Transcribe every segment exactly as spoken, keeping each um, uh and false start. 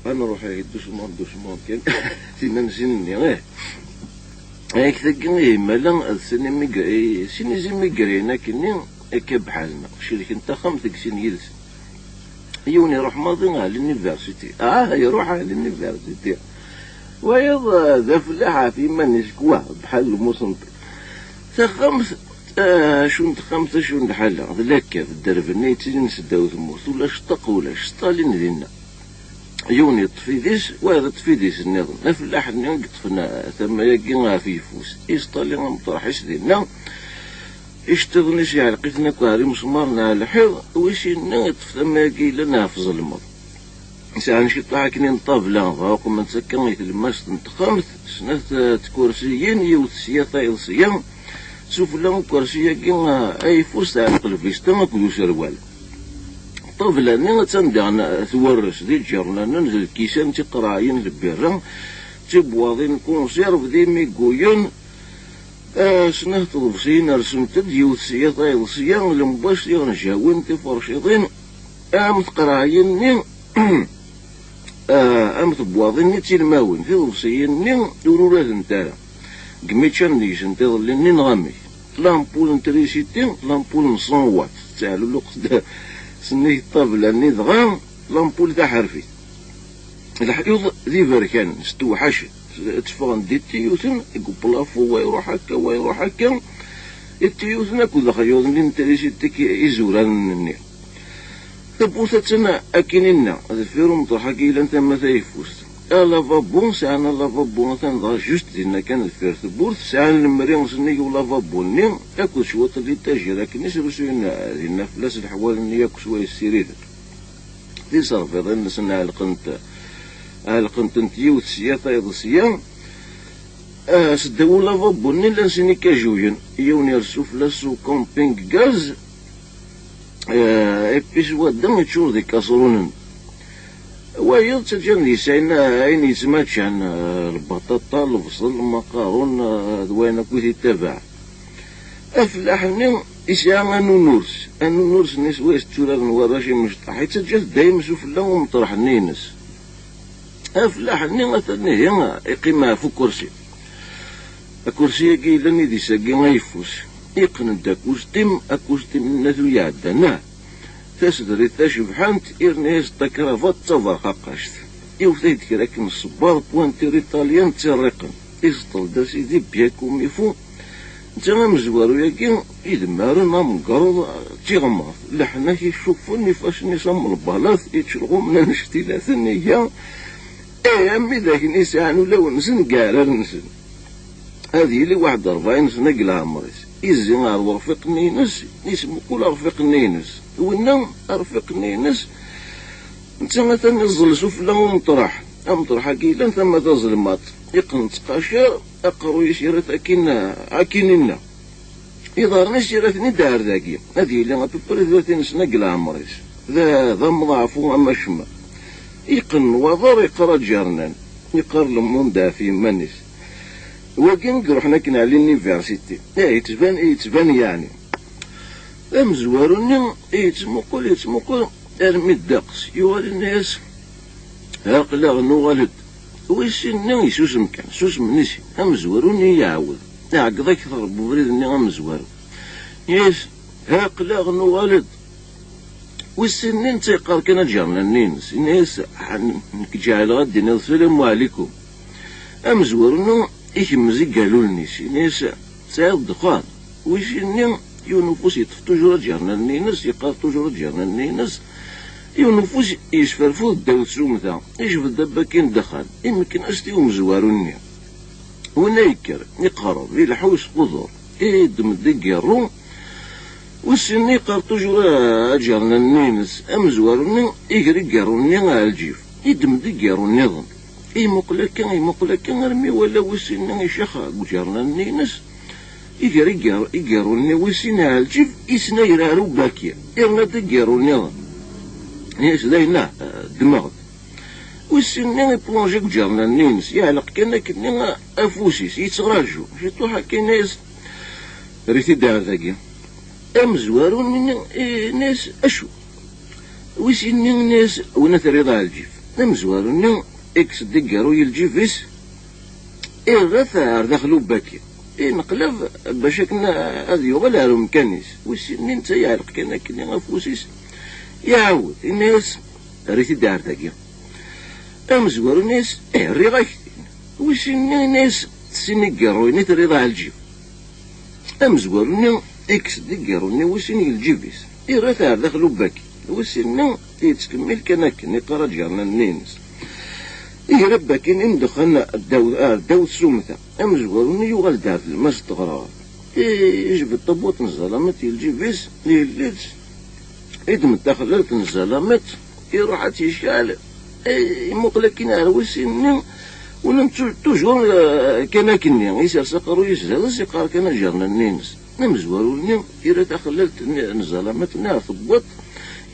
Ad nruḥ ihi doucement, doucement kan. Tinna n sin-nni, ih. Ayek tagi ihi mala d sin imigr-, i-, sin izimigrayen akkenni, akka bḥal-nneɣ. Celken taxxamt deg sin yid-sen. Yiwen iruḥ maḍi ɣer l'université. Ah, iruḥ ɣer l'université. Wayeḍ, eh, d afellaḥ ɣef yiman-is kwa, bḥal lmusenṭi. Taxxamt, eh, acu n texxamt, acu n lḥala, d lakka, d dderb-nni yettilin seddaw tmurt, ulac ṭṭaq, ulac, sṭalin dinna. Yiwen yeṭṭef idis, wayeḍ yeṭṭef idis nniḍen. Afellaḥ-nni i yeṭṭfen, eh, tama-agi ɣef yeffus. Isṭali ameṭreḥ-is dinna. Iceṭṭiḍen-is iɛelleq-iten akk ɣer imesmaren ɣer lḥiḍ, wi s-yenna iṭṭef tama-agi yellan ɣef tzelmeḍ. Sɛan ciṭṭaḥ akken n ṭṭabla, dɣa uqmen-tt akka i tlemmast n texxamt, snat, eh, tkursiyin, yiwet sya tayeḍ sya, sufella ukersi-agi, eh, ayeffus tɛelleq lvista akked userwal. Ṭṭabla-nni attan diɣen twerres d iǧernanen, d lkisan d tiqerɛayin n lbirra, d tibwaḍin n kunṣirb, d imiguyen, eh, snat tḍebsiyin rsent-d, yiwet sya tayeḍ sya, lemwac, tiɣenjawin, tiferciḍin, am tqerɛayin-nni, eh, am tebwaḍin-nni d tilmawin, tiḍebsiyin-nni ur uradent ara. Deg mi ččan deg-sent iḍelli-nni neɣ amek? Lampul n trisiti, lampul n cent watt, tettaɛluluq-d sennig ṭṭabla-nni, dɣa lampul taḥerfit. Leḥyuḍ d iberkanen, stewḥacen, tteffɣen-d iṭiyuten deg uplafu, wa iruḥ akka, wa iruḥ akka, iṭiyuten akked lexyuḍ-nni n trisiti, izuranen-nni. Tawwurt attan akkin-inna, deffir umeṭreḥ-agi yellan tama tayeffust. Alavabo, sɛan alavabo atan dɣa just dinna kan deffir tewwurt, sɛan lemri sennig ulavabo-nni, akked cwiṭ n litajir akken i srusuyen dinna fell-as leḥwal-nni akk s wayes ssiriden. Tiserfiḍin-nsen ɛelqent, ɛelqent-tent yiwet sya, tayeḍ sya. Ah, seddaw ulavabo-nni llan sin ikajuyen, yiwen irsu fell-as s ukamping gaz, eh, ipis wadda yeččur d ikaṣrunen. Wayeḍ ttaǧǧan deg-s ayen, ayen yettmaččan, eh, lbaṭaṭa, lebṣel, lmaqarun, eh, d wayen akk i t-ittabaɛ. Afellaḥ-nni yesɛa anunurs. Anunurs-nni s wayes tturaren warrac imecṭaḥ, yettaǧǧa-t dayem sufella umeṭreḥ-nni-ines. Afellaḥ-nni atan ihi iqqim ɣef ukersi. Akersi-agi yellan idis-agi ayeffus. Iqqen-d akustim, akustim n Natu iɛeddan, ah, tasedrit tacebḥant, irna-yas-d takravat d taberqaqact. Iwet-ak-d kra akken ṣṣebbar, pointure italien d tirriqen. Iseṭṭel-d a sidi bien comme il faut. Netta amezwaru-agi idemmaren amgerḍ d tiɣmert, leḥnak icuffen ifassen-is am lbalat, ičelɣumen anect ilaten iga, eh, am widak-nni yesɛan ulawen-nsen deg iɛrar-nsen. Ad yili waḥed rebɛin sna deg leɛmer-is. Izzi ɣer urfiq-nni-ines, ismuqul arfiq-nni-ines. Winna arfiq-nni-ines, netta atan iẓẓel sufella umeṭreḥ. Ameṭreḥ-agi yellan tama tazelmaṭ. Iqqen ttqacer, aqerruy-is yerra-t akkin, akkin inna. Iḍarren-is yerra-ten-id ar dagi. Ad yili à peu près tlatin sna deg leɛmer-is. D, d amḍaɛfu am acemma. Iqqen waḍar, iqqar aǧernan. Iqqar le monde ɣef yiman-is. Wagi i iruḥen akken ar l'université. Eh, yettban, yettban yeɛni. Amezwaru-nni yettmuqul, yettmuqul armi ddeqs. Yuɣal yenna-yas, aql-aɣ nuɣal-d. Wis sin-nni isusem kan, susmen i sin. Amezwaru-nni iɛawed. Iɛeggeḍ akteṛ n ubrid-nni amezwaru. Yenna-yas, aql-aɣ nuɣal-d. Wis sin-nni netta yeqqar kan aǧernan-nni-ines. Yenna-yas, nekk ǧeɛleɣ ad d-tiniḍ salam ɛlikum. Amezwaru-nni ikemmez igallulen-is. Yenna-yas, tesɛiḍ ddexxan? Wis sin-nni, yiwen ufus yeṭṭef toujours aǧernan-nni-ines, yeqqar toujours aǧernan-nni-ines. Yiwen ufus yesferfud ddaw tsumta, ijbed-d abaki n ddexxan, imekken-as-t i umezwaru-nni. Winna yekker, iqerreb, ileḥḥu yesqudur, iddem-d igiṛṛu. Wis sin-nni yeqqar toujours aǧernan-nni-ines, amezwaru-nni iger igiṛṛu-nni ɣer lǧif, iddem-d igiṛṛu nniḍen. Imuqel akka, imuqel akka, armi iwala wis sin-nni icax deg uǧernan-nni-ines. Iger iger-, igiṛṛu-nni wis sin ɣer lǧif, isnayer ɣer ubaki, irna-d igiṛṛu nniḍen. Yenna-yas dayen, ah, ddmeɣ-d. Wis sin-nni iplonji deg uǧernan-nni-ines, yeɛleq kan akkenni afus-is, yettṛaju. Ciṭuḥ akka yenna-yas, err-it-id ar dagi. Amezwaru-nni yenna-yas, acu? Wis sin-nni yenna-yas, win ad terriḍ ɣer lǧif. Amezwaru-nni, ikkes-d igiṛṛu i lǧib-is, irra-t ar daxel ubaki. Ineqlab bac akken ad yuɣal ar umkan-is. Wis sin-nni netta iɛelleq kan akken afus-is, iɛawed, inna-yas: "Err-it-id ar dagi." Amezwaru inna-yas: "Eh, rriɣ-ak-t-in." Wis sin-nni inna-yas: "Sin igiṛṛuyen i terriḍ ar lǧib." Amezwaru-nni ikkes-d igiṛṛu-nni wis sin i lǧib-is, irra-t ar daxel ubaki. Wis sin-nni yettkemmil kan akken, iqqar aǧernan-nni-ines. Iger abaki-nni n ddexxan ddaw, ar ddaw tsumta. Amezwaru-nni yuɣal-d ar tlemmast n teɣrar. I-, yejbed tabwaṭ n zzalamet i lǧib-is, yelli-tt, iddem-d taxellalt n zzalamet, iruḥ ad tt-yecɛel, eh, imuqel akkin ar wis sin-nni, ula nettu-, toujours, eh, kan akkenni, isers aqerruy-is zdat-s, iqqar kan aǧernan-nni-ines. Amezwaru-nni ira taxellalt-nni n zzalamat-nni ar tewwiḍ,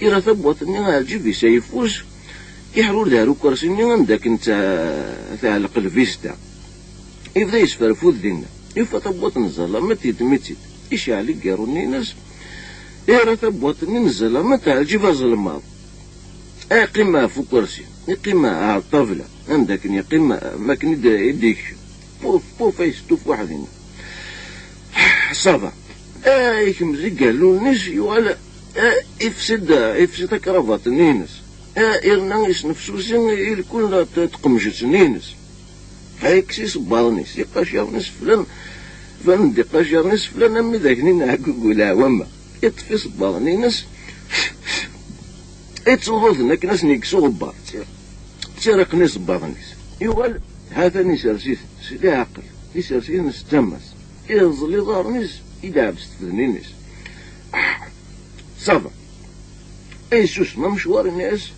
ira tabwaṭ-nni ar lǧib-is ayeffus, iḥrur-d ar ukersi-nni anda akken ta-, tɛelleq lvista. Yebda yesferfud dinna. Yufa tabwaṭ n zzalamat, yeddem-itt-id. Icɛel igiṛṛu-nni-ines, ira tabwaṭ-nni n zzalamat ar lǧib azelmaḍ. Iqqim ɣef ukersi, iqqim ar ṭṭabla, anda akken yeqqim, mi akken i d-, i d-yekcem. Puf, puf, ay yestuf waḥed-ina. Ṣaba. Ay, ikmez igallunen-is, yuɣal, ay, ifsi-d, ifsi takrabaṭ-nni-ines. Ay, irna yesnefsusi i lkul n t-, tqemjet-nni-ines. Ay, ikkes isebbaḍen-is, iqaciren iseflan, banen-d iqaciren iseflan am widak-nni n ɛeggug n leɛwama. Iṭṭef isebbaḍen-ines, ittsuḍu-ten akken ad sen-yekkes uɣebbar. Ttirriqen isebbaḍen-is. Yuɣal, ha-t-an isers-iten s leɛqel, isers-iten s tama-s. Iẓẓel iḍarren-is, ileɛɛeb s tfednin-is. Ah, ça va. Yessusem amecwar-nni-as,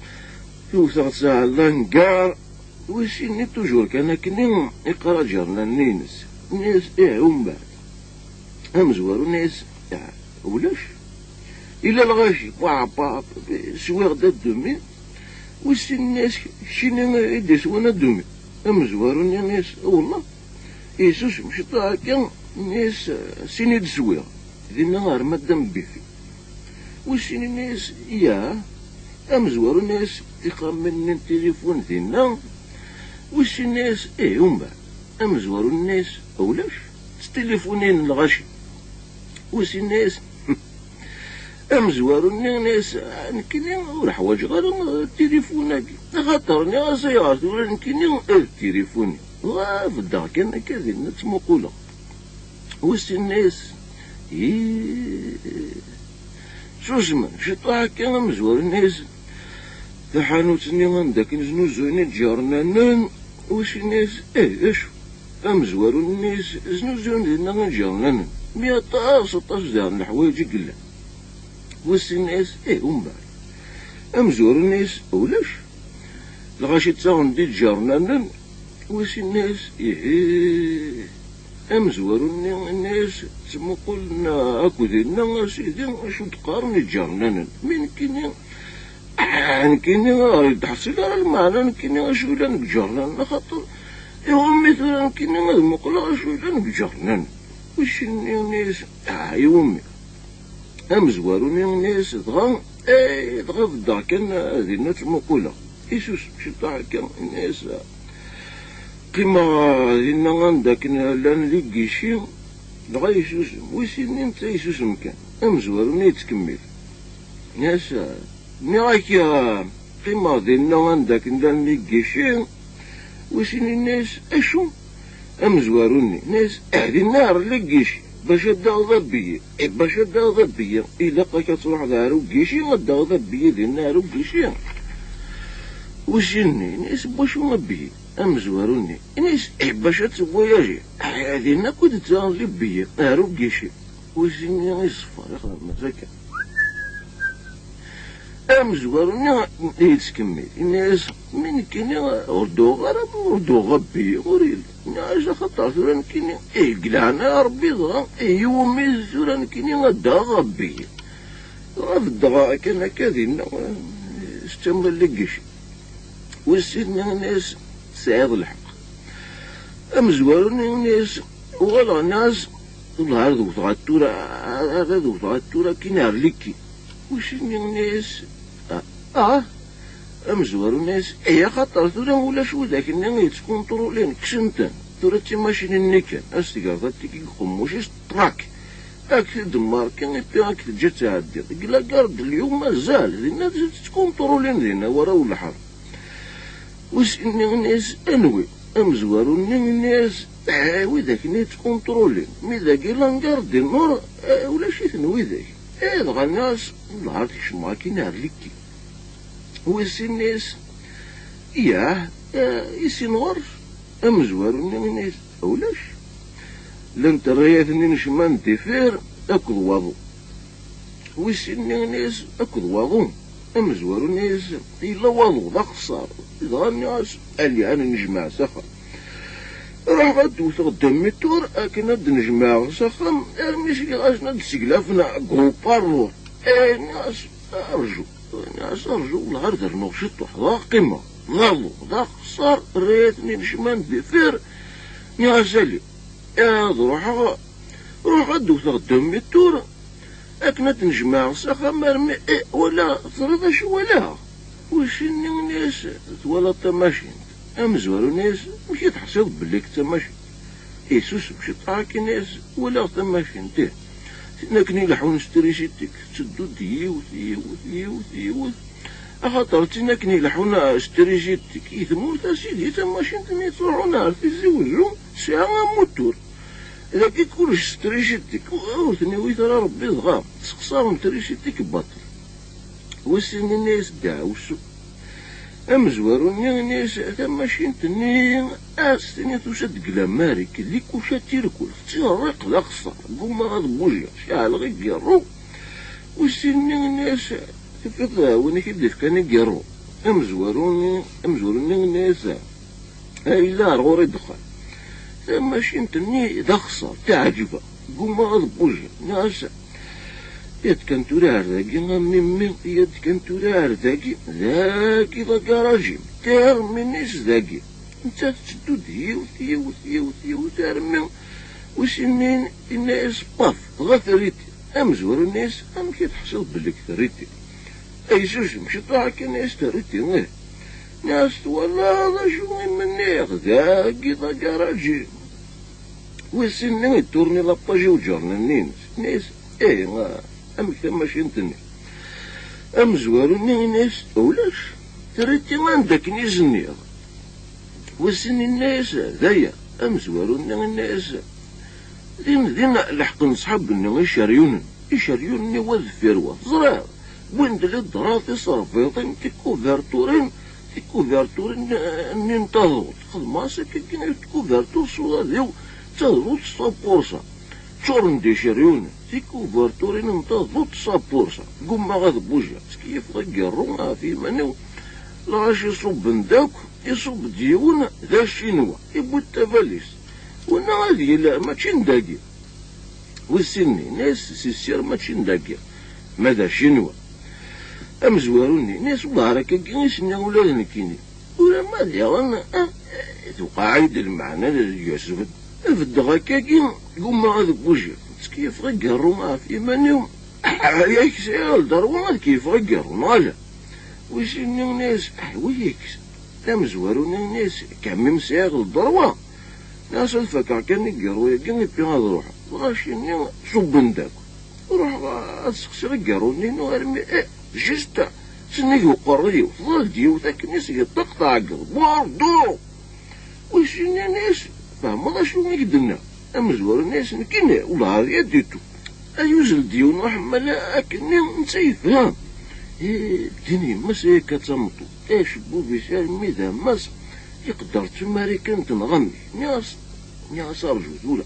iwet-aɣ-tt ar langar, wis sin-nni toujours kan akkenni iqqar aǧernan-nni-ines. Nni-as: "Ih, umbeɛd?" Amezwaru nni-as: "Ah, ulac. Illa lɣaci, paɛpaɛ, swiɣ-d adumi." Wis sin nni-as: "Keččini i d-iswan adumi?" Amezwaru nni-as: "Wellah." Isusem ciṭuḥ akka, nni-as: "Sin i d-swiɣ, dinna ar Madame Bifi." Wis sin nni-as: "Yah." Amezwaru nni-as: "Ixxamen-nni n tilifun dinna." Wis sin nni-as: "Ih, umbeɛd?" Amezwaru nni-as: "Ulac, s tilifun-in n lɣaci." Wis sin nni-as: Amezwaru-nni nni-as: "Ah, nekkini ur ḥwaǧeɣ ara tilifun-agi, axaṭer nniɣ-as ayɣer tura nekkini d tilifun-iw. Dɣa beddeɣ kan akka dinna ttmuquleɣ." Wis sin nni-as: "Ih." Susmen ciṭuḥ akka, amezwaru nni-as: "Taḥanut-nni anda akken znuzuyen iǧernanen?" Wis sin nni-as: "Ih, d acu?" Amezwaru nni-as: "Znuzuyen dinna iǧernanen, mi aṭas, aṭas daɣen leḥwayeǧ i yellan." Wis sin nni-as: "Ih, umbeɛd?" Amezwaru nni-as: "Ulac. Lɣaci ttaɣen-d iǧernanen." Wis sin nni-as: "Ihi." Amezwaru-nni nni-as: "Ttmuqulen akk dinna, a sidi, acu d-qqaren iǧernanen. Mi nekkini, nekkini ur d-ḥṣileɣ ara lmeɛna nekkini acu yellan deg iǧernanen, axaṭer iwumi tura nekkini ad muqleɣ acu yellan deg iǧernanen?" Wis sin nni-as: "Ah, iwumi?" Amezwaru-nni nni-as: "Dɣa, eh, dɣa beddeɣ kan, eh, dinna ttmuquleɣ." Isusem ciṭuḥ akka, nni-as: "Qqimeɣ, eh, dinna anda akken llan les guichets." Dɣa isusem. Wis sin nni netta isusem kan. Amezwaru-nni yettkemmil. Nni-as: "Eh, nniɣ-ak, eh, qqimeɣ dinna anda akken llan les guichets." Wis sin nni-as: "Acu?" Amezwaru-nni nni-as: "Eh, dinna ar les guichets, bac ad d-taɣeḍ abiyi. Eh, bac ad d-taɣeḍ abiyi, ilaq-ak ad truḥeḍ ar ugici, ad d-taɣeḍ abiyi dinna ar ugici." Wis sin nni nni-as: "N wacu abiyi?" Amezwaru-nni nni-as: "Eh, bac ad tebwayajiḍ. Eh, dinna akk i d-ttaɣen les billets ar ugici." Wis sin nni iṣeffer, ixdem akka. Amezwaru-nni yettkemmil, yenna-yas: "Mi nekkini ur d-uɣeɣ ara, ur d-uɣeɣ abiyi, ur yelli." Nniɣ-as: "Axaṭer tura nekkini, ih, deg leɛnaya Ṛebbi dɣa, ih, iwumi tura nekkini ad d-aɣeɣ abiyi?" Dɣa beddeɣ kan akka dinna, eh, s tama n les guichets. Wis sin nni yenna-yas: "Tesɛiḍ lḥeqq." Amezwaru-nni yenna-yas: "Uɣaleɣ nniɣ-as, wellah ar d-wteɣ ad tura, ar, ar d-wteɣ ad tura kini ar likki." Wis sin nni yenna-yas: "Ah, ah, Amezwaru-nni yenna-yas, "Ay, axaṭer tura ulac widak-nni yettkunṭrulin, kksen-ten. Tura d timacinin-nni kan, ad s-tgerḍ atiki deg uqemmuc-is, ṭrak. Ad k-t-id-marken, ipi ad k-teǧǧ ad tɛeddiḍ. Deg la gare de Lyon mazal, dinna tettkunṭrulin dinna warraw n lḥerb." Wis-nni yenna-yas, "Anwi?" Amezwaru-nni yenna-yas, "Eh, widak-nni yettkunṭrulin. Mi dagi la gare du Nord, eh, ulac-iten widak." Eh, dɣa nniɣ-as, "Lɛar tkecmeḍ akkin ar likki." Wis sin-is, "Yah, eh, i sin ɣur-s?" Amezwaru-nni yenna-yas, "Ulac. Llant rrayat-nni n ccman d ifir akked waḍu." Wis sin-nni yenna-yas, "Akked waḍu?" Amezwaru yenna-yas, "Yella waḍu d axeṣṣar." Dɣa nniɣ-as, "Ali, ad nejmeɛ s axxam." Ruḥeɣ ad d-wteɣ demi-tour akken ad d-nejmeɛ s axxam, armi sliɣ-asen ad d-seglafen groupe arbur. Eh, nniɣ-as, "Rju." Nniɣ-as, "Rju, wellah ar d-rnuɣ ciṭuḥ, dɣa qqimeɣ. D aḍu, d axeṣṣar, rrayat-nni n ccman d ifir." Nniɣ-as, "Ali, ad ruḥeɣ, ruḥeɣ ad d-wteɣ demi-tour akken ad d-nejmeɛ s axxam, armi, eh, wala, teẓriḍ acu walaɣ?" Wis sin-nni yenna-yas, "Twalaḍ tamacint?" Amezwaru yenna-yas, "Amek i teḥṣiḍ belli d tamacint?" Isusem ciṭuḥ akken, yenna-yas, "Walaɣ tamacint, ih. Tin akken ileḥḥun s trisiti-k, tetteddu-d yiwet, yiwet, yiwet, yiwet. Axaṭer d tin akken ileḥḥun s trisiti-k i tmurt, a sidi, tamacint-nni yettruḥun ar Tizi Wezzu, tesɛa amutur. Dagi kullec s trisiti-k, ur ten-iwit ara Rebbi, dɣa sexṣaren trisiti-k baṭel." Wis sin yenna-yas, "Ddeɛwessu." Amezwaru-nni yenna-yas, "Tamacint-nni, a s-tiniḍ tusa-d deg Lamarik, di kuca tirkul, tettiḍerriq d axeṣṣar, ggumaɣ ad bujiɣ, ceɛleɣ igiṛṛu." Wis sin-nni yenna-yas, "Tufiḍ win i k-id-ifkan igiṛṛu?" Amezwaru-nni, amezwaru-nni yenna-yas, "A yella ar ɣur-i ddexxan. Tamacint-nni d axeṣṣar, teɛǧeb-aɣ. Ggumaɣ ad bujiɣ." Nniɣ-as, "Iyyat kan tura ar dagi, a mmi-mmi, iyyat kan tura ar dagi, dagi d agaraji-m, terminis dagi." Nettat tetteddu-d yiwet, yiwet, yiwet, yiwet, armi wis sin-nni yenna-yas, "Paf, dɣa terri-t." Amezwaru yenna-yas, "Amek i teḥṣiḍ belli terri-t?" Ay susem ciṭuḥ akken, yenna-yas, "Terri-t, ih." Nniɣ-as, "Twalaḍ acu i m-nniɣ, dagi d agaraji." Wis sin-nni iturni lapaj i uǧernan-nni-ines. Nniɣ-as, "Eh, amek tamacint-nni?" Amezwaru-nni yenna-as, "Ulac, terri-t anda akken i s-nniɣ." Wis sin yenna-as, "D aya." Amezwaru-nni yenna-as, "Din, din leḥqen ṣṣḥab-nni iceryunen, iceryunen-nni wa deffir wa, teẓriḍ? Wwin-d liḍra, tiserfiḍin, tikuberturin, tikuberturin, eh, nni n taḍut. Xedmeɣ-as akkagi i tkubertur s uḍad-iw, d taḍut s tapursa. Ččuren d iceryunen, tikuberturin n taḍut s tapursa. Ggumaɣ ad bujiɣ, ttkeyyifeɣ agerru ɣef yiman-iw, lɣaci ṣubben-d akk, iṣubb-d yiwen d acinwa, iwwi-d tabalizt. Winna ad yili, mačči n dagi." Wis sin-nni, yenna-as, "Si ssir, mačči n dagi, ma d acinwa." Amezwaru-nni, yenna-as, "Wellah ar akkagi i s-nniɣ ula d nekkini. Ulamma diɣen, ah, tewqeɛ-iyi-d lmeɛna d yesbed. Beddeɣ akkagi, gummaɣ ad bujiɣ. Ttkeyyifeɣ agerru ɣef yiman-iw. Yak sɛiɣ lderwa ad keyyfeɣ agerru, neɣ ala?" Wis sin-nni, yenna-as, "Ḥwi-yaks." Amezwaru-nni, yenna-as, "Kamim sɛiɣ lderwa." Nniɣ-as, "Ad fakeɣ kan agerru-yagi, ipi ad ruḥeɣ." Lɣaci-nni ṣubben-d akk. Ruḥeɣ ad sexsiɣ agerru-nni-inu armi, eh, juste, sennig uqerruy-iw, teḍal-d yiwet akken i s-yeṭṭaq tɛeggeḍ. Bordeaux! Wis sin-nni, yenna-as, "Tfehmeḍ acu i k-d-nniɣ?" Amezwaru yenna-as, "Nekkini, wellah ar yaditu. Ad yuzzel-d yiwen uḥemmal akkenni, netta yefhem." Eh, ddin yemma-s ay akka d tameṭṭut. Acebbub-is armi d ammas, iqedder d tumarikan tenɣa mmi. Nniɣ-as, nniɣ-as, "Rju tura.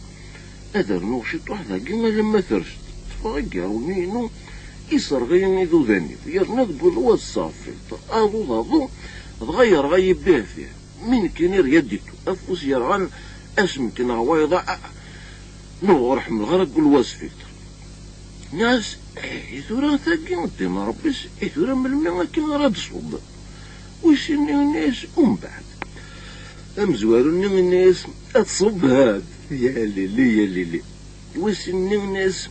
Ad rnuɣ ciṭuḥ dagi alamma ters-d." Ṭṭfeɣ agerru-nni-inu, iserɣ-iyi iḍudan-iw, yerna deg uḍu ad sseɣ filter. Aḍu d aḍu, dɣa yerɣa-yi bih fih. Mi nekkini rgaditu, afus yerɣan, asmekneɣ wayeḍ, a, a, nuɣ ur ḥemmleɣ ara kul wa s filter. Nniɣ-as, "Eh, i tura tagi ddin Ṛebbi-s, i tura melmi akka ara d-ṣubben?" Wis sin-nni yenna-as, "Umbeɛd." Amezwaru-nni yenna-as, "Ad tṣubb had." Ya lili, ya lili. Wis sin-nni yenna-as,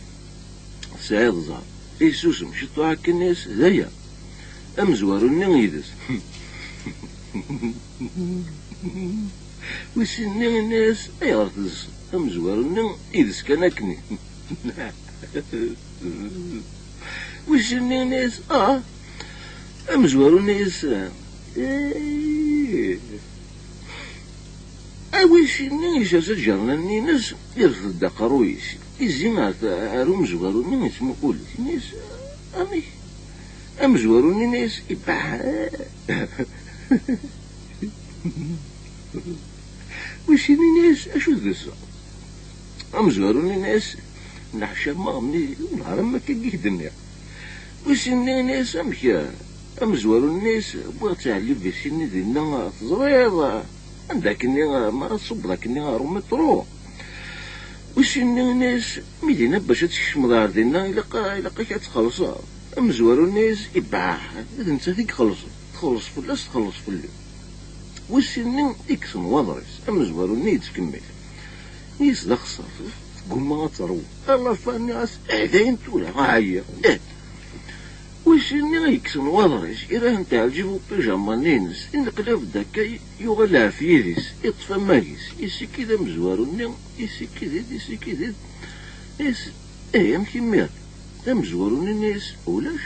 "Tesɛiḍ ẓẓher." Isusem ciṭuḥ akken, yenna-as, "D aya." Amezwaru-nni yid-s, Wis sin-nni yenna-yas: "Ayɣer teḍseḍ?" Amezwaru-nni yid-s kan akken. Wis sin-nni yenna-yas: "Ah." Amezwaru yenna-yas: "Eh." A wis sin-nni yessers iǧernan-nni-ines, irfed-d aqerruy-is, izzi ar, ar umezwaru-nni, yettmuqul-it, yenna-yas: "Amek?" Amezwaru-nni yenna-yas: "Ibeɛ." Wis sin-nni yenna-yas: "Acu d-tezza?" Amezwaru-nni yenna-yas: "Neḥcam ma ɣemni, ur neɛrem akka i k-d-nniɣ." Wis sin-nni yenna-yas: "Amek?" Amezwaru-nni yenna-yas: "Wwiɣ-tt i Ɛli Bisinni dinna, teẓriḍ, anda akkenni, mi ara tṣubbeḍ akkenni ɣer umiṭru." Wis sin-nni yenna-yas: "Mi dinna bac ad tkecmeḍ ar dinna, ilaq, ilaq-ak ad txellṣeḍ." Amezwaru yenna-yas: "Ibeɛ, d nettat i ixellṣen, txelleṣ fell-as, txelleṣ fell-i." Wis sin-nni ikkes nnwaḍer-is, amezwaru-nni yettkemmil. Yenna-yas: "D axeṣṣar, teggumma ad terwu." Ala fa nniɣ-as: "Eh, dayen tura, ɛyiɣ." Eh. Wis sin-nni yekkes nnwaḍer-is, ira-tent ar lǧib upijama-nni-ines, ineqlab-d akka, yuɣal ɣef yid-is, iṭṭef amag-is, isikid amezwaru-nni, isikid-it, isikid-it. Is, eh, amek imir? Amezwaru-nni yenna-yas: "Ulac."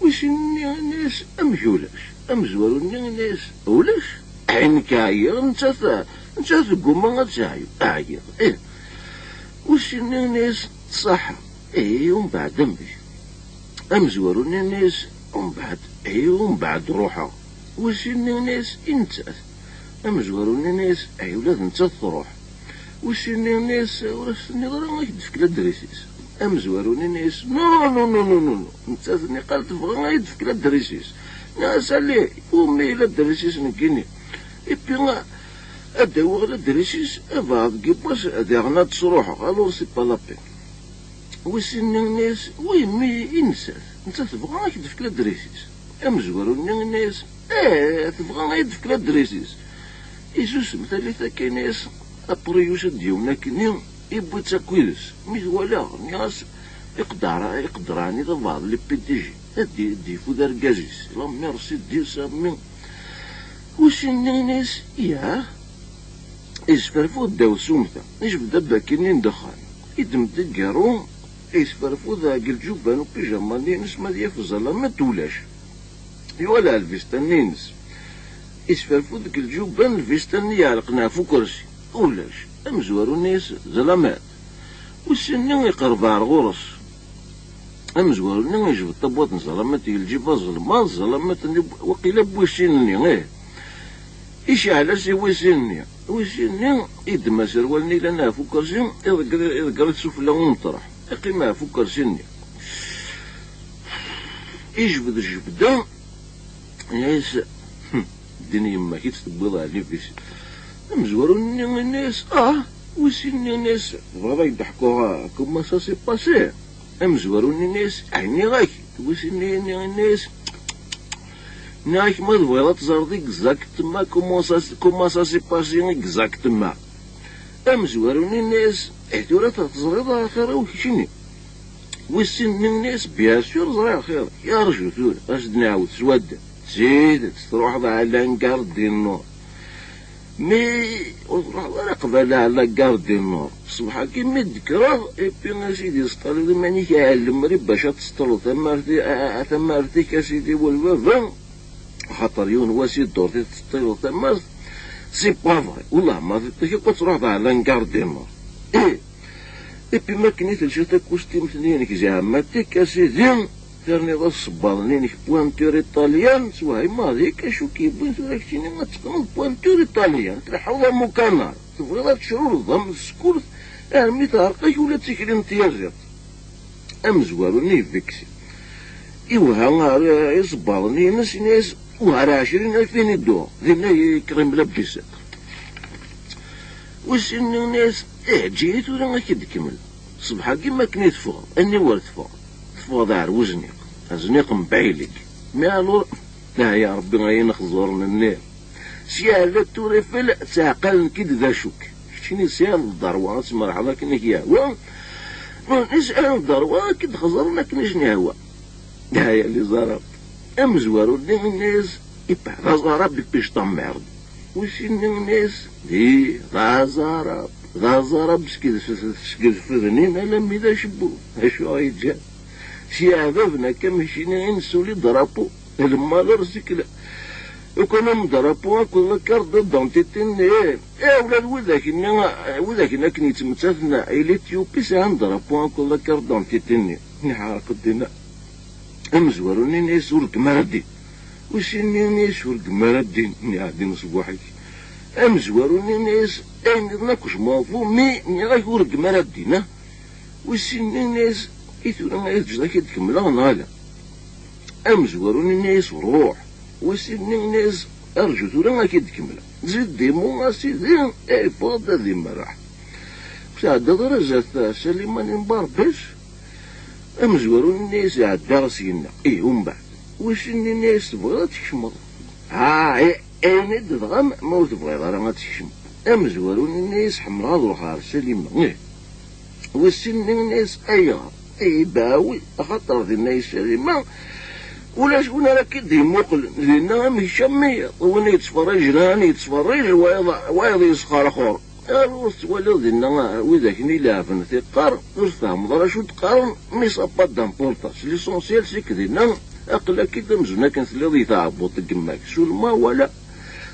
Wis sin-nni yenna-yas: "Amek ulac?" Amezwaru-nni yenna-yas: "Ulac. Ay, nekk ɛyiɣ, nettat, nettat teggumma ad teɛyu. Ɛyiɣ, ih." Wis sin-nni yenna-yas: "Ṣaḥa. Ih, umbeɛd amek?" Amezwaru-nni yenna-yas: "Umbeɛd, ih, umbeɛd ruḥeɣ." Wis sin-nni yenna-yas: "I nettat?" Amezwaru-nni yenna-yas: "Ay, ula d nettat truḥ." Wis sin-nni yenna-yas: "Ur as-tenniḍ ara ad k-d-tefk ladris-is?" Amezwaru-nni yenna-yas: "No, no, no, no, no, no. Nettat-nni qal tebɣa ad yi-d-tefk ladris-is." Nniɣ-as: "Allez, umi ladris-is nekkini? Et puis, ad d-awiɣ ladris-is, abeɛd deg yiwwas daɣen ad d-sruḥeɣ, alors c'est pas la peine." Wis sin-nni yenna-yas: "Oui, mais i nettat? Nettat tebɣa ad k-d-tefk ladris-is." Amezwaru-nni yenna-yas: "Eh, tebɣa ad yi-d-tefk ladris-is." Isusem tallit akka, yenna-yas: "Après, yusa-d yiwen akkenni, yewwi-tt akk yid-s. Mi t-walaɣ, nniɣ-as: iqedder, iqedder ɛni d abeɛḍ les P D G, ad d-, d-yeffud argaz-is. La merci Dieu, ça, mais." Wis sin-nni yenna-yas: "Yah." Yesferfud ddaw tsumta, ijbed abaki-nni n ddexxan, iddem-d agerru, yesferfud deg lǧuban upijama-nni-ines ma ad yaf ẓẓalamet, ulac. Yuɣal ɣer lvista-nni-ines. Yesferfud deg lǧuban lvista-nni iɛelqen ɣef ukersi. Ulac. Amezwaru-nni yenna-yas: "Ẓẓalamat." Wis sin-nni iqerreb ɣer ɣur-s. Amezwaru-nni yejbed tabwaṭ n ẓẓalamat deg lǧib azelmaḍ, ẓẓalamat-nni waqila n wis sin-nni, ih. Iceɛl-as i wis sin-nni. Wis sin-nni iddem aserwal-nni yellan ɣef ukersi, iḍegger, iḍegger-it sufella umeṭreḥ. Iqqim ɣef ukersi-nni. Ijbed jebda, yenna-yas: "Hm, ddin yemma-k i tt-tewwiḍ ɣer Libis." Amezwaru-nni yenna-yas: "Ah!" Wis sin-nni yenna-yas: "Tebɣiḍ ad k-d-ḥkuɣ, ah, comment ça s'est passé?" Amezwaru-nni yenna-yas: "Ɛni ɣak." Wis sin-nni yenna-yas: "Nniɣ-ak ma tebɣiḍ ad teẓreḍ exactement comment ça, comment ça s'est passé exactement." Amezwaru-nni yenna-yas: "Eh, tura teẓriḍ axir-iw keččini." Wis sin-nni yenna-yas: "Bien sûr ẓriɣ axir. Yarju tura, ad s-d-nɛawed s waddal." Tidet, truḥeḍ ɣer la gare du Nord. Mi ur truḥeḍ ara qbala ɣer la gare du Nord, ṣṣbeḥ-agi mi d-tekkreḍ, et puis a sidi, tesṭaliḍ iman-ik ɣer lemri bac ad teṣṭleḍ tamart-i-, a, a, tamart-ik, a sidi, wal baba, axaṭer yiwen wass i ddurt i teṣṭileḍ tamart, c'est pas vrai. Wellah ma tiṭ-ik akk ad truḥeḍ ɣer la gare du Nord. Ih. Et puis, mi akken i telsiḍ takustimt-nni-inek zeɛma, tik a sidi, terniḍ-as sebbaḍ-nni-inek pointure italienne, s wahima dik acu k-yewwin tura keččini ad teqqneḍ pointure italienne, tleḥḥuḍ am ukanar, tebɣiḍ ad tecrurdeḍ am tsekkurt, armi teɛreq-ak ula d tikli n tyaziḍt. Amezwaru-nni yebbeksi. Iwehha ar isebbaḍen-ines, yenna-yas: "Wehha ar ɛecrin alef i d-uɣeɣ." Dinna yekker imla Bbiset. Wis sin-nni yenna-yas: "Ih, eǧǧ-iyi tura ad k-id-kemmel. Ṣṣbeḥ-agi mi akken i teffɣeḍ, aniwer teffɣeḍ? Teffɣeḍ ar wezniq, azniq n Bɛilig. Mais alors, ah ya Rebbi, ay inexẓuren-nni. Sya ar la Tour Eiffel ttɛeqqalen-k-id d acu-k. Keččini sɛiḍ ddrewa ad tmerḥeḍ akken i k-yehwa, nutni sɛan ddrewa ad k-id-xeẓren akken i sen-yehwa." Aya les Arabes. Amezwaru-nni yenna-yas: Ipa, d aẓarab i pic tammerḍ. Wissen-nni-s, di, d aẓarab, d aẓarab seg d-, seg dfednin alammi d acebbub. Acu ay yeǧǧan? Si ɛbaben akka mecini i nesuli drapeau, le malheur c'est que le, ukan am drapeau akked la carte d'identité-nni, eh, eh, ula d widak-nni, eh, widak-nni akken yettmettaten i l'Éthiopie sɛan drapeau akked la carte d'identité-nni. Niḥerq dinna. Amezwaru-nni yenna-yas ur gem ara ddin. Wissen-nni yenna-yas ur gem ara ddin, nniɣ-ak-d ṣbuḥ-ik. Amezwaru-nni yenna-yas ayen nniḍen akk jmeɣ-t, mi nniɣ-ak ur gem ara ddin, ah? Wissen-nni yenna-yas i tura ad ǧǧeɣ ad k-id-kemmleɣ neɣ ala? Amezwaru-nni yenna-yas ruḥ. Wissen-nni yenna-yas arǧu tura ad k-id-kemmleɣ. Zid dimu a sidi, iffeɣ-d ad imerreḥ. Ur tɛeddaḍ ara zdat Salima n Imbarbic? Amezwaru-nni yenna-yas ɛeddaɣ syenna. Ih, umbeɛd? Wissen-nni yenna-yas tebɣiḍ ad tkecmeḍ? Ah, eh, ayen i d-dɣam ma ur tebɣiḍ ara ad tkecmeḍ. Amezwaru-nni yenna-yas ḥemmleɣ ad ruḥeɣ ɣer Salima. Ih. Wissen-nni yenna-yas ayɣer? Ih, beɛwi, axaṭer dinna i Salima ulac win ara k-id-imuqlen. Dinna am kečč am wiyaḍ. Win yettferrijen, han yettferrij, wayeḍ, wayeḍ yesxerxur. Ar ur tettwaliḍ dinna widak-nni ileɛben tiqqar, ur tfehmeḍ ara acu d-qqaren, mais ça n'a pas d'importance. L'essentiel c'est que dinna aql-ak-id amzun akken telliḍ i tɛebbuḍt n yemma-k. Seulement wala,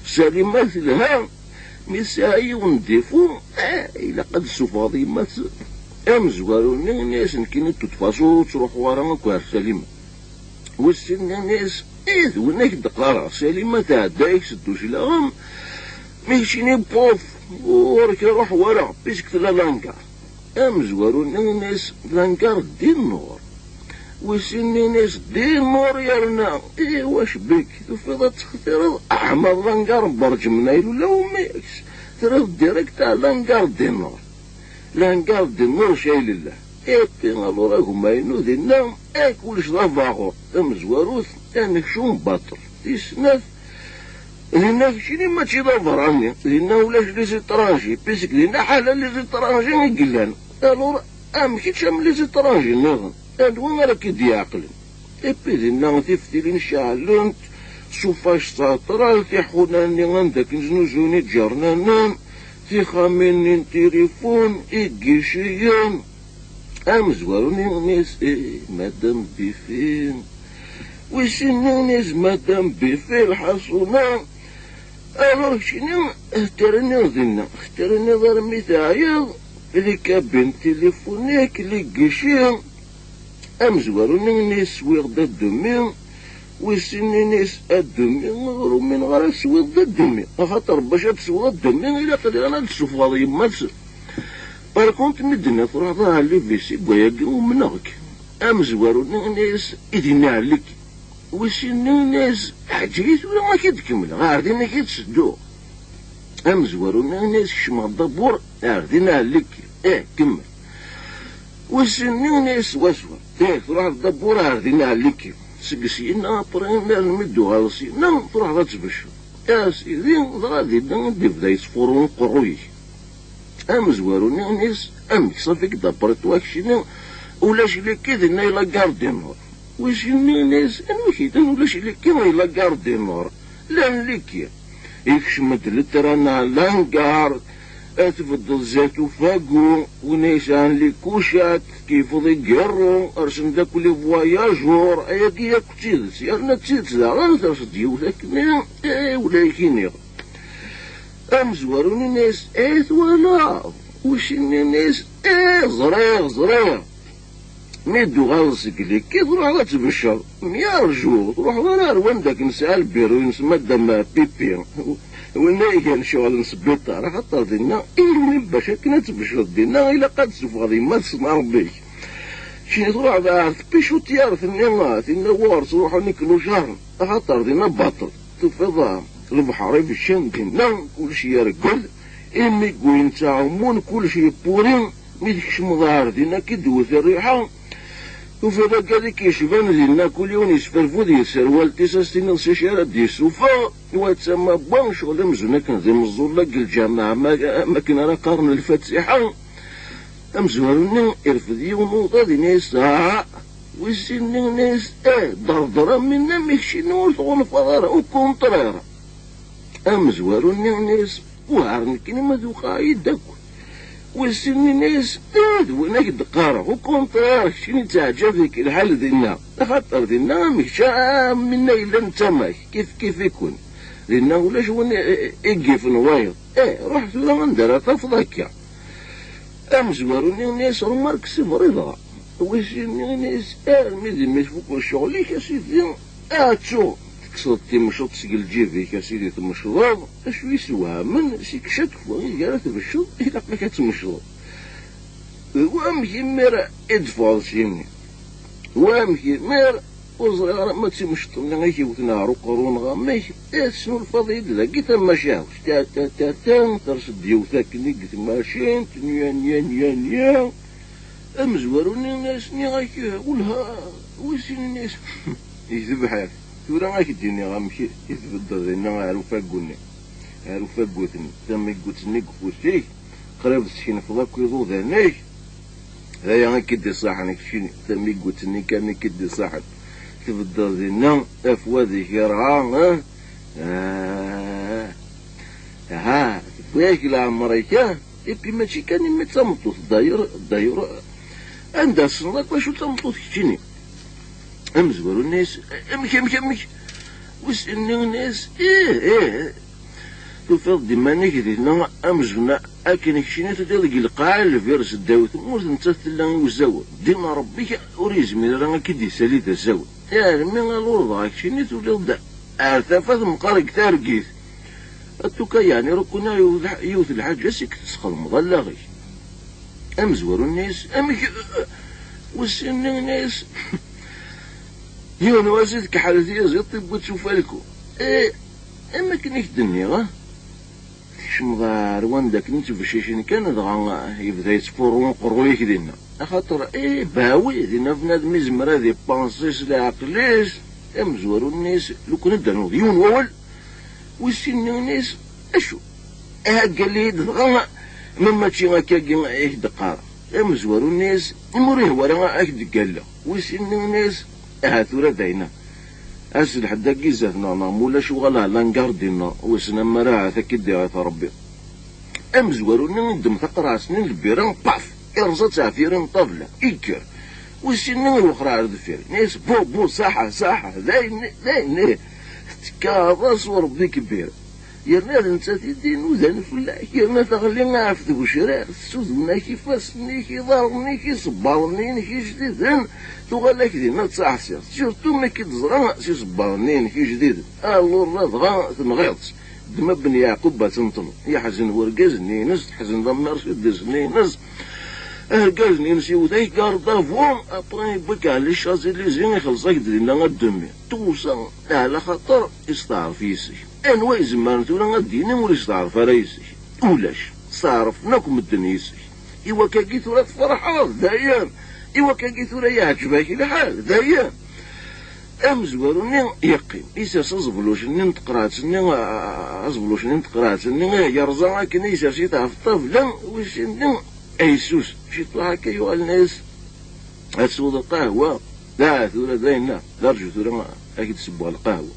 Salima telha, mi tesɛa yiwen n défaut, eh, ilaq ad d-tessufɣeḍ yemma-s. Amezwaru-nni yenna-yas nekkini de toute façon ur ttruḥuɣ ara akk ar Salima. Wissen-nni yenna-yas, eh, d win ak-d-qqareɣ, Salima tɛedda-yak s dduclaɣem, mi keččini pof, ur k-iruḥ wara, puisque tella l'hangar. Amezwaru-nni yenna-yas l'hangar Dinur. Wissen-nni yenna-yas Dinur yerna, eh, wac bik, tufiḍ ad textireḍ aḥmar l'hangar n Berǧemnayl ula umik, terriḍ direct ar l'hangar Dinur. L'hangar Dinur cay lillah. Et puis alors agma-inu dinna, eh, kullec d abaɣur. Tamezwarut, anekcum baṭel. Tis snat, dinna keččini mačči d aberrani. Dinna ulac les étrangers, puisque dinna ḥala les étrangers i yellan. Alors, am kečč am les étrangers nniḍen, anwa ara k-id-iɛeqlen? Et puis dinna tiftilin ceɛlent, ṣṣufaj s ttral, tiḥuna-nni anda akken znuzuyen iǧernanen, tixxamin-nni n tilifun, igiciyen. Amezwaru-nni yenna-yas, eh, Madame Bifi. Wissen-nni yenna-yas Madame Bifi, lḥaṣuna. Alors keččini, terniḍ dinna, terniḍ armi teɛyiḍ, les cabines téléphoniques, les guichets. Amezwaru-nni yenna-yas swiɣ-d adumi, wissen-nni yenna-yas adumi, ur umineɣ ara teswiḍ-d adumi, axaṭer bac ad tesweḍ adumi ilaq diɣen ad d-tessufɣeḍ yemma-tsen. Par contre, mi d-tenniḍ truḥeḍ ɣer l'I V C, deg wayagi umneɣ-k. Amezwaru-nni yenna-yas i dinna ɛelli-k. Wissen-nni yenna-yas, ɛǧel-iyi tura ad k-id-kemmleɣ, ɣer din ad k-id-sedduɣ. Amezwaru-nni yenna-yas kecmeɣ dabur, ɣer din ɛelli-k. Eh, kemmel. Wissen-nni yenna-yas swaswa, eh, truḥeḍ dabur ɣer din ɛelli-k. Seg syenna après, almi d-tuɣaleḍ syenna, truḥeḍ ad tbecceḍ. A sidi, dɣa dinna i d-ibda yettfuṛu uqerruy-ik. Amezwaru-nni yenna-yas, amek, ça fait que d'après toi keččini ulac liki dinna i la gare du Nord? Wissen-nni yenna-yas, anwa i k-yennan ulac liki i la gare du Nord? Llan liki. Ikcem-d letran ar l'hangar, ad tbeddeḍ zdat ufagu, win ay yesɛan likucat, tkeyfeḍ igerru, rsen-d akk les voyageurs, ayagi akk d tidet, yerna d tidet daɣen terseḍ-d yiwet akken, eh, ula i k-iniɣ. Amezwaru-nni yenna-yas, eh, twalaḍ? Wissen-nni yenna-yas, eh, ẓriɣ, ẓriɣ. Mi d-tuɣaleḍ seg liki, truḥeḍ ad tbecceḍ. Mi arju, truḥeḍ ara ar wanda akken nesɛa lbiru-ines Madame Pipi. Winna igan ccɣel n sbiṭar, axaṭer dinna, ilmim bac akken ad tbecceḍ dinna, ilaq ad d-tessufɣeḍ yemma-tsen Ṛebbi-k. Keččini truḥeḍ ar tpicutyart-nni, tinna wuɣur ttruḥun iklucaren, axaṭer dinna baṭel. Tufiḍ lebḥer ibeccan dinna, kullec yergel, imiguyen ttɛummun, kullec yeppuri, mi tkecmeḍ ar din, ad k-id-tewwet rriḥa. Tufiḍ agad i k-yecban dinna, kul yiwen yesferfud yesserwalt-is, ad s-tiniḍ s acu ara d-yessufeɣ, wa d tama n wa, ccɣel amzun akken d imeẓẓuɣen deg lǧameɛ, ma, am akken ara qqaren lfatiḥa. Amezwaru-nni irfed yiwen uḍad, yenna-yas, ah! Wis sin-nni nni-as, eh, derder am winna, mi keččini ur tɣunfaḍ ara, au contraire. Amezwaru-nni nni-as, ugar nekkini ma tuqeɛ-iyi-d akk. Wis sin-nni nni-as, eh, d win ak-d-qqareɣ, au contraire, keččini ttaɛǧab-ik lḥal dinna. Axaṭer dinna am kečč, am winna yellan d tama-k, kif kif ikun. Dinna ulac win i, i, i yifen wayeḍ. Eh, ruḥ tura anda ara tafeḍ akka. Amezwaru-nni nni-as, remarque, c'est vrai dɣa. Wis sin-nni nni-as, armi d imi tfukeḍ ccɣel-ik, a sidi, ad tuɣ tekkseḍ timceḍt seg lǧib-ik, a sidi, tmecḍeḍ. Acu yessewhamen, c'est que chaque fois i ara tbecceḍ, ilaq-ak ad tmecḍeḍ. Wamek imir i d-teffɣeḍ syenni? Wamek imir ur ẓriɣ ara ma d timceḍt-nni i k-iwten ar uqerru neɣ amek, eh, tesnulfaḍ-iyi-d dagi tamacahut. Ta, ta, ta, ta, ters-d yiwet akken i deg tmacint, nya, nya, nya, nya. Amezwaru-nni nni-as, nniɣ-ak, welha, wis sin-nni-as, yedbeḥ-ak. Tura ad k-d-iniɣ amek i tbeddeḍ dinna ar ufagu-nni, ar ufagu-ten, tamigutt-nni deg ufus-ik, qrib teskenfeḍ akk iḍudan-ik. D aya i k-id-iṣaḥen, keččini, tamigutt-nni kan i k-id-iṣaḥen. Tbeddeḍ dinna, afwad-ik irɣa, eh? Ah. Aha, tewwi-ak leɛmer-ik, ah? Et puis mačči kan imi d tameṭṭut, d'ailleurs, d'ailleurs, anda tessneḍ akk acu d tameṭṭut keččini? Amezwaru-nni-as, amek, amek, amek? Wis sin-nni nni-as, ih, ih, tufiḍ-d iman-ik dinna amzun akken keččini telliḍ deg lqaɛa lbir seddaw tmurt, nettat tella i uzawen. Din Rebbi-k ur yezmir ara ad k-id-isali d azawen. Armi alur dɣa keččini tuliḍ-d ar tafat meqqar deg targit. Atuka yeɛni rukuna yiwet lḥ-, yiwet lḥaǧa seg tesxedmeḍ allaɣ-ik. Amezwaru-nni-as, amek, wis sin-nni nni-as, yiwen wass i tkeḥḥel tyaziḍt, tewwi-tt ufalku. Eh, am akken i k-d-nniɣ, ah? Tkecmeḍ ar wanda akken i ttbeccicen kan, dɣa yebda yettfurru uqerruy-ik dinna. Axaṭer, eh, bawi, dinna bnadem izmer ad ipansi s leɛqel-is. Amezwaru-nni-as, lukan ad d-ternuḍ yiwen wawal, wis sin-nni nni-as, acu? Aha ggal-iyi-d dɣa, ma mačči akkagi i k-d-qqareɣ. Amezwaru-nni-as, imi ur ihwa ara ad k-d-ggalleɣ. Wis sin-nni nni-as, aha tura d ayen-a. Ass lḥedd-agi zdat-neɣ neɣ mulac uɣal ar langar dinna, wissen ammer ahat ad k-id-iɣit Rebbi. Amezwaru-nni iddem taqerɛet-nni n lbira, paf! Irẓa-tt ɣef yiri n ṭṭabla, ikker. Wis sin-nni iwexxer ar deffir, nni-as, bu, bu, saḥa, saḥa, d ayen, d ayen, tekkaḍ-as u Rebbi kbir. Yerna d nettat i d-inudan fell-ak, yerna teɣli ɣef tgecrar, tessudun-ak ifassen-ik, iḍarren-ik, isebbaḍen-inek ijdiden, tuɣal-ak dinna d taḥṣirt, surtout mi k-id-teẓra s isebbaḍen-inek ijdiden. Alur ladɣa tenɣiḍ-tt. Ddem a Ben Yeɛqub ad tenṭel. Yeḥzen wergaz-nni-ines, teḥzen d Mercedes-nni-ines. Argaz-nni-ines yewwet-ak garde à vue, après yewwi-k ɣer les Champs-Élysées, ixelleṣ-ak-d dinna à demi. Tout ça, ɛla xaṭer isteɛref yis-k. Anwa izemren tura ad d-yini ur isteɛref ara yis-k? Ulac. Steɛrfen akk medden yis-k. I wakagi tura tferḥeḍ, dayen. I wakagi tura yeɛǧeb-ak lḥal, dayen. Amezwaru-nni yeqqim, isers aẓebluc-nni n teqreɛt-nni, aẓebluc-nni n teqreɛt-nni, yerẓa akken isers-it ɣef ṭṭabla, wis sin-nni, aysus, ciṭuḥ akka yuɣal nna-yas, ad tesweḍ lqahwa? Da, tura d ayenna, d arǧu tura ad k-d-ssewweɣ lqahwa.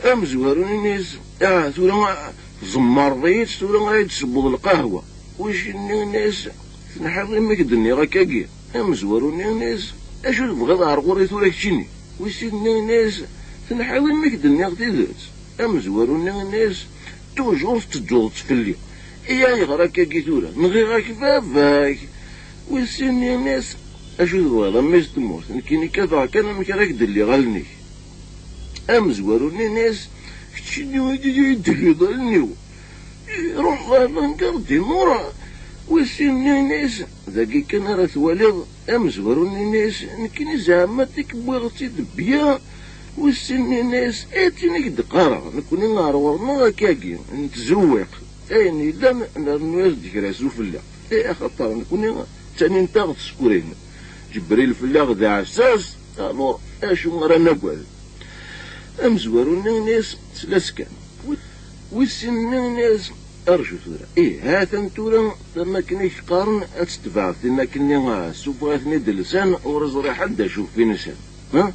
Amezwaru-nni nna-yas, ah, tura tzemmreḍ-iyi-tt, tura ad d-ssewweḍ lqahwa. Wis sin-nni nna-yas, tenḥiḍ imi k-d-nniɣ akkagi? Amezwaru-nni nni-as, acu tebɣiḍ ar ɣur-i tura keččini? Wis sin-nni nni-as, tenḥiḍ imi k-d-nniɣ tidet? Amezwaru-nni nni-as, toujours tettedduḍ-tt fell-i. I ayɣer akkagi tura? Nɣiɣ-ak baba-k. Wis sin-nni nni-as, acu tebɣiḍ a mmi-s n tmurt? Nekkini kkateɣ kan amek ara k-d-lliɣ allen-ik. Amezwaru-nni nni-as, keččini i d-telliḍ allen-iw. Ruḥ ɣer Langar Dimur, wis sin-nni nni-as, dagi kan ara twaliḍ. Amezwaru-nni nni-as, nekkini zeɛma tik wwiɣ-tt-id bya, wis sin-nni nni-as, eh, tin i k-d-qqareɣ, nekkni ar ɣur-neɣ akkagi, nettzuwiq, ayen yellan nernu-as-d kra s ufella. Eh, axaṭer nekkni ttanin-aɣ tsekrin. Ǧebril fell-aɣ d aɛessas, alors acu ara nagad? Amezwaru-nni nni-as, sla-s kan. Wis sin-nni nni-as, Arju tura. Ih, ha-t-an tura, am akken i k-qqaren, ad tetbeɛeḍ tin akken-nni, ah, ssufeɣ-iten-id lsan, ur iẓri ḥedd acu f-insan. Ha?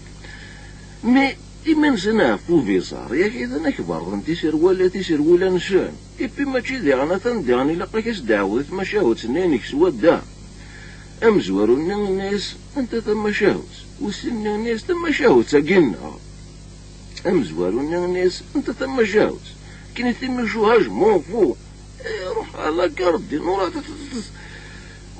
Mi imansen ɣef ubiẓar, yak atan akberḍen tiserwal-, tiserwula-nsen. Ipi mačči diɣen, atan diɣen ilaq-ak ad s-d-ɛawed i tmacahut-nni inek s wadda. Amezwaru-nni inna-yas, anta tamacahut? Wis sin-nni inna-yas, tamacahut-agi-nneɣ. Amezwaru-nni inna-yas, anta tamacahut? Akken i t-imucuha, je m'en fous. Iruḥ ɣer la gare du Nord.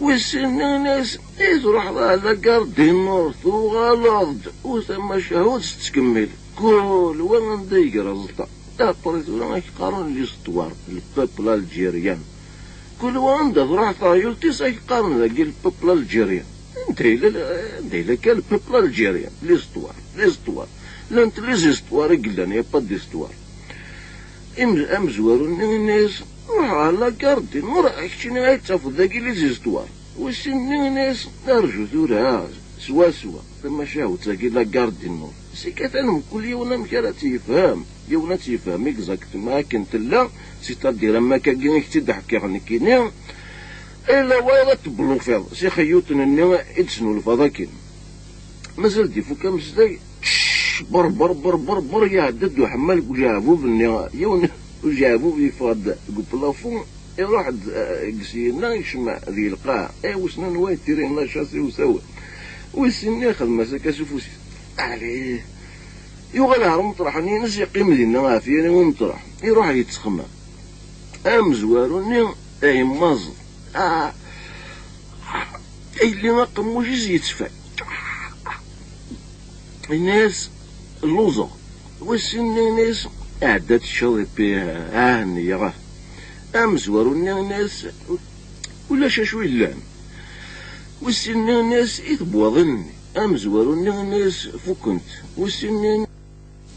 Wis sin-nni inna-yas, i truḥeḍ ɣer la gare du Nord, tuɣaleḍ-d, u tamacahut tettkemmil. Kul wa anda iger aẓeṭṭa. Après tura ad k-qqaren l'histoire, le peuple algérien. Kul wa anda truḥ teɣyult-is ad k-qqaren dagi le peuple algérien. Anda yella, anda yella kan le peuple algérien? L'histoire, l'histoire. Llant les histoires i yellan, y a pas d'histoire. Im-, amezwaru-nni inna-yas, ruḥ ɣer la gare du Nord, keččini ay d-tafeḍ dagi les histoires. Wis sin-nni inna-yas, arju tura, swaswa, tamacahut-agi la gare du Nord. Seg atan mkul yiwen amek ara tt-yefhem, yiwen ad tt-yefhem exactement akken tella, c'est-à-dire am akkagi i k-tt-id-ḥkiɣ nekkini, ila wayeḍ ad teblufiḍ s ixeyyuten-nni i d-tesnulfaḍ akken. Mazal d-ifuk ameslay, tcc, ber, ber, ber, ber, ber, iɛedda-d uḥemmal deg ujeɛbub-nni, yiwen ujeɛbub yeffeɣ-d deg uplafond, iruḥ-d, eh, deg syenna, yekcem di lqaɛa. Eh, wissen anwa yettiri la chasse i usawen. Wis sin-nni ixdem-as akka s ufus-is. Allez! Yuɣal ɣer umeṭreḥ-nni-ines, yeqqim dinna ɣef yiri umeṭreḥ. Iruḥ yettxemmam. Amezwaru-nni, eh, yemmaẓ. Ah, yelli aqemmuc-is yettfal. Yenna-yas, lluẓeɣ. Wis sin-nni yenna-yas, ɛedda teččeḍ, ipi, ah, nniya. Amezwaru-nni yenna-yas, ulac acu yellan. Wis sin-nni yenna-yas, i tebwaḍin-nni. Amezwaru-nni yenna-yas, fukkent. Wis sin-nni,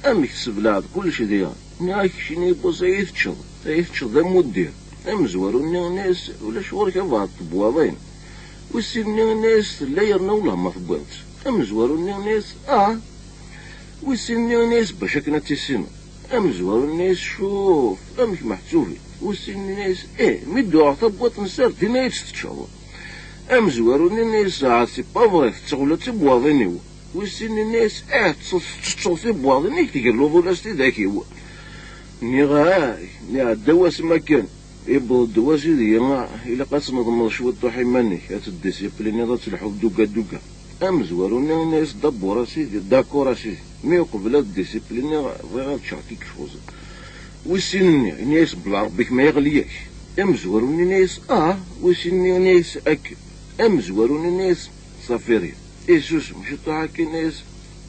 amek tesseblaɛeḍ kullec diɣen? Nniɣ-ak keččini yiwwas ay teččeḍ, ay teččeḍ d amuddir. Amezwaru-nni yenna-yas, ulac ɣur-k abɛaḍ tebwaḍin. Wis sin-nni yenna-yas, tella yerna wellah ma tewwiḍ-tt. Amezwaru-nni yenna-yas, ah! Wis sin-nni yenna-yas, bac akken ad tissineḍ. Amezwaru yenna-yas, cuf, amek meḥsubit? Wis sin-nni yenna-yas, ih, mi d-uɣeɣ tabwaṭ n sardin ay tt-teččeḍ. Amezwaru-nni yenna-yas, ah, c'est pas vrai, tetteɣ ula d tibwaḍin-iw. Wis sin yenna-yas, ah, tetteɣ tibwaḍin-ik, tgelluḍ ula s tidak-iw. Nniɣ-ak, nniɣ-ak, iɛedda wass makken. Iwweḍ-d wass ideg ilaq ad tneḍmeḍ cwiṭuḥ iman-ik, ad teddisipliniḍ, ad telḥuḍ duga duga. Amezwaru-nni yenna-yas, dabur a sidi, dakor a sidi. Mi uqbel ad ddisipliniɣ, bɣiɣ ad ččeɣ kikcuz. Wis sin-nni, yenna-yas, bla Rebbi-k ma yeɣli-yak. Amezwaru-nni yenna-yas, ah, wis sin-nni yenna-yas, akken. Amezwaru-nni yenna-yas, ṣafiri. Isusem ciṭuḥ akken, yenna-yas,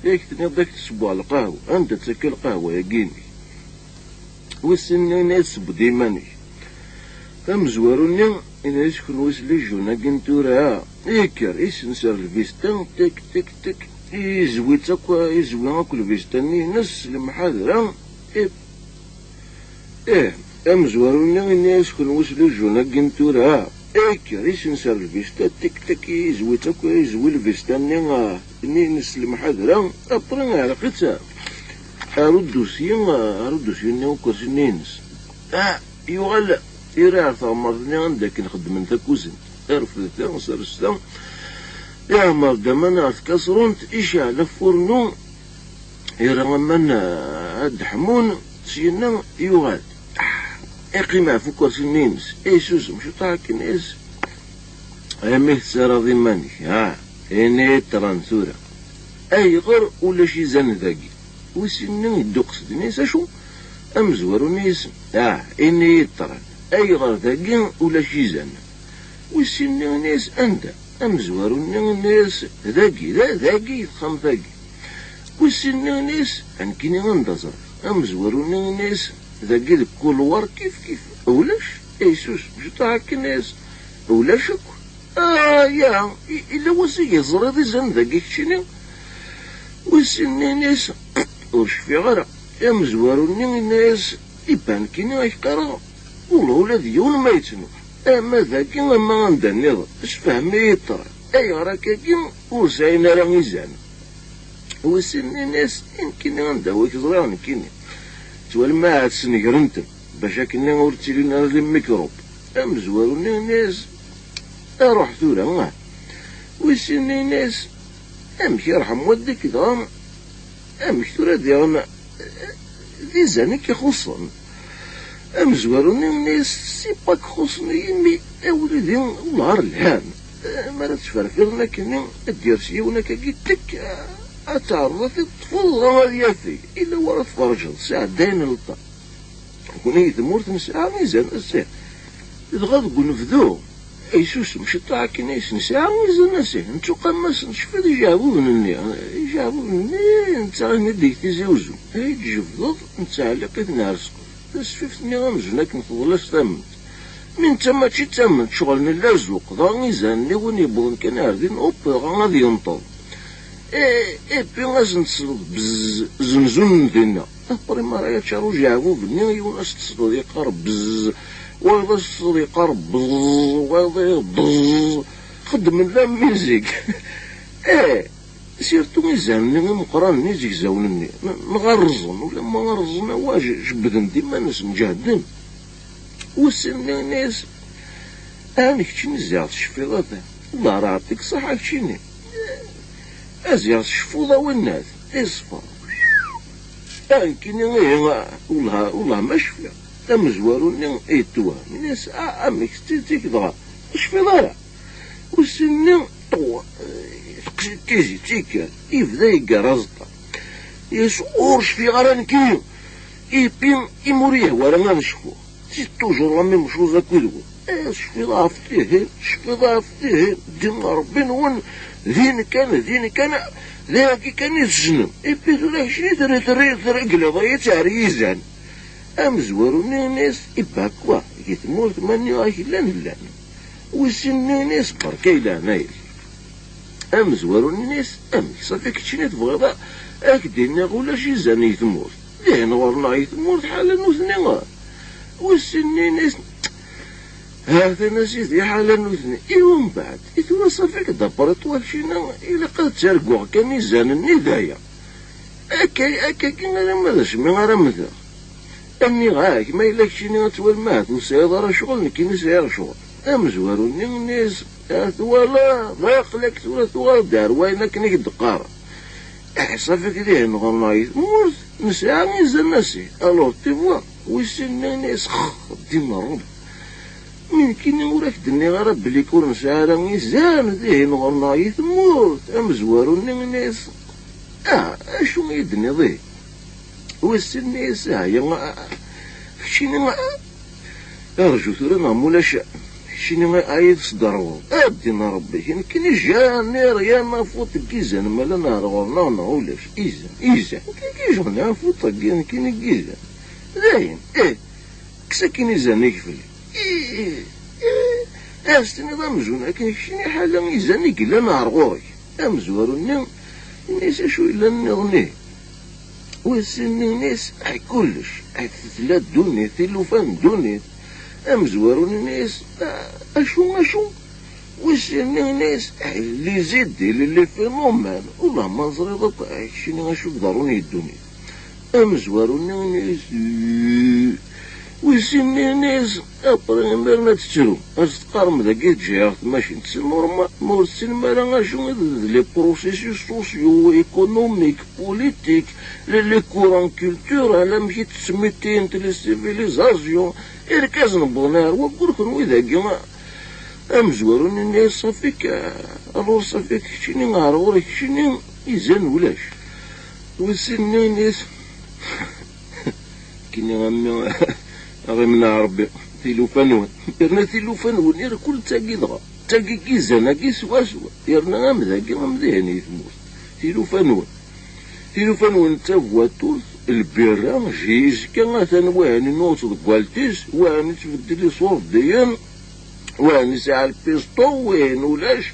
yak tenniḍ-d ad k-d-ssewweɣ lqahwa, anda-tt akka lqahwa-agi-inek? Wis sin-nni yenna-yas, seww-d iman-ik. Amezwaru-nni yenna-yas, kenwi s les jeunes-agi n tura, yekker, isenser lvista, tik, tik, tik, izwi-tt akk, izwi akk lvista-nni-ines s lemḥadra, ip-, ih, amezwaru-nni yenna-yas, kenwi s les jeunes-agi n tura, yekker, isenser lvista, tik, tik, izwi-tt akk, izwi lvista-nni, ah, nni-ines s lemḥadra, après iɛelleq-itt ar udusyi, ar udusyi-nni ukersi-nni-ines. Ah, yuɣal ira ar teɣmert-nni anda akken xeddmen takuzint. Irfed ta, sers ta. Iɛemmer-d aman ar tkasrunt, iceɛl afurnu, ira aman, ah, ad d-ḥmun, syenna yuɣal. Ah, iqqim ɣef ukersi-nni-ines, isusem ciṭuḥ akken is. Amek tessaraḍ iman-ik, ha? Ini-yi-d ṭṭran tura. Ayɣer ulac izan dagi? Wis sin-nni yedduqes-d, ini-as acu? Amezwaru-nni yes, ah, ini-yi-d ṭṭran. Ayɣer dagi ulac izan? Wis sin-nni ini-as anda? Amezwaru-nni ini-as dagi, da, dagi, texxamt-agi. Wis sin-nni ini-as, a nekkini anda ẓriɣ? Amezwaru-nni ini-as, dagi deg kulwar kif kif. Ulac? Isus, ciṭuḥ akken is. Ulac akk. Ah, ya, i-, illa wass i yeẓriḍ izan dagi keččini? Wis sin-nni ini-as, ur cfiɣ ara. Amezwaru-nni ini-as, iban kini ak qqareɣ, ula, ula d yiwen ma yettnuḥ. Ama dagi, ama anda nniḍen. Sfehmi-yi-d ṭṭran. Ayɣer akkagi ur sɛin ara izan? Wis sin-nni ini-as, i nekkini anda wi k-ẓriɣ nekkini? Ttwalem ahat snegren-ten. bac akken ur ttilin ara d imikrub. Amezwaru-nni yenna-yas, "Aruḥ tura, ah." Wis sin-nni yenna-yas, "Amek irḥem wadek dɣa? Amek tura diɣen d izan i k-ixuṣṣen?" Amezwaru-nni yenna-yas, "C'est pas que xuṣṣen-iyi, mais awlidi wellah lhan. Mi ara ttferfiren akkenni, ad d-yers yiwen akkagi, tek, ad teɛreḍ ad t-teṭṭfeḍ dɣa ad yafeg. Illa wara tferǧeḍ, sɛeddayen lṭa." Nekni di tmurt nesɛa izan ass-a. Dɣa deg unebdu, yessusem ciṭṭaḥ akken ay s-nesɛa izan ass-a. Nettuqam-asen, cfiḍ ijeɛbuben-nni. Ijeɛbuben-nni, netta imi d-ig Tizi Uzzu. Ay d-jebdeḍ, nettɛelliq-iten ar ssqef. Tasfift-nni amzun akken teḍla s tamemt. Mi netta mačči d tamemt, ccɣel nella rzuq. Dɣa izan-nni win yewwḍen kan ar din, up, dɣa ad yenṭeḍ. Et puis ad sen-tesleḍ bzz, zenzun n dinna. Après mi ara yaččar ujeɛbub-nni, yiwen ad s-tesleḍ yeqqar bzz, wayeḍ ad s-tesleḍ yeqqar bzz, wayeḍ bzz. Xeddmen la musique. Eh, surtout izan-nni imeqqranen, izegzawen-nni, n-, neɣ rrẓen, ulamma rrẓen awa, je-, jebbden-d iman-nsen, ǧehden. Wis sin-nni yenna-yas, "Ɛni keččini ziɣ tecfiḍ a ta? Wellah ara ɛṭik ṣaḥa keččini. A ziɣ tecfuḍ a winnat, iṣfa." A nekkini ihi, wellah, wellah ma cfiɣ. Amezwaru-nni yetwehhem, yenna-yas, "A, amek tettidik dɣa? Ur tecfiḍ ara?" Wis sin-nni, ṭuw, teqsi-d tizit, ikker, yebda yeggar aẓeṭṭa. Yes, ur cfiɣ ara nekkini. Ipi, imi ur yehwa ara ad cfuɣ. C'est toujours la même chose akked-wen. Eh, tecfiḍ ɣef tihin, tecfiḍ ɣef tihin, ddin n Ṛebbi-nwen, din kan, din kan, d ayagi kan i tessnem. Ipi tura keččini terri, terri, terregliḍ-iyi-tt ar yizan. Amezwaru-nni yenna-yas, "Ibakwa, di tmurt ma nniɣ-ak llan, llan." Wis sin-nni yenna-yas, "Berka i leɛnaya-k." Amezwaru-nni yenna-yas, "Amek, ṣafi keččini tebɣiḍ a-, ad k-d-iniɣ ulac izan i tmurt? Dihin ɣur-neɣ i tmurt ḥala nutni." Wis sin-nni yenna-yas, "Ha-t-an a sidi, ḥala nutni. I umbeɛd? I tura ṣafi-k d apṛiṭwa keččini, ilaq ad ttarguɣ kan izan-nni d aya. Akka, akkagi alamma d asmi ara mmteɣ." Nniɣ-ak, ma yella keččini ad twalem ahat ur tesɛiḍ ara ccɣel, nekkini sɛiɣ ccɣel. Amezwaru-nni yenna-yas, "A twalaḍ, aql-ak tura tuɣaleḍ-d ar wayen akken i k-d-qqareɣ. Iḥṣa-fik dihin ɣur-neɣ i tmurt, nesɛa izan a si. Alors, tu vois." Wis sin-nni yenna-yas, "Xx, ddin n Ṛebbi. Mi nekkini ur ak-d-nniɣ ara belli ur nesɛi ara izan dihin ɣur-neɣ i tmurt." Amezwaru-nni yenna-yas, "Ah, acu i yi-d-tenniḍ ihi?" Wis sin-nni yenna-yas, "Ah, ya, ah, keččini, ah, rju tura neɣ mulac, keččini, ah, ay tesderweḍ. A ddin n Ṛebbi, nekkini jamais rien à foutre deg izan, ma llan ar ɣur-neɣ neɣ ulac. Izan, izan. Qu'est-ce que j'en ai à foutre, nekkini deg izan. Dayen, eh, kkes akin izan-ik fell-i." Ih, ih, as-tiniḍ amzun akken keččini ḥala izan i yellan ar ɣur-k. Amezwaru-nni, yenna-yas, "Acu yellan nniḍen ihi?" Wis sin-nni yenna-yas, "Ay kullec, ay tella ddunit, tilufa n ddunit." Amezwaru-nni yenna-yas, "A-, acu, acu?" Wis sin-nni yenna-yas, "Ay les idées, les, les phénomènes. Ulah ma teẓriḍ akk, ay keččini acu iḍerrun i ddunit." Amezwaru-nni yenna-yas, "Ih." Wis sin-nni yenna-yas, "Après, imiren ad tettrum, ad teqqarem dagi ǧǧiɣ tmacint, c'est normal, ma ur tessinem ara acu i d, d les processus socio-économiques, politiques, les, les courants culturels, amek i ttmettinent les civilisations, irkasen wwḍen ar waggur, kenwi dagi." Amezwaru-nni yenna-yas, "Ṣafi-k, alors ṣafi-k keččini, ar ɣur-k keččini, izan ulac." Wis sin-nni yenna-yas, "Kini a mmi, a ɣ-imneɛ Ṛebbi tilufa-nwen." Yerna tilufa-nwen irkul d tagi dɣa. D tagi n yizan-agi swaswa. Yerna am dagi am dihin i tmurt. Tilufa-nwen. Tilufa-nwen d tabwaturt, lbirra, jiska, atan wahan inuɣ-tt deg waltis, wahan ittbeddil iṣurdiyen, wahan isɛa lpisto, wahan ulac.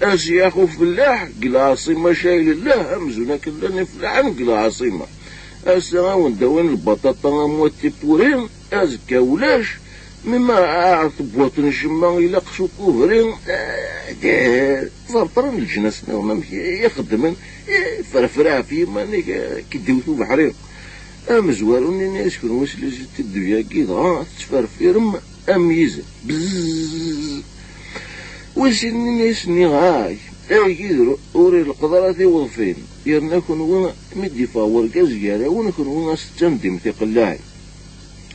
Asyax ufellaḥ deg lɛaṣima cayl llah, amzun akken llan ifellaḥen deg lɛaṣima. Ass-a a wen-d-awin lbaṭaṭa am wat tipuri, azekka ulac. Mi ma ar tewwurt n ccemma ilaq s ukubri, eh, ferṭren leǧnas nniḍen amek i xeddmen, eh, ferfer ɣef yiman-ik, eh, k-id-iwet ubeḥri. Amezwaru-nni yenna-yas: "Kenwi s les étudiants-agi dɣa tettferfirem am yizen." Bzzz. Wis sin-nni yenna-yas: "Nniɣ-ak, agider ur ileqqeḍ ara tiweḍfin, yerna kenwi mi d-yeffeɣ wergaz gar-awen, kenwi a s-tettandim tiqellaɛin."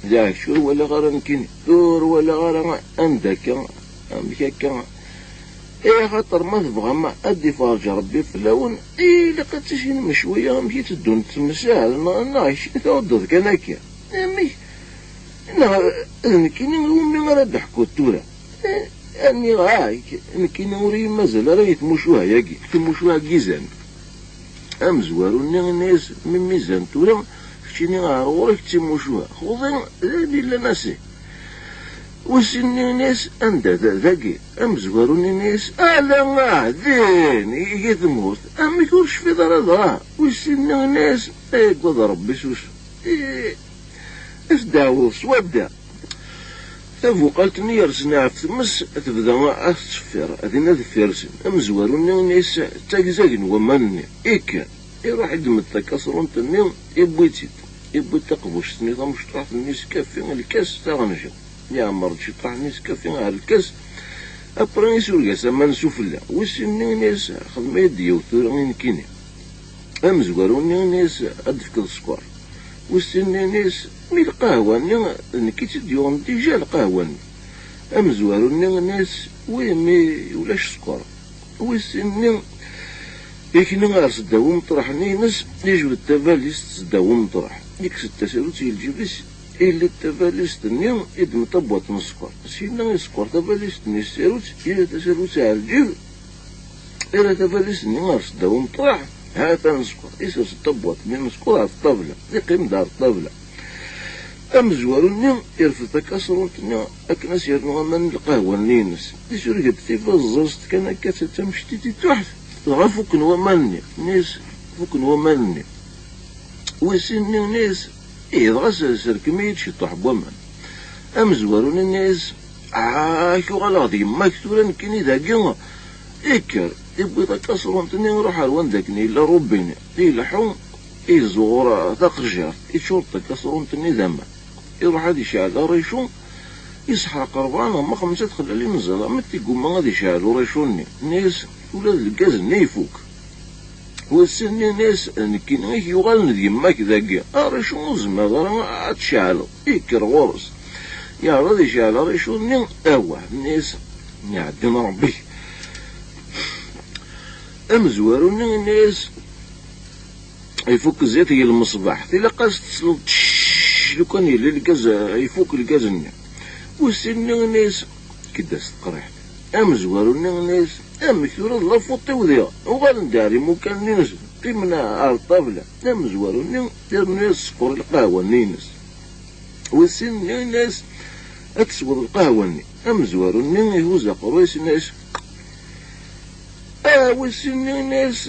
"Daɛkec ur walaɣ ara nekkini, ur walaɣ ara anda akka, amek akka." "Eh, axaṭer ma tebɣam ad d-iferǧ Rebbi fell-awen, ilaq ad tissinem cwiya amek i tteddunt temsal, neɣ, neɣ kečč tɛuddeḍ kan akka. Amek? Neɣ d nekkini iwumi ara d-ḥkuḍ tura?" "Eh, aniɣ-ak, nekkini ur iyi-mazal ara i tmucuha-agi, timucuha n yizan." Amezwaru-nni yenna-yas: "Mi mmizan tura, keččini ar ɣur-k d timucuha, xuḍi d ayen illan asih." Wis sin-nni yenna-yas: "Anda d-, dagi?" Amezwaru-nni yenna-yas: "Ala, ah, din, ihi tmurt. Amek ur tecfiḍ ara dɣa?" Wis sin-nni yenna-yas: "Ay, agad Rebbi, susem. Eh, ad tdeɛwuḍ s wadda." Tabuqalt-nni yersen ɣef tmes tebda ad tettṣeffir, dinna deffir-sen. Amezwaru-nni yenna-yas: "D tagzag n waman-nni." Ikker, iruḥ iddem-d takasrunt-nni, iwwi-tt-id. Iwwi-d taqbuct-nni tamecṭuḥt-nni s kafi, lkas taɣenja. Iɛemmer-d ciṭṭaḥ-nni s kafi ar lkas, après isureg-as aman sufella. Wis sin-nni yenna-yas: "Xdem-iyi-d yiwet tura i nekkini." Amezwaru-nni yenna-yas: "Ad d-tefkeḍ sskeṛ." Wis sin-nni yenna-yas: "Mi lqahwa-nni, d nekk i tt-id-yuɣen dija lqahwa-nni." Amezwaru-nni yenna-yas: "Wi, mi ulac sskeṛ." Wis sin-nni ikna ar seddaw umeṭreḥ-nni-ines, yejbed tabalizt seddaw umeṭreḥ, yekkes-d tasarut i lǧib-is, illi-d tabalizt-nni, iddem tabwaṭ n sskeṛ. Syenna isekkwer tabalizt-nni s tsarut, yerra tasarut ar lǧib, yerra tabalizt-nni ar seddaw umeṭreḥ, ha-t-an sskeṛ. Isers-d tabwaṭ-nni n sskeṛ ɣef ṭṭabla, iqqim-d ar ṭṭabla. Amezwaru-nni irfed takasrunt-nni akken ad s-yernu aman n lqahwa-nni-ines. Isureg-d tibaẓẓaẓt kan akka d tamectit i tuḥt, dɣa fukken waman-nni. Nni-as: "Fukken waman-nni." Wis sin-nni nni-as: "Ih, dɣa s-, serkem-iyi-d ciṭuḥ n waman." Amezwaru-nni nni-as: "Ah, ak uɣaleɣ d yemma-k tura nekkini dagi." Ikker, iwwi takasrunt-nni, iruḥ ar wanda akken yella rubini, ileḥḥu, iẓuɣer taqejjirt, iččur-d takasrunt-nni d aman. Iruḥ ad iceɛl aricu, iseḥreq rebɛa neɣ ma xemsa txellalin n ẓẓlam, iggumma ad iceɛl uricu-nni. Nni-as: "Ula d lgaz-nni ifuk." Wis sin-nni nni-as: "Nekkini i k-yuɣalen d yemma-k dagi, aricu ur tezmireḍ ara ad tceɛleḍ." Ikker ɣur-s, yeɛreḍ ad iceɛl aricu-nni, awah, nni-as: "Iɛeddi n Rebbi-k." Amezwaru-nni nni-as: "Ifuk zzit i lmeṣbaḥ, tilaq ad s-tesleḍ tcc lukan yella lgaz, ifuk lgaz-nni." Wis sin-nni nni-as: "Kedd-as teqriḥt." Amezwaru-nni nni-as: "Amek tura d la faute-iw diɣ?" Uɣalen-d ar imukan-nni-nsen, qqimen ar ṭṭabla. Amezwaru-nni irnu-as sskeṛ i lqahwa-nni-ines. Wis sin-nni nni-as: "Ad tesweḍ lqahwa-nni." Amezwaru-nni ihuzz aqerru-is, nni-as: "Ah, wis sin-nni nni-as: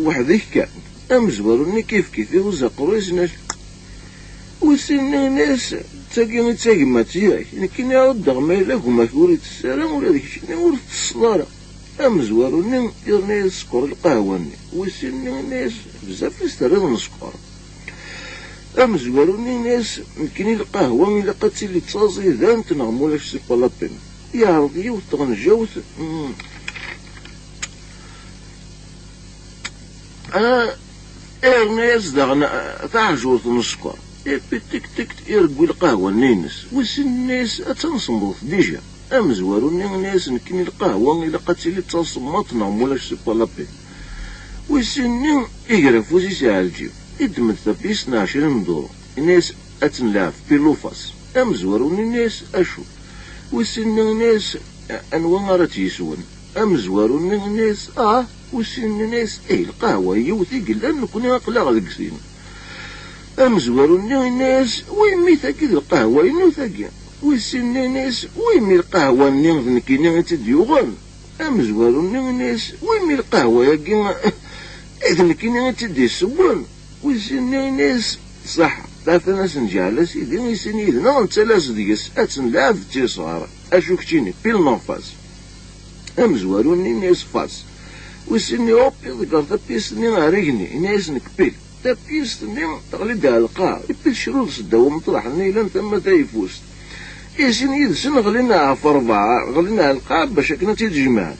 'Weḥd-k kan.'" Amezwaru-nni kifkif ihuzz aqerru-is, nni-as: "Wis sin-nni nni-as: 'D tagi i d tagmat-ik. Nekkini ɛuddeɣ ma yella gma-k ur itess ara, ula d keččini ur tettesseḍ ara.'" Amezwaru-nni yerna-yas sskeṛ i lqahwa-nni. Wis sin-nni nni-as: "Bezzaf i s-terriḍ n sskeṛ." Amezwaru-nni yenna-yas: "Nekkini lqahwa ilaq ad tili d taẓidant neɣ mulac c'est pas la peine." Yeɛreḍ yiwet tɣenjawt, mm, ah, irna-yas daɣen, ah, taɛejurt n sskeṛ. Ipi tik tik, iregwi lqahwa-nni-ines. Wis sin yenna-yas: "Attan semmḍet dija." Amezwaru-nni yenna-yas: "Nekkini lqahwa ilaq ad tili d tasemmaḍt neɣ mulac c'est pas la peine." Wis sin-nni iger afus-is ar lǧib, iddem-d tapist n ɛecrin n duru, yenna-yas: "Ad tt-nleɛɛeb pile ou face." Amezwaru-nni yenna-yas: "Acu?" Wis sin-nni yenna-yas: "Anwa ara tt-yeswen?" Amezwaru-nni yenna-yas: "Ah." Wis sin-nni yenna-yas: "Ih, lqahwa yiwet i yellan, nekkni aql-aɣ deg sin." Amezwaru-nni yenna-yas: "Wi, mi tagi d lqahwa-inu tagi." Wis sin-nni yenna-yas: "Wi, mi lqahwa-nni d nekkini i tt-id-yuɣen." Amezwaru-nni yenna-yas: "Wi, mi lqahwa-agi d nekkini i tt-id-yessewwen?" Wis sin-nni yenna-yas: "Ṣaḥa, atan ad s-njeɛl a sidi, i sin yid-neɣ nettali-as deg-s, ad tt-nleɛɛeb d tisɣar. Acu keččini, pile neɣ face?" Amezwaru-nni yenna-yas: "Face." Wis sin-nni, hop, iḍegger tapist-nni ar igenni, yenna-yas: "Nekk pile." Tapyest-nni teɣli-d ar lqaɛ, iwwi-d crud seddaw umeṭreḥ-nni yellan tama tayeffust. I sin yid-sen ɣlin ɣef rebɛa, ɣlin ar lqaɛ bac akken ad tt-id-jemɛen.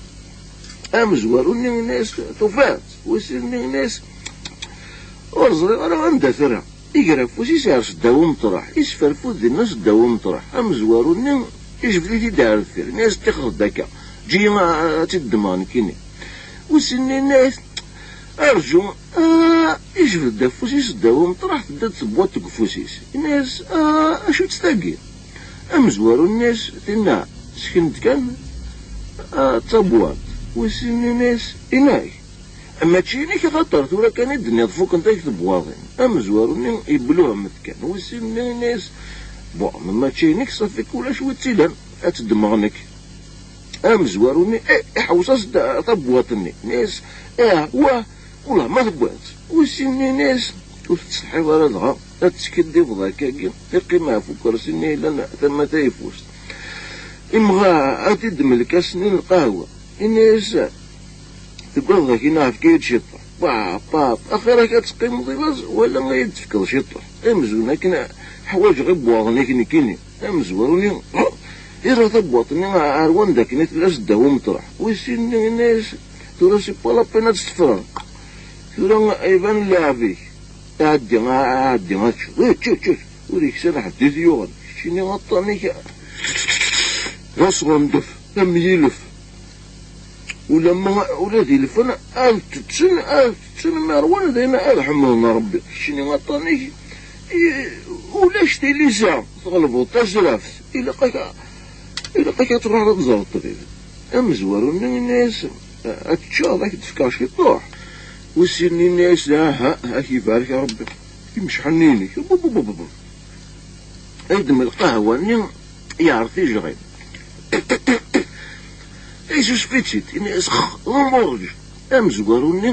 Amezwaru-nni yenna-yas: "Tufiḍ-tt?" Wis sin-nni yenna-yas: "Ur ẓriɣ ara anda terra." Iger afus-is ar seddaw umeṭreḥ, isferfud dinna seddaw umeṭreḥ. Amezwaru-nni ijbed-it-id ar deffir, yenna-yas: "Ṭixer-d akka, eǧǧ-iyi a-, ad tt-id-ddmeɣ nekkini." Wis sin-nni yenna-yas: "Arǧu." Ah, ijbed-d afus-is seddaw umeṭreḥ, tedda-d tebwaṭ deg ufus-is. Yenna-yas: "Ah, acu-tt tagi?" Amezwaru yenna-yas: "Tinna, sken-d kan, ah, d tabwaṭ." Wis sin-nni yenna-yas: "Inek? Mačči inek, axaṭer tura kan i d-tenniḍ fukent-ak tebwaḍin." Amezwaru-nni yebluhem-d kan. Wis sin-nni yenna-yas: "Bon, ma mačči inek, ṣafi, ulac wi tt-ilan, ad tt-ddmeɣ nekk." Amezwaru-nni, eh, iḥewwes-as-d tabwaṭ-nni. Yenna-yas: "Ah, wah, wellah ma tewwiḍ-tt." Wis sin-nni yenna-yas: "Ur tettsetḥiḍ ara dɣa ad teskiddibeḍ akkagi?" Iqqim ɣef ukersi-nni yellan tama tayeffust. Imɣa ad t-id-iddem lkas-nni n lqahwa. Yenna-yas: "Tuggadeḍ akkin, efk-iyi-d ciṭṭaḥ." "Paṭ, paṭ, axir-ak ad teqqimeḍ i laẓ wala ad iyi-d-tefkeḍ ciṭṭaḥ. Amzun akken ḥwaǧeɣ ibwaḍen-ik nekkini." Amezwaru-nni irra tabwaṭ-nni ar wanda akken i tella seddaw umeṭreḥ. Wis sin-nni yenna-yas: "Tura c'est pas la peine ad tt-tefreḍ. Tura iban lɛeb-ik. Ɛeddi, ɛeddi ad teččeḍ. Ečč, ečč, ečč. Ur iksan ḥedd i t-yuɣen. Keččini aṭṭan-ik d asɣendef, am yilef. Ulamma ula d ilfen ad tetten, ad tetten, mi ṛwan d ayen ad ḥemmden Ṛebbi. Keččini aṭṭan-ik, i, ulac tilisa, tɣelbeḍ tazraft. Ilaq-ak, ilaq-ak ad truḥeḍ ad tẓreḍ ṭṭbib." Amezwaru-nni yenna-yas: "Ad teččeḍ, ad k-d-fkeɣ ciṭuḥ." Wis sin-nni yenna-yas: "Aha, ad k-ibarek Ṛebbi. Imceḥ-nni-inek." Bub, bub, bub, bub. Yeddem lqahwa-nni, yeɛreḍ tijɣin. Yessusef-itt-id, yenna-yas: "Xx, d umurǧ." Amezwaru-nni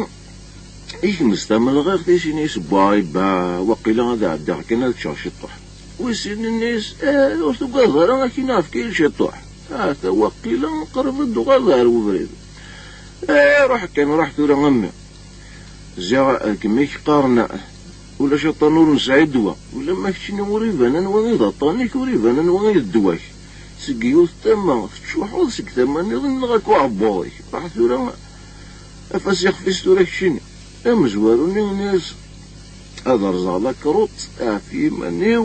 yekmez tamelɣiɣt-is, yenna-yas: "Bay, ba, waqila ad ɛeddiɣ kan ad ččeɣ ciṭuḥ." Wis sin yenna-yas: "Eh, ur tugadeḍ ara, akin efk-iyi-d ciṭuḥ. Ata waqila qrib ad d-tuɣaleḍ ar webrid. Eh, ruḥ kan, ruḥ tura a mmi. Ziɣ deg mi k-qqaren ulac aṭṭan ur nesɛi ddwa, ulamma keččini ur iban anwa i d aṭṭan-ik, ur iban anwa i d ddwa-k. Seg yiwet tama tettcuḥḥuḍ, seg tama nniḍen neɣ akk uɛebbuḍ-ik. Ruḥ tura af-as ixef-is tura keččini." Amezwaru-nni yenna-yas: "Ad rẓeɣ lakruṭ ɣef yiman-iw."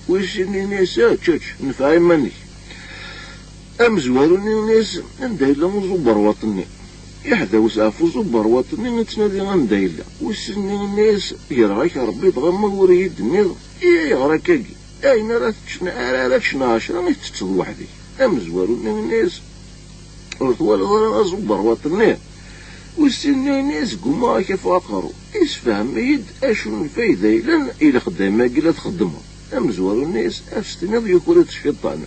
Wis sin yenna-yas: "Ečč, ečč, nfeɛ iman-ik." Amezwaru-nni yenna-yas: "Anda yella uẓuberwaṭ-nni?" Iḥdaw s ɣef uẓuberwaṭ-nni, ittnadi anda yella. Wis sin yenna-yas: "Greɣ-ak Ṛebbi, dɣa ma ur iyi-d-tenniḍ i ayɣer akkagi? Ayen ara teččen, ara, ara ččen ɛecra, i tettetteḍ weḥd-k." Amezwaru-nni yenna-yas: "Ur twalaḍ ara aẓuberwaṭ-nni?" Wis sin yenna-yas: "Ggumaɣ ad k-afeɣ aqerru. Isefhem-iyi-d acu n lfayda yellan i lexdama-agi la txeddmeḍ." Amezwaru yenna-yas: "Af s-tiniḍ yuker-it cciṭan."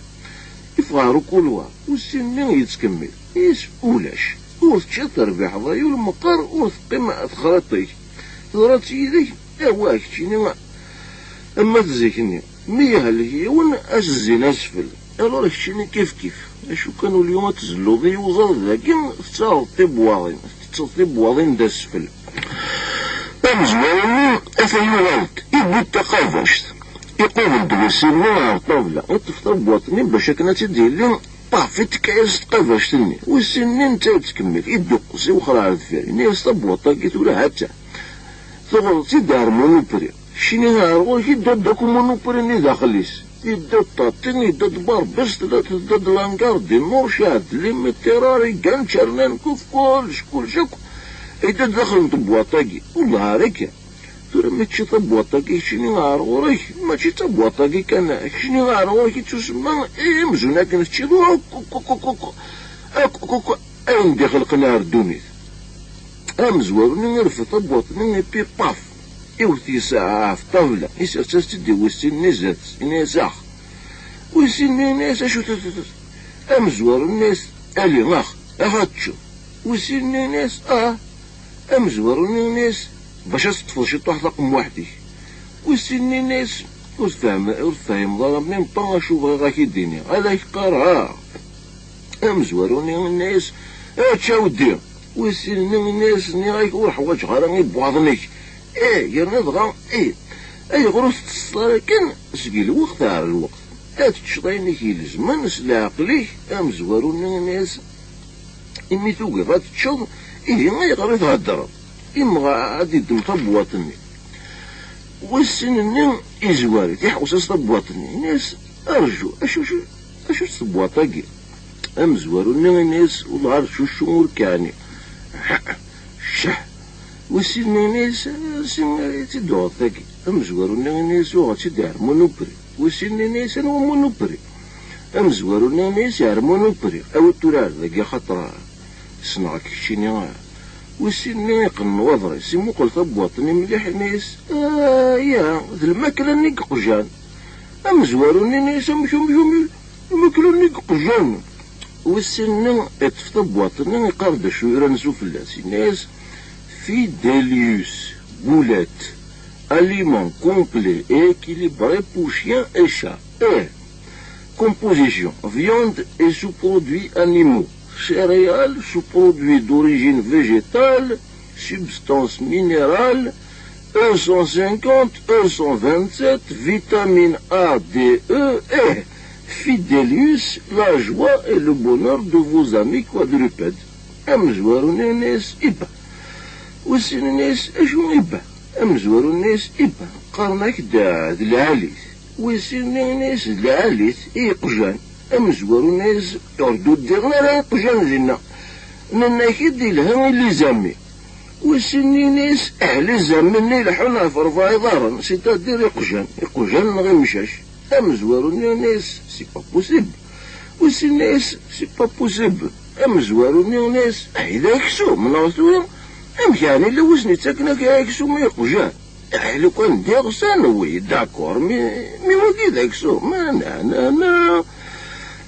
Iffeɣ ɣer ukulwaṛ, wis sin-nni yettkemmil. Is ulac. Ur teččiḍ terbiḥeḍ ay ul meqqar, ur teqqim texriṭ-ik. Teḍra-tt yid-k, awah, keččini am at zik-nni. Mi yehlek yiwen, ad s-zzin asfel. Alors keččini kif kif. Acu kan, ul-iw ad tzelluḍ i uẓaḍ dagi, tettaɣeḍ tibwaḍin, tettetteḍ tibwaḍin d asfel. Amezwaru-nni ata yuɣal-d, iwwi-d taqabact. Iqubel-d wis sin-nni ɣer ṭṭabla, iṭṭef tabwaṭ-nni bac akken ad tt-id-yelli, paf, ittekka-yas tqabact-nni. Wis sin-nni netta yettkemmil, idduqqes, iwexxer ar deffir, yenna-yas: "Tabwaṭ-agi tura ha-tt-a. Tuɣeḍ-tt-id ar Monoprix. Keččini ar ɣur-k, idda-d akk Monoprix-nni daxel-is. Idda-d Tati, idda-d Barbès, tedda-d Langar di Nurc, Ɛedli, Mitterrand, Igan, Tchernankov, kullec, kullec akk. Idda-d daxel n tebwaṭ-agi." Wellah ar akka. Tura mačči tabwaṭ-agi keččini ar ɣur-k, mačči d tabwaṭ-agi kan, keččini ar ɣur-k i ttusemma, i amzun akken teččiḍ akk, akk, akk, akk, akk, akk, akk ayen d-ixelqen ar ddunit. Amezwaru-nni irfed tabwaṭ-nni, ipi paf, iwet-is ɣef ṭṭabla, isers-as-tt-id i wis sin-nni zdat-s, yenna-yas: "Ax." Wis sin-nni yenna-yas: "Acu-t, acu-t, acu-t?" Amezwaru-nni yenna-yas: "Ali, ax, ax ad teččeḍ." Wis sin-nni yenna-yas: "Ah." Amezwaru-nni yenna-yas: "Bac ad teṭṭfeḍ ciṭuḥ taqemmuḥt-ik." Wis sin-nni yenna-yas: "Ur tfehme-, ur tefhimeḍ ara même pas acu bɣiɣ ad k-id-iniɣ, ad ak-qqareɣ." Amezwaru-nni yenna-yas: "Ečč a weddi." Wis sin-nni yenna-yas: "Nniɣ-ak ur ḥwaǧeɣ ara ibwaḍen-ik." Eh, yerna dɣa, eh, ayɣer ur teṭṭseḍ ara kan seg lweqt ar lweqt? Ad teččeḍ ayen i k-ilezmen s leɛqel-ik. Amezwaru-nni yenna-yas, imi tugiḍ ad teččeḍ, ihi ayɣer i theddreḍ? Imɣa ad d-iddem tabwaṭ-nni. Wis sin-nni izwar-it, iḥewwes-as tabwaṭ-nni, yenna-yas, rju, acu, acu, acu-tt tebwaṭ-agi? Amezwaru-nni yenna-yas, wellah ar cuccu ur k-ɛni. Ccah! Wis sin-nni yenna-yas, ansi i tt-id-tuɣeḍ tagi? Amezwaru-nni yenna-yas, uɣeɣ-tt-id ar Monoprix. Wis sin-nni yenna-yas, anwa Monoprix? Amezwaru-nni yenna-yas, ar Monoprix. Awi-d tura ar dagi axaṭer ssneɣ-k keččini. Wis sin-nni iqqen waḍris, imuqel tabwaṭ-nni mliḥ, yenna-yas, ah, ya, d lmakla-nni n yeqjan. Amezwaru-nni yenna-yas, amek, amek, amek, lmakla-nni n yeqjan? Wis sin-nni iṭṭef tabwaṭ-nni, iqqar-d acu yuran s ufella-s, yenna-yas, Fidelius, boulette, aliment complet et équilibré pour chien et chat. Eh, composition, viande et sous-produits animaux, céréales, sous-produits d'origine végétale, substances minérales, E cent cinquante, E cent vingt-sept, vitamine A, D, E, eh, Fidelius, la joie et le bonheur de vos amis quadrupèdes. Amezwaru-nni yenna-yas, ibba. Wis sin yenna-yas, acu ibba? Amezwaru yenna-yas, ibba, qqaren-ak-d d lɛali-t. Wis sin yenna-yas, d lɛali-t i yeqjan. Amezwaru yenna-yas, ur d-uddiɣen ara iqjan dinna. Nenna-k-id ilha i les amis. Wis sin yenna-yas, ah, les amis-nni leḥḥun ɣef rebɛa iḍarren, c'est-à-dire iqjan, iqjan neɣ imcac. Amezwaru-nni yenna-yas, c'est pas possible. Wis sin yenna-yas, c'est pas possible. Amezwaru-nni yenna-yas, ah, d aksum, neɣ tura? Amek yeɛni, la wi sen-ittaken akka aksum i iqjan? Ah, lukan d iɣsan, oui, d'accord, mais, mais wagi d aksum, ah, na, na, na.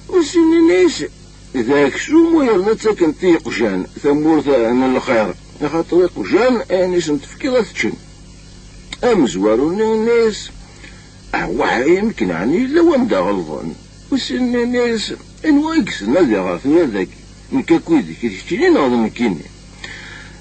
Wis sin yenna-yas, d aksum u yerna ttaken-t i yeqjan, tamurt n lxir, axaṭer iqjan ayen i sen-tefkiḍ ad t-ččen. Amezwaru-nni yenna-yas, ah, wah, ayen akken ɛni yella wanda ɣelḍen? Wis sin yenna-yas, anwa i yessenna diɣ ɣer tura dagi? Nekk akked-k, d keččini neɣ d nekkini?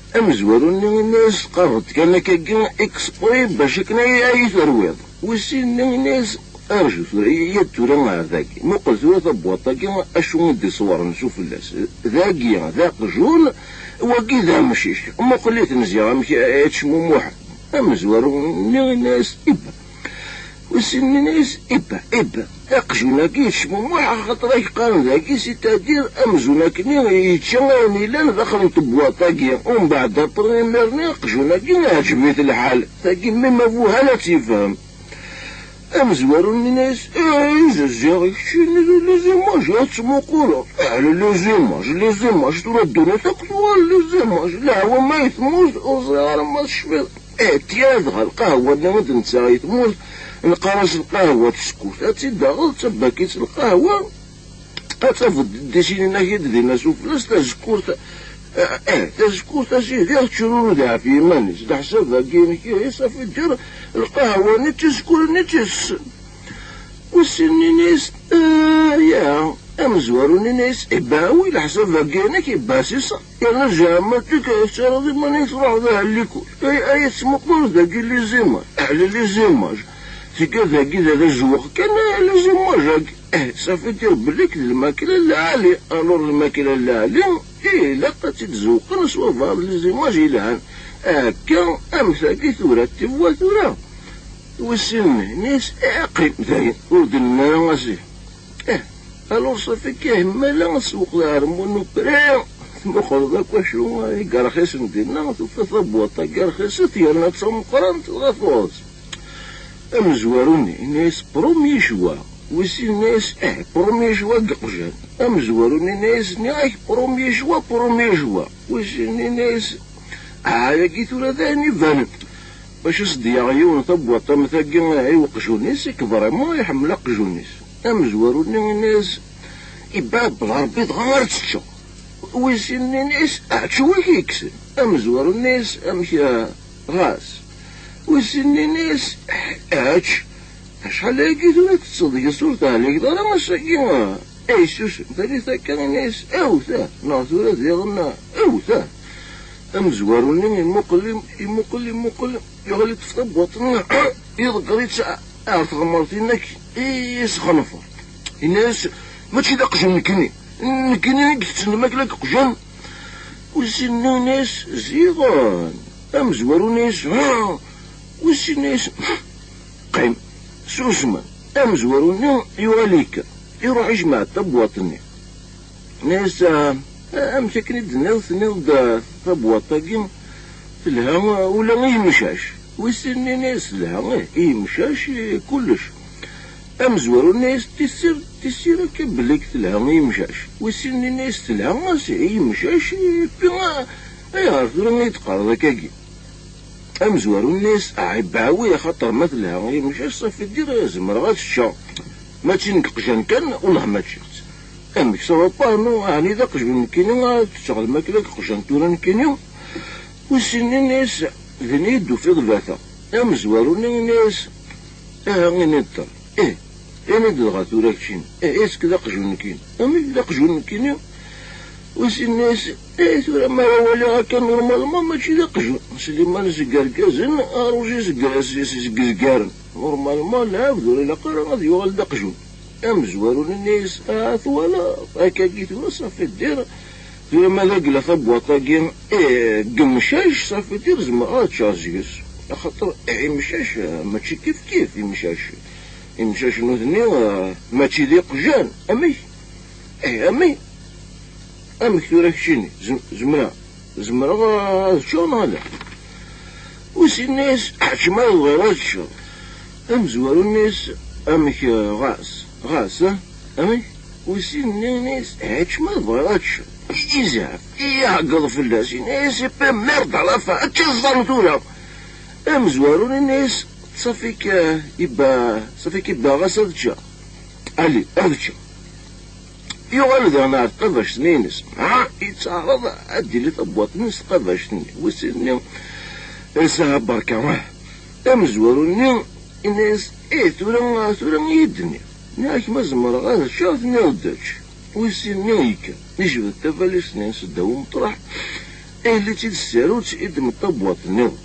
Amezwaru-nni yenna-yas, qqareɣ-d kan akkagi exprès bac akken ay, ay terwiḍ. Wis sin yenna-yas, arju tura, ya tura ar dagi. Muqel tura tabwaṭ-agi, acu i d-iṣewren s ufella-s. Dagi d aqjun, wagi d amcic. Muqel-iten ziɣ amek i ttcmumuḥen. Amezwaru-nni yenna-yas, ibba. Wis sin yenna-yas, ibba, ibba. Aqjun-agi yettcmumuḥ, axaṭer ak-qqaren dagi, c'est-à-dire amzun akkenni yečča ayen yellan daxel n tebwaṭ-agi. Umbeɛd après, imir-nni, aqjun-agi iɛǧeb-it lḥal. Tagi, même abuhal ad tt-yefhem. Amezwaru-nni yenna-yas, eh, ziɣ keččini d les images ad tettmuquleḍ. Eh, les images, les images, tura ddunit akk tuɣal les images. Lehwa ma i tmurt, ur ẓriɣ ara ma tecfiḍ. Eh, tya dɣa lqahwa-nni i d-nesɛa i tmurt, neqqar-as lqahwa n tsekkurt. Ad tt-id-taɣeḍ d tabakit n lqahwa, ad tafeḍ ddisinin-agi d dinna sufella-s, tasekkurt, eh, eh, tasekkurt a sidi ad tettcururud ɣef yiman-is. Leḥsab-agi-inek ihi, safi, ddir lqahwa-nni d tisekkurt-nni d tis-, Wis sin yenna-yas, eh, ya, amezwaru-nni yenna-yas, ibba, wi leḥsab-agi-inek, ibba, c'est ça. Yerna zeɛma tuk tettaraḍ iman-ik truḥeḍ ar likul. Ay, ay, tettmuquleḍ dagi les images. Ɛla les images. Tika dagi d azewweq kan, ah, les images-agi. Eh, safi ddir belli-k d lmakla n lɛali. Alors lmakla n lɛali, eh, ilaq ad tt-id-zewqen s wabɛaḍ les images yelhan. Akka, am tagi tura, tiwa tura. Wis sin yenna-yas, eh, qqim dayen, ur d-nenna ara a sidi. Eh, alors safi akka, ihi ma la ad sewqeḍ ar Monoprix, tmuqleḍ akk acu i yerxisen dinna, tufiḍ tabwaṭ-agi rxiset, yerna d tameqqrant, dɣa tuɣeḍ-tt. Amezwaru-nni yenna-yas, premier choix. Wis sin yenna-yas, eh, premier choix deg iqjan. Amezwaru-nni yenna-yas, nniɣ-ak, premier choix, premier choix. Wis sin yenna-yas, ah, ayagi tura d ayen ibanen. Bac as-d-yaɣ yiwen tabwaṭ am tagi i uqjun-is, i k-vraiment iḥemmel aqjun-is. Amezwaru-nni yenna-yas, ibba bla Rebbi dɣa ara teččeḍ. Wis sin yenna-yas, ečč wi k-yekksen. Amezwaru yenna-yas, amek, ah, ɣas? Wis sin yenna-yas, ečč. Acḥal ayagi tura teṭṭseḍ deg-s ur teɛligeḍ ara ass-agi? Ay susem, tallit akka, yenna-yas, awta, neɣ tura diɣen, awta. Amezwaru-nni imuqel, imuqel, imuqel, yuɣal iṭṭef tabwaṭ-nni, iḍegger-itt ar tɣemmert-inek, i yesxenfer. Yenna-yas: "Mačči d aqjun nekkini. Nekkini i itetten lmakla deg uqjun." Wis sin-nni yenna-yas: "Ziɣen." Amezwaru yenna-yas: "Ha." Wis sin yenna-yas: "Qqim." Susmen. Amezwaru-nni yuɣal yekker, iruḥ ijmeɛ-d tabwaṭ-nni. Nna-yas: "Ah, amek akken i d-tenniḍ, tenniḍ-d, ah, tabwaṭ-agi telha, ah, ula i yemcac?" Wis sin-nni yenna-yas: "Telha, ih, i yemcac, i kullec." Amezwaru yenna-yas: "Tissir, tissir akka belli telha i yemcac." Wis sin-nni yenna-yas: "Telha, ah, i yemcac, i pi, ah, ayɣer tura i d-teqqareḍ akkagi?" Amezwaru yenna-yas: "Ɛibɛawi, axaṭer ma telha i yemcac, ṣafi dir, zemreɣ ad t-ččeɣ. Mačči nekk qjan kan, wellah ma ččiɣ-tt." "Amek, ça va pas, non? Ɛni d aqjun nekkini, ad teččeɣ lmakla deg qjan tura nekkini?" Wis sin-nni yenna-yas: "Din i yi-d-tufiḍ bata." Amezwaru-nni yenna-yas: "Aha, ini-d ṭṭer. Ih, ini-d dɣa tura keččini. Ih, est-ce que d aqjun nekkini?" "Amek d aqjun nekkini?" Wis sin yenna-yas: "Eh, tura ma ara waliɣ akka, normalement mačči d aqjun. Sliman seg irgazen, Ṛuji seg, seg, seg izgaren. Normalement lɛebd ur ilaq ara ad yuɣal d aqjun." Amezwaru yenna-yas: "Ah, twalaḍ, akkagi tura, ça fait dire, tura ma d agla tabwaṭ-agi, eh, deg imcac, ça fait dire zemreɣ ad ččeɣ seg-s. Axaṭer, eh, imcac, eh, mačči kif kif, imcac. Imcac nutni, eh, mačči d iqjan. Amek? Eh, amek? Amek tura keččini? Zem-, zemreɣ, zemreɣ ad ččeɣ neɣ ala?" Wis sin yenna-yas: "Ḥač ma tebɣiḍ ad teččeḍ." Amezwaru yenna-yas: "Amek, eh, ɣas, ɣas, eh? Amek?" Wis sin yenna-yas: "Ḥač ma tebɣiḍ ad teččeḍ." Izɛef, iɛeggeḍ fell-as, yenna-yas: "Ipe merde à la fin, ad teččeḍ ẓẓan tura." Amezwaru yenna-yas: "Ṣafi-k, eh, iba, ṣafi-k iba, ɣas ad ččeɣ. Allez, ad ččeɣ." Yuɣal daɣen ɣer tqabact-nni-ines. Ha, yettɛaraḍ ad d-tili tabwaṭ-nni s tqabact-nni. Wis sin-nni, "Ass-a berka, ah." Amezwaru-nni yenna-yas: "Eh, tura, tura i yi-d-tenniḍ. Nniɣ-ak ma zemreɣ ad ččeɣ, tenniḍ-d ečč." Wis sin-nni yekker, yejbed tabalizt-nni-ines ddaw umeṭreḥ, ili-tt-id s tsarut, iddem tabwaṭ-nniḍen.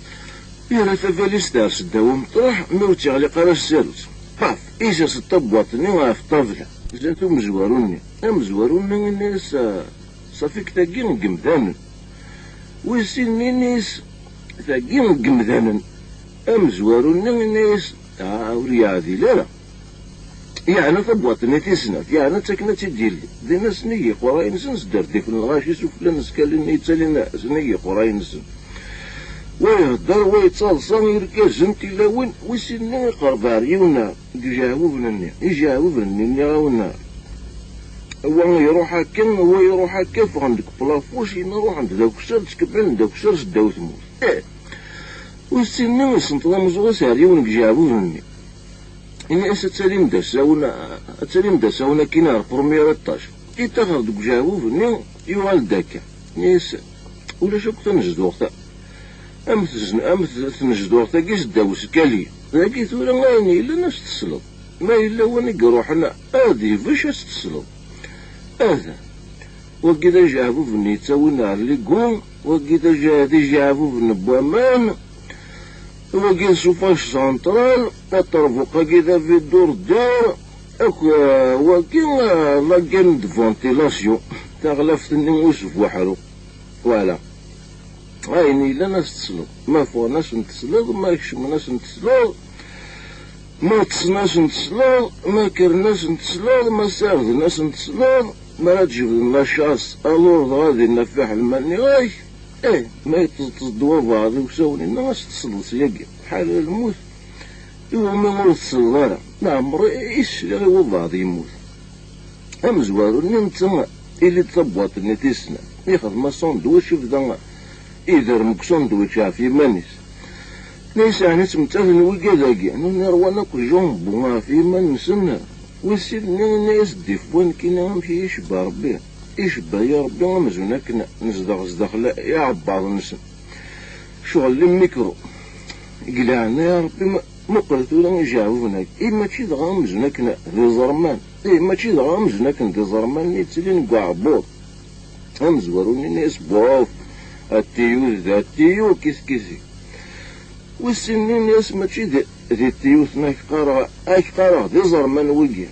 Yerra tabalizt ar seddaw umeṭreḥ, mi ur tt-yeɣliq ara s tsarut. Paf! Isers tabwaṭ-nni ɣef ṭṭabla, zdat umezwaru-nni. Amezwaru-nni yenna-yas: "Ah, ṣafi-k tagi n yemdanen." Wis sin-nni yenna-yas: "Tagi n yemdanen." Amezwaru-nni yenna-yas: "Ah, ur yeɛdil ara." Yeɛna tabwaṭ-nni tis snat, yeɛna akken ad tt-id-yeldi. Dinna, sennig iqerray-nsen, sderdifen lɣaci sufella n skali-nni yettalin sennig iqerray-nsen. Wa ihedder, wa yettaḍsa, irgazen, tilawin, wis sin-nni iqerreb ar yiwen deg ijeɛbuben-nni. Ijeɛbuben-nni, nniɣ-awen, wa iruḥ akken, wa iruḥ akka, ffɣen deg plafus, yenna ruḥen-d d akessar, ttkemmilen d akessar seddaw tmurt. Eh! Wis sin-nni isenṭeḍ ameẓẓuɣ-is ar yiwen deg ijeɛbuben-nni. Ini-as ad talim d asawen, ad talim d asawen akkin ar premier étage. Iṭṭaxer deg ujeɛbub-nni, yuɣal-d akka. Ini-as: "Ulac akk tanezduɣt-a. Am tezn-, am t-, tnezduɣt-agi seddaw uskali. Dagi tura ayen yellan ad s-tesleḍ. Ma yella win i iruḥen ad ibecc ad s-tesleḍ." Ada. Wagi d ajeɛbub-nni yettawin ar ligu, wagi d aje-, d ijeɛbuben n waman, wagi d chauffage central, aṭerbuq-agi d avidur dur, ak-, wagi, eh, la gaine de ventilation, taɣlaft-nni n usbuḥru. Voilà. Ayen yellan ad s-tesleḍ. Ma ffɣen ad sen-tesleḍ, ma kecmen ad sen-tesleḍ. Ma ṭṭsen ad sen-tesleḍ, ma kkren ad sen-tesleḍ, ma ssarden ad sen-tesleḍ, mi ara d-jebden la chasse, alors dɣa dinna fiḥel ma nniɣ-ak, eh, ma yeṭṭeẓṭeẓ-d wabeɛḍ i usawen-inna, ad s-tesleḍ syagi. Ḥala lmut, iwumi ur tesleḍ ara? Leɛmer i, i sliɣ i wabeɛḍ yemmut. Amezwaru-nni netta ili-d tabwaṭ-nni tis snat, ixdem asandwič, ibda iderrem deg usandwič ɣef yiman-is. Nna-yas: "Ɛni ttmettaten wigad-agi?" Nniɣ: "Rwan akk jumbu ɣef yiman-nsen." Wis sin-nni, nna-yas: "Des fois nekkini amek i yi-icebba Rebbi? Icebba-yi Rebbi amzun akken nezdeɣ zdaxel iɛebbaḍ-nsen. Ccɣel n lmikru. Deg leɛnaya Rebbi, ma-, muqel tura ijeɛbuben-agi. I mačči dɣa amzun akken d iẓerman? I mačči dɣa amzun akken d iẓerman i yettilin deg uɛebbuḍ?" Amezwaru-nni nna-yas: "Buf! Atiyut d atiyu kiskisi. Wis sin-nni, nni-as mačči d, d itiyuten, ak-qqareɣ, ak-qqareɣ d iẓerman wigi.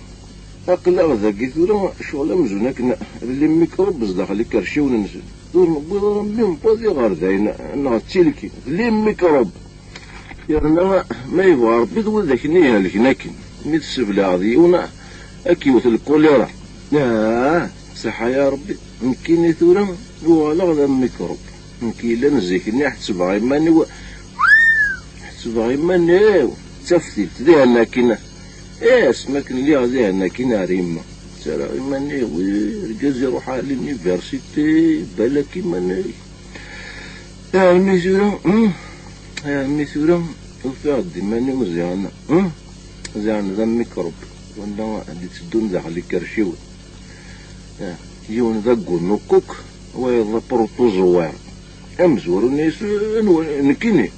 Aql-aɣ dagi tura, ccɣel amzun akken d les microbes daxel ikerciwen-nsen. Ur newwiḍ ara mim pas iɣerdayen neɣ d tilkin. D les microbes. Yerna ma yebɣa Ṛebbi d widak-nni ihelken akken, mi tesseblaɛeḍ yiwen, ad k-yewwet lkulira. Ah, ṣaḥa ya Ṛebbi, nekkini tura uɣaleɣ d amikṛub. Nekk yellan zik-nni ḥettbeɣ iman-iw, ḥettbeɣ iman-iw d taftilt, dihen akin, eh, asmi akken lliɣ dihen akin ar yemma. Ttarraɣ iman-iw, eh, argaz iruḥ ar l'université, balak iman-ik. Armi tura, hmm, armi tura ufiɣ-d iman-iw ziɣen, hmm, ziɣen d amikṛub, wanda d-itteddun daxel ikerciwen. Eh, yiwen d aggunukuk, wayeḍ d aprutuẓuwar. Amezwaru-nni yes-, eh, nwa-, nekkini.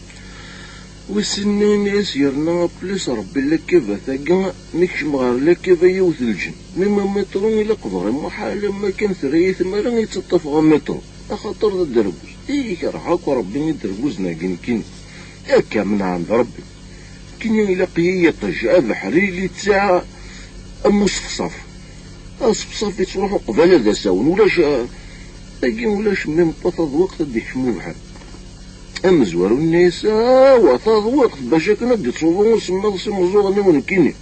Wis sin-nni, nni-as, yerna aplis Ṛebbi la cave-agi, mi kecmeɣ ɣer la cave-a yiwet lǧen. Mi ma miṭru ilaq ḍrimuḥ, alamma kan terra-yi tmara i ttaṭṭafeɣ amiṭru, axaṭer d aderbuz. I kerheɣ akk Ṛebbi iderbuzen-agi nekkini. Akka menɛen d Ṛebbi. Nekkini ilaq-iyi yiṭij, abeḥri, littaɛ, am uṣefṣaf. Aṣefṣaf yettruḥu qbala d asawen, ulac, ah, tagi ulac, mi meṭṭa taḍwiqt ad d-ikcem ubeḥri. Amezwaru-nni yes-, awa, taḍwiqt, bac akken ad d-ittsuḍu usemmiḍ s imeẓẓuɣen-iw nekkini.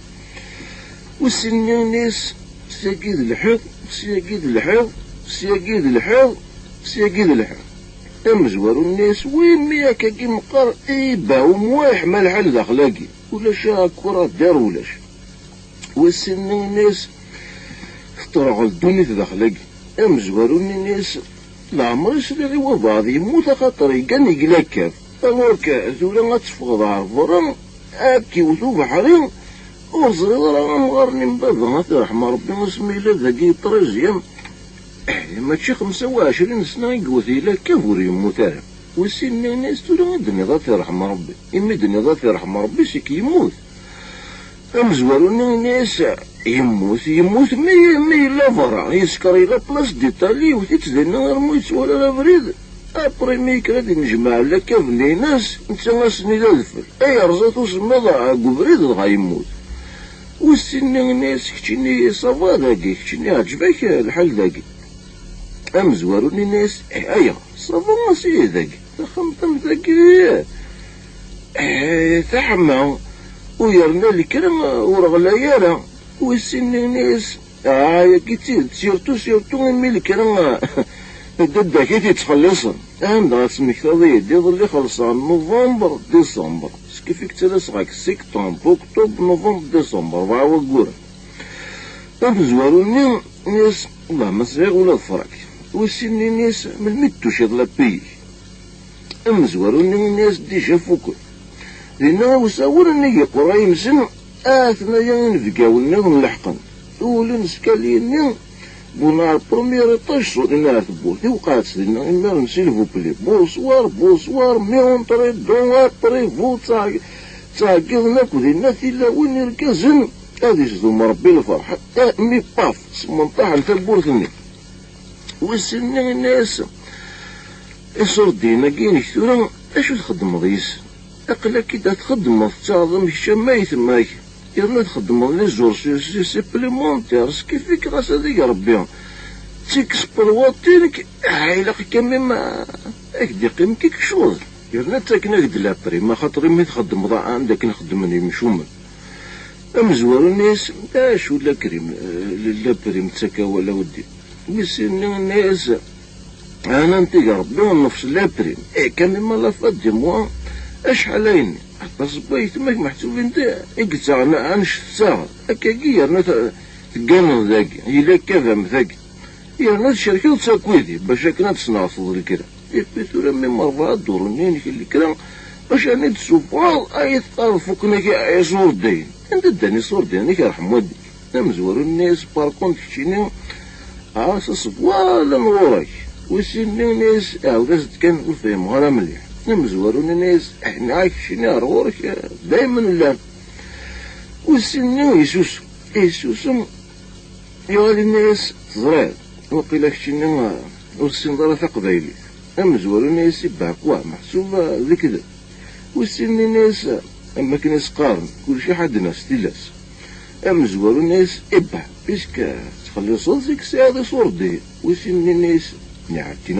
Wis sin-nni, nni-as, syagi d lḥiḍ, syagi d lḥiḍ, syagi d lḥiḍ, syagi d lḥiḍ. Amezwaru-nni yes-, wi mi akkagi meqqar, iba umwaḥ ma lḥal daxel-agi. Ulac akura der ulac. Wis sin-nni, nni-as, teṭreɣ ddunit daxel-agi. Amezwaru-nni, nni-as, leɛmer i sliɣ i wabɛaḍ yemmut axaṭer yeggan yeglakaf. Alors que tura ad teffɣeḍ ɣer berra, ad k-iwet ubeḥri, ur ẓriḍ ara amɣar-nni n baba, ad t-irḥem Ṛebbi, asmi yella dagi triziyam. Eh, mačči xemsa u ɛecrin sna i yewwet yella kaf ur yemmut ara. Wis sin-nni, nni-as, tura i d-tenniḍ ad t-irḥem Ṛebbi. Imi d-tenniḍ ad t-irḥem Ṛebbi, c'est que yemmut. Amezwaru-nni, nni-as, yemmut, yemmut mi, mi yella berra, yesker, yella place d'Italie, yewwet-itt dinna armi ur yettwali ara abrid. Après mi yekker ad d-innejmaɛ la cave-nni-ines, netta ass-nni d adfel. Ay yerẓa-t usemmiḍ deg ubrid, dɣa yemmut. Wis sin-nni, nni-as, keččini ça va dagi, keččini iɛǧeb-ak lḥal dagi? Amezwaru-nni, nni-as, eh, ayɣer? Ça va a sidi dagi, taxxamt am tagi, eh, teḥma, u yerna lekra ur ɣlay ara. Wis sin-nni, nni-as, ah, yagi d tidet, surtout, surtout imi lekra d dadda-k i t-yettxelliṣen. Anda ad tmektaḍ-iyi-d, iḍelli xelṣeɣ novembre, décembre, skif i yettalaseɣ-ak septembre, octobre, novembre, décembre, rebɛa wagguren. Amezwaru-nni, nni-as, wellah ma sɛiɣ ula d frak. Wis sin-nni, nni-as, melmi d-tuciḍ lappi-ik? Amezwaru-nni, nni-as, déjà fukken. Dinna usawal nnig iqerray-nsen, atnaya inebgawen nniḍen leḥqen. Ulen skalyi-nni, wwḍen ɣer premier étage, ṣuḍin ɣer tewwurt. Iwqeɛ-tt dinna, imir-n, s'il vous plaît. Bonsoir, bonsoir, mais entrez donc, après vous, ttɛeggiḍen akk dinna tilawin, irgazen, ad isdum Ṛebbi lferḥ. Eh, mi paf, smenṭaḥen tawwurt-nni. Wis sin-nni, nni-as, iṣurdiyen-agi-inek tura, acu txeddmeḍ yis-sen? Aql-ak-id ad txeddmeḍ, tettaɣeḍ am kečč am aytma-k, yerna txeddmeḍ les heures su-, su-, supplémentaires, skif-ik ɣas ad ig Ṛebbi. Ttikspeḍ waṭṭinek, ah, ilaq-ik a mim, ah, ad k-d-iqqim quelque chose. Yerna ttaken-ak-d la prime, axaṭer imi txeddmeḍ anda akken xeddmen yimcumen. Amezwaru-nni yes-, d acu la prime, eh, la prime, ttak awal a weddi. Wis sin-nni, nni-as, ɛnan-t-ig Ṛebbi nnefs la prime. Eh, quand même, à la fin du mois, acḥal ayenni? Aṭas n waytma-k meḥsubin d, i yettaɣen annect tettaɣeḍ. Akkagi yerna t-, tegganeḍ dagi, yella akka d am tagi. Yerna tcerkeḍ-tt akk-idi, bac akken ad tesneɣteḍ lekra. Et puis tura, mi merḍa ad d-urun-inek lekra, bac ad ten-id-tessufɣeḍ, ay teqqareḍ fukken-ak iṣurdiyen. Anda ddan iṣurdiyen-ik, yerḥem waddi? Amezwaru-nni yes-, par contre, keččini, ɛas asebwalan ɣur-k. Wis sin-nni, nni-as, ɛawed-as-d kan, ur fhimeɣ ara mliḥ. Amezwaru-nni, nni-as, ḥniɣ-ak keččini ar ɣur-k, daymen llan. Wis sin-nni, yessusem. Yessusem, yuɣal yenna-as, teẓriḍ, waqila keččini, ah, ur tessineḍ ara taqbaylit. Amezwaru yenna-yas: "Ibbah, quoi, meḥsub d lekdeb." Wis sin yenna-yas: "Am wakken i s-qqaren, kulci ḥadden-as tilas." Amezwaru yenna-yas: "Ibbah, puisque tettxelliṣeḍ, c'est que tesɛiḍ iṣurdiyen." Wis sin yenna-yas: "Niɛettin."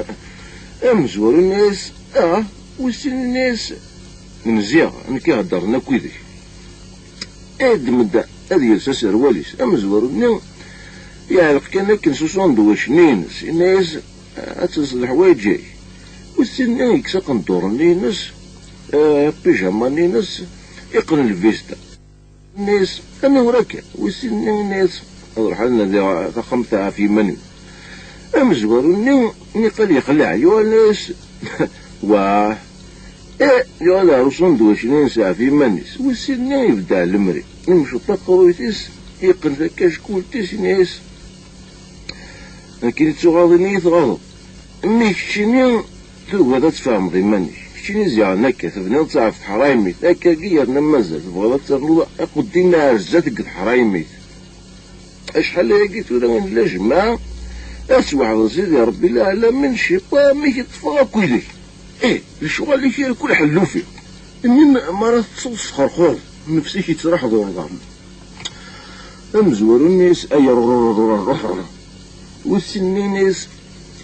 Amezwaru yenna-yas: "Ah." Wis sin yenna-yas: "Nziɣ, nekk i heddren akk yid-k." Iddem-d ad yels aserwal-is. Amezwaru-nni yeɛleq kan akken s usandwič-nni-ines, yenna-yas: "Ad telseḍ leḥwayeǧ-ik." Wis sin-nni yekkes aqendur-nni-ines, eh, pijama-nni-ines, iqqen lvista. Yenna-yas: "Aniwer akka?" Wis sin-nni yenna-yas: "Ad ruḥeɣ ad nadiɣ taxxamt ɣef yiman-iw." Amezwaru-nni niqal yexleɛ, yuɣal yenna-yas: "Wah." Eh, yuɣal ɣer usandwič-nni-ines ɣef yiman-is. Wis sin-nni ibeddeɛ lemri. Imceṭ taqerruyt-is, yeqqen takackult-is, yenna-yas: "Nekkini ttuɣaḍin-iyi tɣaḍeḍ. Mi keččini tugad ad tfehmeḍ iman-ik. Keččini ziɣen akka, tebniḍ-tt ɣef teḥraymit. Akkagi yerna mazal tebɣiḍ ad ternuḍ aquddin ar zdat deg teḥraymit. Acḥal ayagi tura i nella jmaɛ, ad tweḥdeḍ Sidi Ṛebbi lɛalamin, cciṭan, amek i ṭṭfeɣ akk yid-k? Ih, lecɣal-ik irkul ḥellufi. Imi m-, mi ara teṭṭseḍ tesxerxureḍ, nnefs-ik yettraḥ d urḍam." Amezwaru-nni-as: "Ay rrrrrrrrr." Wis sin-nni-as: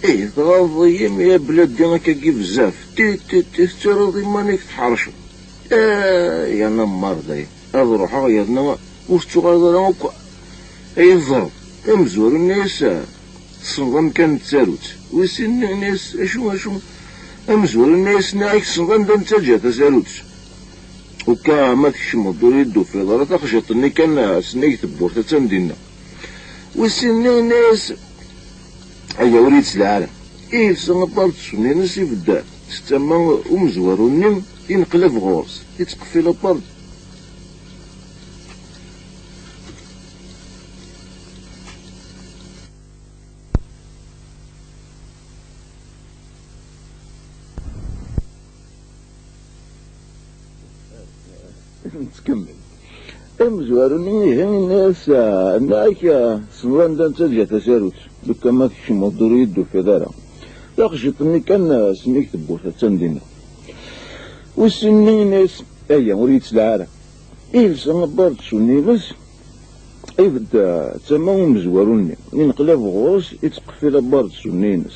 "Ih, tɣaḍeḍ-iyi, mi a bladi, akkagi bezzaf. Ti, ti, ti, tettarraḍ iman-ik tḥerceḍ." "Ah, yerna mmar dayen. Ad ruḥeɣ yerna ur tettuɣaleḍ ara akk ay teẓreḍ." Amezwaru yenna-yas: "Tessneḍ amkan n tsarut?" Wis sin yenna-yas: "Acu, acu?" Amezwaru yenna-yas: "Nniɣ-ak tessneḍ anda nettaǧǧa tasarut? Uka ma tkecmeḍ-d ur iyi-d-tufiḍ ara, taxjiṭ-nni kan, eh, sennig tewwurt, attan dinna." Wis sin yenna-yas: "Aya ur yettlaɣ ara." Yelsa abarḍus-nni-ines, ibedd s tama umezwaru-nni, ineqlab ɣur-s, ittqeffil abarḍ. Nettkemmil. Amezwaru-nni ihi yenna-yas: "Ah, nniɣ-ak, ah, tessneḍ anda nettaǧǧa tasarut. Lukan ma tkecmeḍ-d ur iyi-d-tufiḍ ara. Taxjiṭ-nni kan, ah, sennig tewwurt, attan dinna." Wis sin-nni yenna-yas: "Aya ur yettlaɣ ara." Yelsa abarḍus-nni-ines, ibedd, ah, tama umezwaru-nni. Ineqlab ɣur-s, ittqeffil abarḍus-nni-ines.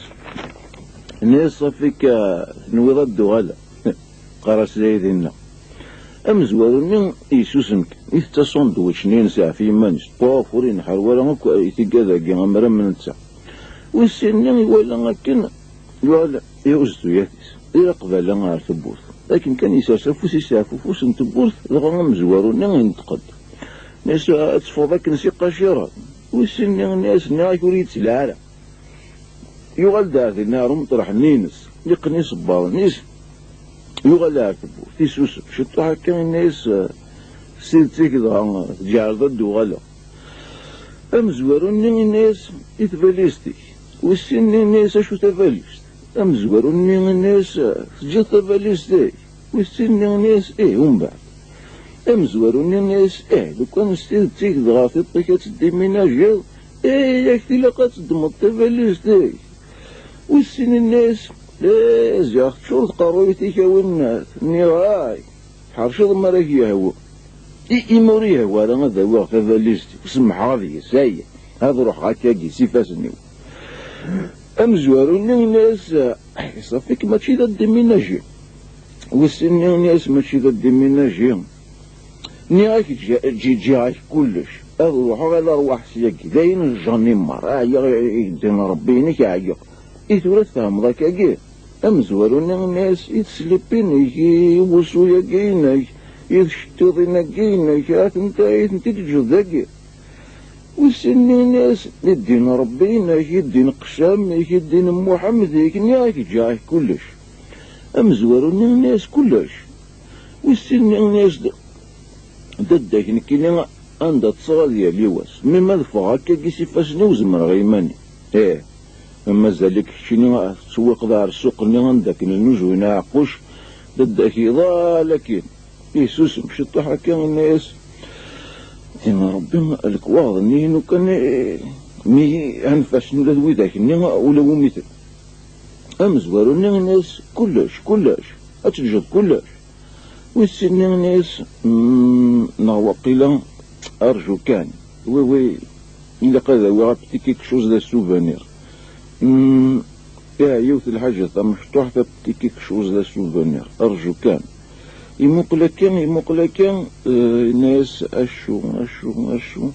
Yenna-yas: "Ṣafi-k, ah, tenwiḍ ad d-uɣaleɣ?" Qqar-as d aydi-nneɣ. Amezwaru-nni yessusem kan, itett asandwič-nni-ines ɣef yiman-is. Ṭṭuf, ur ineḥḥer wara akk i tigad-agi, amram n netta. Wis sin-nni iwala akken yuɣal ihuzz tuyat-is, ila qbala ɣer tewwurt. Akken kan yessers afus-is ɣef ufus n tewwurt, dɣa amezwaru-nni inṭeq-d. Yenna-yas: "Ad teffɣeḍ akken s iqaciren." Wis sin-nni yenna-yas: "Nniɣ-ak ur iyi-ttlaɣ ara." Yuɣal-d ar dinna ɣer umeṭreḥ-nni-ines, yeqqen isebbaḍen-is, yuɣal ar tewwurt, isusem ciṭuḥ akka, yenna-yas: "Eh, s tidet-ik dɣa, tǧeɛleḍ ad d-uɣaleɣ?" Amezwaru-nni yenna-yas: "I tbalizt-ik?" Wis sin-nni yenna-yas: "Acu tabalizt?" Amezwaru-nni yenna-yas: "Eh, teǧǧiḍ tabalizt-ik?" Wis sin-nni yenna-yas: "Ih, umbeɛd?" Amezwaru-nni yenna-yas: "Ih, lukan s tidet-ik dɣa tiṭ-ik ad tt-id-imminajiḍ, ih, yak tilaq ad teddmeḍ tabalizt-ik." Wis sin yenna-yas: "Ih, ziɣ teččur tqerruyt-ik a winnat, nniɣ-ak, tḥerceḍ mi ara k-yehwu." I, imi ur yehwi ara ad awiɣ tabalizt-iw, semmḥeɣ deg-s, aya, ad ruḥeɣ akkagi s ifassen-iw. Amezwaru-nni yenna-yas: "Ṣafi-k mačči d addiminaji." Wis sin-nni yenna-yas: "Mačči d addiminaji. Nniɣ-ak ǧǧi-, ǧǧi-, ǧǧiɣ-ak kullec. Ad ruḥeɣ ala rrwaḥ syagi. D ayen n jjanni merra. Ɛyiɣ i, i ddin Ṛebbi-inek, ɛyiɣ." I tura tfehmeḍ akkagi? Amezwaru-nni yenna-yas: "I teslippin-ik, i wusu-yagi-inek, i tcettiḍin-agi-inek, atent-a i tent-id-teǧǧeḍ dagi?" Wis sin-nni yenna-yas: "I ddin Ṛebbi-inek, i ddin qessam-ik, i ddin n Muḥemmed-ik, nniɣ-ak ǧǧiɣ-ak kullec." Amezwaru-nni yenna-yas: "Kullec?" Wis sin-nni yenna-yas: "D-, dadda-k nekkini anda ṭṭseɣ ad yali wass. Mi ma ad ffɣeɣ akkagi s ifassen-iw zemreɣ i iman-iw." "Ih, mazal-ik keččini tettewwiqeḍ ar ssuq-nni anda akken lnuzuyen aɛeqquc, dadda-k iḍal akkin." Isusem ciṭuḥ akka, yenna-yas: "Dima Ṛebbi, lekwaɣeḍ-nni inu kan, eh, mi anef-asen ula d widak-nni ula wumi-ten." Amezwaru-nni yenna-yas: "Kullec, kullec, ad teǧǧeḍ kullec." Wis sin-nni yenna-yas: "Mm, neɣ waqila, arju kan. Oui, oui, ilaq ad awiɣ un petit quelque chose de souvenir. Mm, ih, yiwet lḥaǧa tamecṭuḥt, un petit quelque chose de souvenir. Arju kan." Imuqel akka, imuqel akka, eh, yenna-yas: "Acu, acu, acu?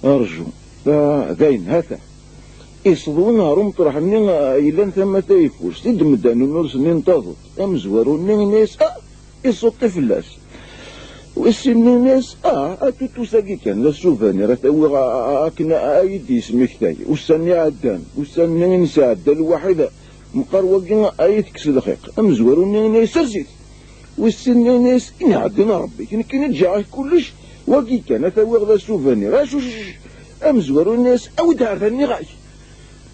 Arju. Ah, dayen, ha-t-a." Iseḍwi ɣer umeṭreḥ-nni, eh, yellan tama tayeffust, i d-medden unurs-nni n taḍuṭ. Amezwaru-nni yenna-yas: "Ah!" Iṣuṭṭi fell-as. Wis sin-nni yenna-yas: "Ah, a tutut-agi kan, d asuvenir, ad t-awiɣ, a, a, akken a, a yi-d-yesmektay. Ussan-nni iɛeddan, ussan-nni i nesɛedda lwaḥid, meqqar wagi a yi-tekkes lxiq." Amezwaru-nni yenna-yas: "Sers-it!" Wis sin-nni yenna-yas: "Inɛedden Rebbi, nekkini ǧǧiɣ-ak kullec, wagi kan ad t-awiɣ d asuvenir." "Acu, c-, c-, c-." Amezwaru yenna-yas: "Awi-d ɣer da, nniɣ-ak."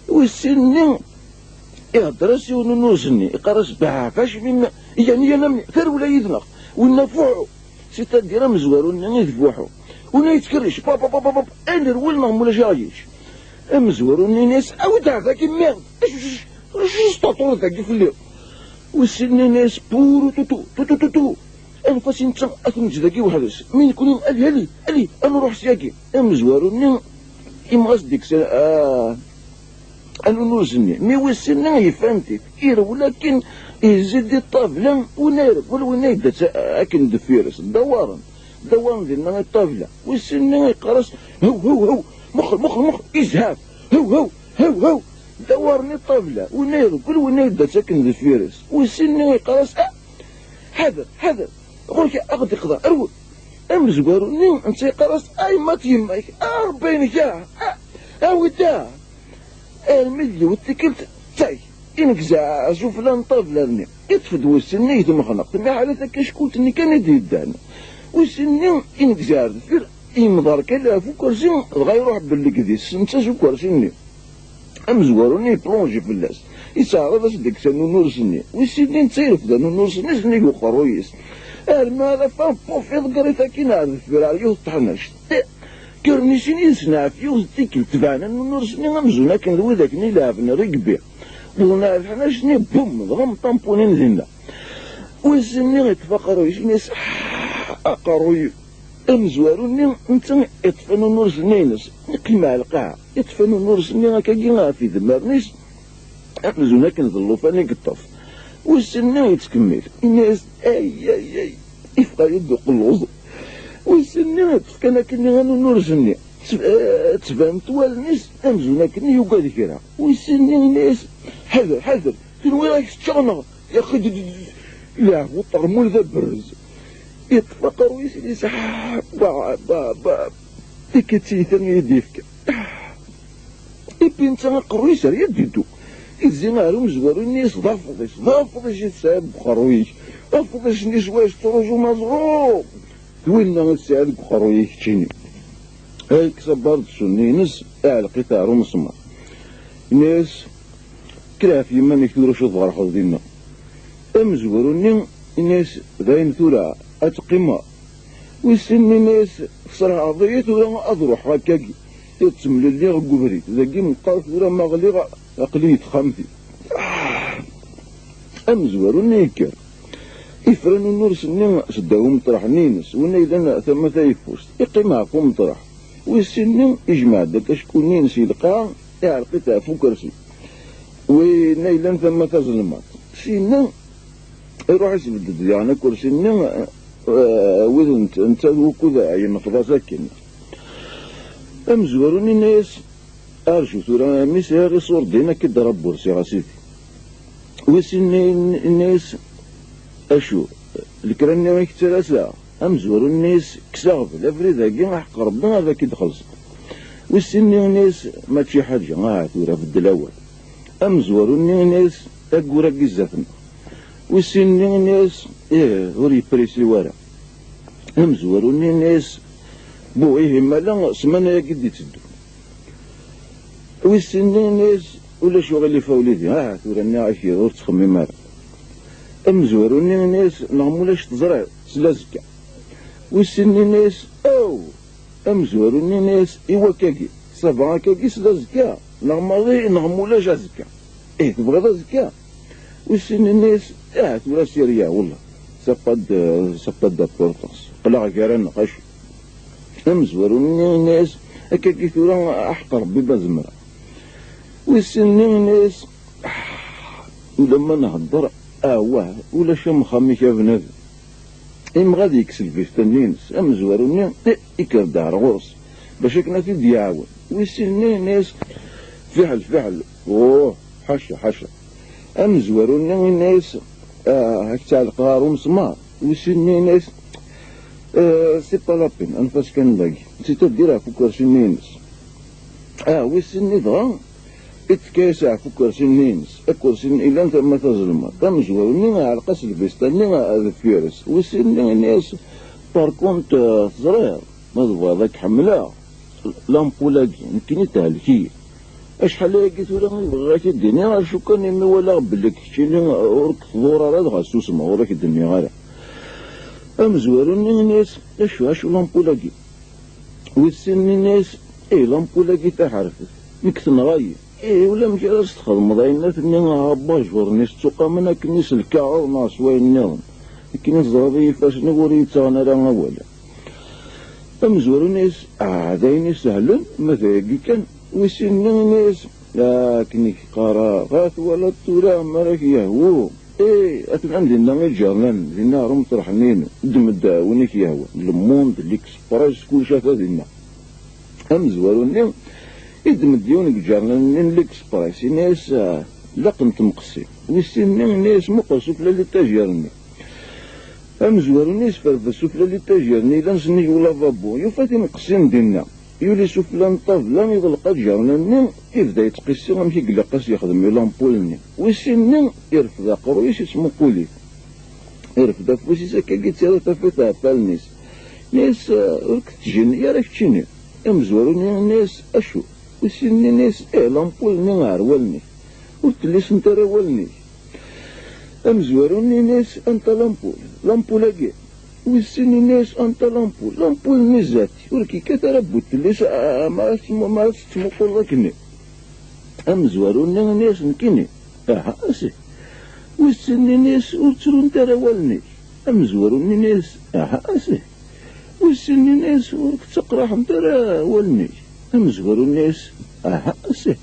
Wis sin-nni ihedder-as yiwen unurs-nni, iqqar-as: "Beɛɛef acmim, yan, yan amni, tarewla yid-neɣ, winna fuḥu." C'est-à-dire amezwaru-nni i d fuḥu. Winna yettkerric, pap, pap, pap, pap, ayen irwel neɣ mulac aɣ-yečč. Amezwaru-nni yenna-yas: "Awi-d ɣer dagi mmi, acu, acu, acu tesṭerṭureḍ dagi fell-i?" Wis sin-nni yenna-yas: "Puru tutu, tutu, tutu. Anef-as i netta ad t-neǧǧ dagi weḥd-s. Mi nekni, ali, ali, ali, ad nruḥ syagi." Amezwaru-nni imɣas deg-s, ah, anunurs-nni. Mi wis sin-nni yefan-t-id, irwel akken, izzi-d i ṭṭabla, winna irwel, winna yedda-tt akken deffir-s, ddawaren, ddawaren dinna i ṭṭabla. Wis sin-nni iqqar-as: "Hew, hew, hew, muqel, muqel, muqel, izhaf, hew, hew, hew, hew." Ddawaren i ṭṭabla, winna irwel, winna yedda-tt akken deffir-s. Wis sin-nni iqqar-as: "Ah, ḥader, ḥader, ɣur-k ad ɣ-d-iqḍa, rwel." Amezwaru-nni netta yeqqar-as: "Ay, ma d yemma-k, a Rebbi-inek, ah, ah, awi-d, ah." Armi d yiwet tikkelt, ttay, inegza sufella n ṭṭabla-nni, iṭṭef-d wis sin-nni i temxneqt, mi ḥala takackult-nni kan i d-yeddan. Wis sin-nni inegza ar deffir, yemḍerkal ɣef ukersi, dɣa iruḥ belleg deg-s, netta s ukersi-nni. Amezwaru-nni yeplonji fell-as, yettɛaraḍ ad s-d-ikkes anunurs-nni. Wis sin-nni netta irfed anunurs-nni s nnig uqerruy-is. Armi ara fan, puf, iḍegger-it akkin ar deffir, ar yiwet n teḥnact. Kkren i sin yid-sen ɣef yiwet n tikkelt, tebɛen anunurs-nni amzun akken d widak-nni ileɛben rugby. Wwḍen ɣer teḥnact-nni, bum, dɣa mṭampunin dinna. Wis sin-nni iṭṭef aqerruy-is, ini-as: "Ah, aqerruy." Amezwaru-nni netta iṭṭef anunurs-nni-ines, iqqim ɣer lqaɛa, iṭṭef anunurs-nni akkagi ɣef idmaren-is, amzun akken d llufan i yeṭṭef. Wis sin-nni yettkemmil, ini-as: "Ay, ay, ay, ifeq-iyi-d uqelluẓ." Wis sin-nni yeṭṭef kan akken anunurs-nni, tt-, eh, ttbanent wallen-is amzun akken yugad kra. Wis sin-nni ini-as: "Ḥader, ḥader, tenwiḍ ad k-ččeɣ neɣ?" Yaxi d, d, d, leɛbu ṭermul d aberrez. Yeṭṭef aqerruy-is, ini-as: "Ah, ba, ba, ba, tikka d tiyita i yi-d-yefka." Ah. Ipi netta aqerruy-is ar yad iddu. Izzi ar umezwaru-nni-is d afḍis, d afḍis i tesɛiḍ deg uqerruy-ik. Afḍis-nni s wayes ttruẓu maẓru. D winna i tesɛiḍ deg uqerruy-ik keččini. Ay yekkes abarḍesu-nni-ines, iɛelleq-it ar umesmaṛ. Ini-as: "Kker ɣef yiman-ik tura acu tḍerḥeḍ dinna." Amezwaru-nni ini-as: "Dayen tura, ad teqqimeḍ." Wis sin-nni ini-as: "Tesserhaḍ-iyi tura ad ruḥeɣ akkagi." Ad ttemlelliɣ deg ubrid. Dagi meqqar tura ma ɣliɣ, aql-iyi deg texxamt-iw. Ah! Amezwaru-nni yekker. Ifra anunurs-nni s ddaw umeṭreḥ-nni-ines, winna yellan tama tayeffust. Iqqim ɣef umeṭreḥ. Wis sin-nni ijmeɛ-d akacku-nni-ines i lqaɛa, iɛelleq-it ɣef ukersi. Winna yellan tama tazelmaḍt. Sinna iruḥ isbedd-d diɣen akersi-nni, eh, wid n-, netta d wukud yenfeḍ-as akken. Amezwaru-nni yenna-yas: "Arju tura, mi sɛiɣ iṣurdiyen, ad k-id-rabbursiɣ, a sidi." Wis sin-nni yenna-yas: "Acu, lekra-nni i k-ttalaseɣ?" Amezwaru-nni yenna-yas: "Kkes aɣbel, abrid-agi aḥeqq Rebbi ad ak-id-xellṣeɣ." Wis sin-nni yenna-yas: "Mačči ḥaǧa, aha tura beddel awal." Amezwaru-nni yenna-yas: "Ayyur-agi zdat-neɣ." Wis sin-nni yenna-yas: "Ih, ur yepprisi wara." Amezwaru-nni yenna-yas: "Bu, ihi mala ssmana-agi d-iteddun." Wis sin-nni yenna-yas: "Ulac uɣilif a wlidi, aha tura nniɣ-ak ur ttxemmim ara." Amezwaru-nni yenna-yas: "Neɣ mulac teẓriḍ, sel azekka." Wis sin-nni yenna-yas: "Aw!" Amezwaru-nni yenna-yas: "I wakagi, ça va akkagi, sel azekka, neɣ maḍi, neɣ mulac azekka." "Ih, tebɣiḍ azekka?" Wis sin, yenna-yas: "Ah, tura sirya, wallah, ça pas de, ça pas d'importance. Qqleɣ gar-aneɣ, acu?" Amezwaru-nni yenna-yas: "Akkagi tura aḥeqq Rebbi ma zemreɣ." Wis sin-nni yenna-yas: "Ah, ulamma nhedder, awah, ulac am uxxam-ik a bnadem." Imɣa ad yekkes lbista-nni-ines. Amezwaru-nni, eh, ikker-d ar ɣur-s bac akken ad t-id-iɛawen. Wis sin-nni yenna-yas: "Fiḥel, fiḥel, uh, ḥaca, ḥaca." Amezwaru-nni yenna-yas: "Ah, ad k-ttɛelqeɣ ɣer umesmaṛ." Wis sin-nni yenna-yas: "Eh, c'est pas la peine, anef-as kan dagi." C'est-à-dire ɣef ukersi-nni-ines. Ah, wis sin-nni dɣa, ittekka-yas ɣef ukersi-nni-ines. Akersi-nni ilan tama tazelmaḍt. Amezwaru-nni iɛelleq-as lbista-nni deffir-s. Wis sin-nni yenna-yas: "Par contre, eh, teẓriḍ, ma tebɣiḍ ad k-ḥemmleɣ, lampul-agi, nekkini tehlek-iyi. Acḥal ayagi tura i bɣiɣ ad k-id-iniɣ, acu kan imi walaɣ belli keččini ur k-tḍur ara, dɣa susmeɣ, ur ak-d-nniɣ ara." Amezwaru-nni yenna-yas: "Acu, acu lampul-agi?" Wis sin-nni yenna-yas: "Eh, lampul-agi taḥerfet, nekk tenɣa-yi. Eh, ulamek ara s-txedmeḍ ayen-nni, abajur-nni s ttuqamen akken s lkaɣeḍ neɣ s wayen nniḍen. Akken i teẓriḍ i yifassen-iw ur iyi-ttaɣen ara awal." Amezwaru yenna-yas: "Ah, d ayen isehlen, ma d ayagi kan." Wis sin-nni yenna-yas: "Ah, akken i k-qqareɣ, ɣa twalaḍ tura mi ara k-yehwu. Eh, atnan dinna iǧernanen, dinna ɣer umṭreḥ-nni-inu. Ddem-d win i k-yehwan. Le Monde, L'Express, kullec ata dinna." Amezwaru-nni iddem-d yiwen deg iǧernanen-nni n L'Express, yenna-yas: "Ah, laqent temqessin." Wis sin-nni yenna-yas: "Muqel sufella n litajir-nni." Amezwaru-nni yesferfes sufella n litajir-nni yellan s nnig ulavabo, yufa timqessin dinna. Yuli sufella n ṭṭabla, iḍelleq aǧernan-nni, yebda yettqissi amek i ilaq ad s-yexdem i lampul-nni. Wis sin-nni, irfed aqerruy-is, yettmuqul-it. Irfed afus-is akkagi, yettarra tafat ɣef wallen-is. Yenna-yas: "Ur k-ttjenni ara keččini." Amezwaru-nni yenna-yas: "Acu?" Wis sin-nni yenna-yas: "Eh, lampul-nni ɣer wallen-ik. Ur ttlisent ara wallen-ik." Amezwaru-nni yenna-yas: "Anta lampul? Lampul-agi?" Wis sin yenna-yas: "Anta lampul? Lampul-nni zdat-i. Ur k-yekkat ara bu ttlis, a-, a-, ma ad tettmu-, ma ad tettmuquleḍ akkenni." Amezwaru-nni yenna-yas: "Nekkini? Aha, asih." Wis sin yenna-yas: "Ur ttrunt ara wallen-ik." Amezwaru-nni yenna-yas: "Aha, asih." Wis sin yenna-yas: "Ur k-ttaqraḥent ara wallen-ik." Amezwaru-nni yenna-yas: "Aha, asih."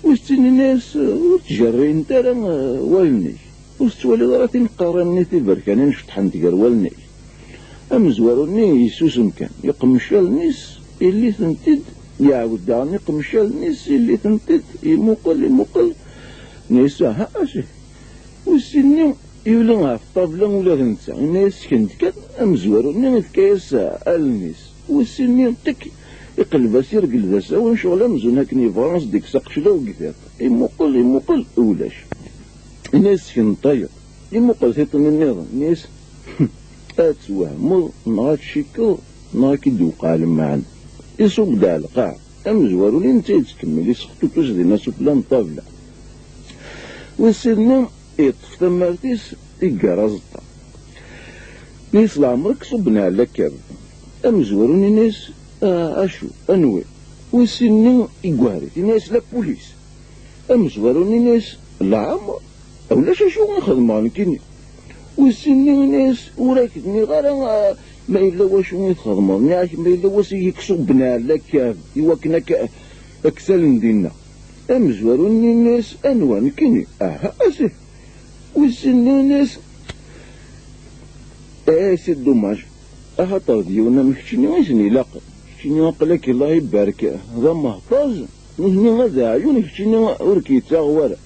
Wis sin yenna-yas: "Ur ttjerriyent ara, eh, wallen-ik. Ur tettwaliḍ ara timeqqarin-nni tiberkanin ceṭṭḥent gar wallen-ik?" Amezwaru-nni yessusem kan, yeqmec allen-is, illi-tent-id, iɛawed daɣen iqmec allen-is, illi-tent-id, imuqel, imuqel, yenna-yas: "Aha, asih." Wis sin-nni yuli ɣef ṭṭabla ula d netta, yenna-yas: "Sken-d kan." Amezwaru-nni ifka-yas allen-is. Wis sin-nni, tek, iqleb-as irgel d asawen, ccɣel amzun akken yebɣa ad s-d-ikkes aqeclaw deg tiṭ. Imuqel, imuqel, ulac. Yenna-yas: "Sken-d tayeḍ." Imuqel tiṭ-nni nniḍen, yenna-yas: "Ad twehmeḍ, neɣ ad tcikkeḍ, neɣ ad k-id-tewqeɛ lmeɛna." Iṣubb-d ar lqaɛa. Amezwaru-nni netta yettkemmil, isextutus dinna sufella n ṭṭabla. Wis sin-nni, yeṭṭef tamart-is, iggar aẓeṭṭa. Yenna-yas: "Leɛmer-ik ṣubben ɛla kab." Amezwaru-nni yenna-yas: "Ah, acu, anwi?" Wis sin-nni iggar-it, yenna-yas: "La police." Amezwaru-nni yenna-yas: "Leɛmer, ulac acu i xedmeɣ nekkini." Wis sin-nni yenna-yas: "Ur ak-d-nniɣ ara, ah, ma yella wacu i txedmeḍ, nniɣ-ak ma yella wacu i k-iṣubben ɛla kab, i wakken ak-, ak-salen dinna." Amezwaru-nni yenna-yas: "Anwa, nekkini?" "Aha, asif." Wis sin-nni yenna-yas: "Eh, c'est dommage. Axaṭer d yiwen am keččini i sen-ilaqen. Keččini aql-ak, Allah ibarek, d amehṭaẓ, nutni ad ɛyun, keččini ur k-yettaɣ wara."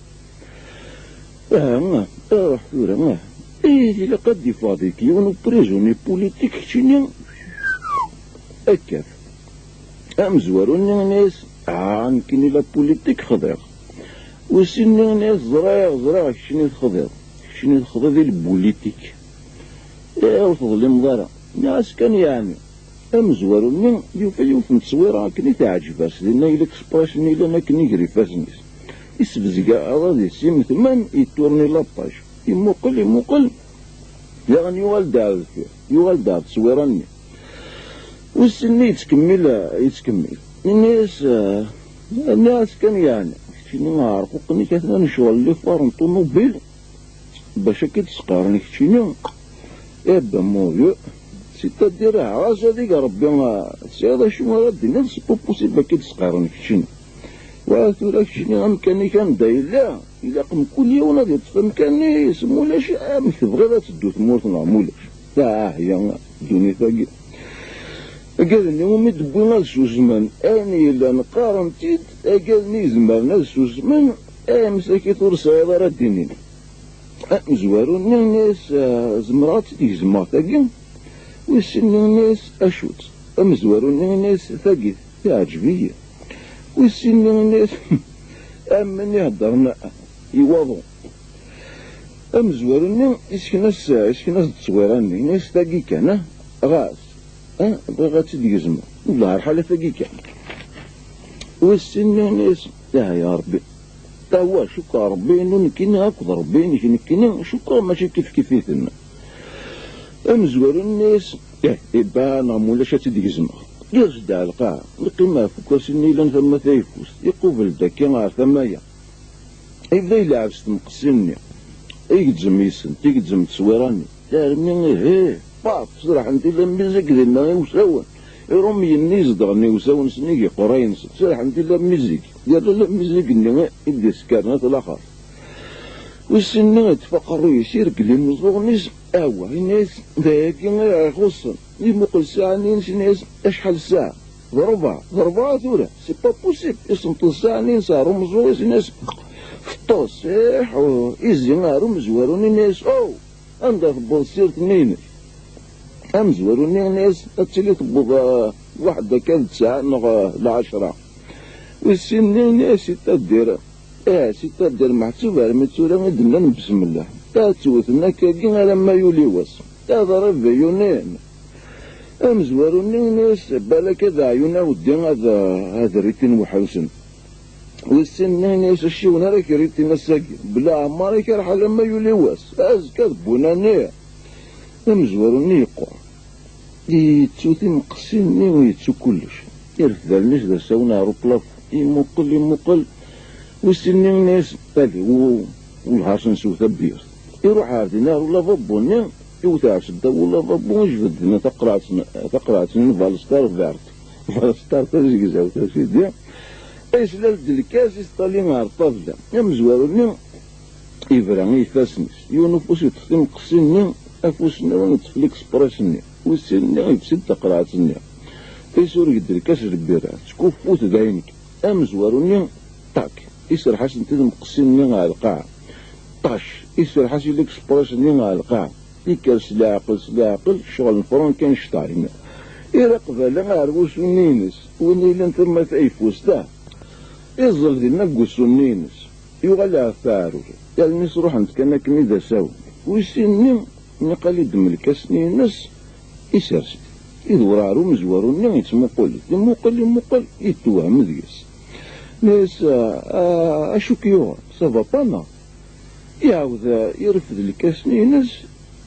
"Aha, ruḥ tura, ah. Ih, ilaq ad d-iffeɣ deg-k yiwen uprizuni pulitik, keččini." Akka. Amezwaru-nni yenna-yas: "Ah, nekkini la politik xḍiɣ." Wis sin-nni yenna-yas: "Ẓriɣ, ẓriɣ, keččini texḍiḍ. Keččini texḍiḍ i lbulitik. Eh, ur teḍlimeḍ ara. Nniɣ-as kan yeɛni." Amezwaru-nni yufa yiwet n tteswira akken i teɛǧeb-as. Dinna i L'Express-nni yellan akken i gar ifassen-is. Isbezg aɛrad-is imetman, yetturni lapaj. Imuqel, imuqel, daɣen yuɣal-d ar deffir. Yuɣal-d ar tteswira-nni. Wis sin-nni yettkemmil, yettkemmil. Yenna-yas, eh, nniɣ-as kan yeɛni, keččini aɛerquq-nni-k atan ccɣel liffar n ṭumubil, Bac akka i d-sqaren keččini, eh ben, mon vieux, c'est-à-dire, ah, ɣas ad ig Rebbi, ah, tesɛiḍ acu ara d-tiniḍ, c'est pas possible akka i d-sqaren keččini. Wa tura keččini amkan-ik anda yella, ilaq mkul yiwen ad yeṭṭef amkan-is, mulac amek tebɣiḍ ad teddu tmurt neɣ mulac. Ah, ya ddunit-agi. Agaden-nni umi d-wwin ad susmen, ayen yellan qqaren-t-id, agaden-nni izemren ad susmen, eh, msakit ur sɛiḍ ara d-tiniḍ. Amezwaru-nni yenna-yas, ah, zemreɣ ad tt-id-gezmeɣ tagi? Wis sin-nni yenna-yas, acu-tt? Amezwaru-nni yenna-yas, tagi teɛǧeb-iyi. Wis sin-nni yenna-yas, am win iheddren i waḍu. Amezwaru-nni isekna-as, isekna-as-d tteswira-nni, yenna-yas, tagi kan, ah, ɣas, ah, bɣiɣ ad tt-id-gezmeɣ. Wellah lḥal tagi kan. Wis sin-nni yenna-yas, ah ya Rebbi. Tawa, cukkeɣ Rebbi-inu nekkini akked Rebbi-inek nekkini, cukkeɣ mačči kifkif-iten. Amezwaru-nni yenna-yas, eh, iban neɣ mulac ad tt-id-gezmeɣ. Yers-d ar lqaɛa, yeqqim ɣef ukersi-nni yellan tama tayeffust, iqubel-d akka ɣer tama-ya. Yebda ileɛɛeb s tmeqsin-nni, igezzem yes-sent, igezzem tteswira-nni. Armi ihi, paf, serḥen-t i la musique dinna i usawen. Irumyen-nni izedɣen i usawen s nnig iqerray-nsen, serḥen-t i la musique. Yerra la musique-nni i d-iskaren at laxert. Wis sin-nni iṭṭef aqerruy-is, ireggel imeẓẓuɣen-is, awah, yenna-yas, d ayagi i ɣ-ixuṣṣen. Imuqel ssaɛa-nni-ines, yenna-yas, acḥal ssaɛa? D ṛebɛa, d ṛebɛa tura, c'est pas possible, isenṭeḍ ssaɛa-nni-ines ɣer umeẓẓuɣ-is, yenna-yas, feṭṭes, iḥu, izzi ɣer umezwaru-nni, yenna-yas, oh, anda tewweḍ ssirt-nni-inek? Amezwaru-nni yenna-yas, ad tili tewweḍ, ah, waḥed akka d ttesɛa neɣ, ah, lɛecṛa. Wis sin-nni yenna-yas, c'est-à-dire, eh, c'est-à-dire, meḥsub armi d tura i d-nnan besmellah. Ad tt-wten akkagi alamma yuli wass. Ad réveillonnin. Amezwaru-nni yenna-yas, balak ad ɛyun aweddi ad, ad rritin weḥḥusen. Wis sin-nni yenna-yas, acciwen ara k-rritin ass-agi. Bla ɛemmer ikerḥ alamma yuli wass. Azekka d bunani. Amezwaru-nni yeqqur. Yettu timqessin-nni u yettu kullec. Irfed allen-is d asawen ɣer uplafu. Imuqel, imuqel. Wis sin-nni yenna-yas, ali, u, u lḥerṣ nsew tabirt. Iruḥ ɣer din ɣer ulavabo-nni, iwet ɣer seddaw ulavabo, ijbed din taqerɛet n, taqerɛet n valstar vert. Valstar tazegzawt, a sidi. Islal-d lkas, iseṭṭal-in ɣer ṭṭabla. Amezwaru-nni ibra i ifassen-is. Yiwen ufus yeṭṭef timqessin-nni, afus-nniḍen yeṭṭef l'express-nni. Wis sin-nni yefsi-d taqerɛet-nni. Isureg-d lkas n lbira, tkuffut d ayen kan. Amezwaru-nni, ṭak, iserreḥ-asent i temqessin-nni ɣer lqaɛa. Ṭac, iserreḥ-as i l'express-nni ɣer lqaɛa. Ikker s leɛqel, s leɛqel, ccɣel n Frankenstein. Iraq bala ɣer wusu-nni-ines, win yellan tama tayeffust-a. Iẓẓel dinna deg wusu-nni-ines. Yuɣal ɣef aɛrur. Allen-is ruḥent kan akken i d asawen. Wis sin-nni, niqal iddem lkas-nni-ines, isers-it. Idewwer ɣer umezwaru-nni, yettmuqul-it. Imuqel, imuqel, yetwehhem deg-s. Yenna-yas, ah, ah, acu k-yuɣen? Ça va pas, neɣ? Iɛawed, ah, irfed lkas-nni-ines,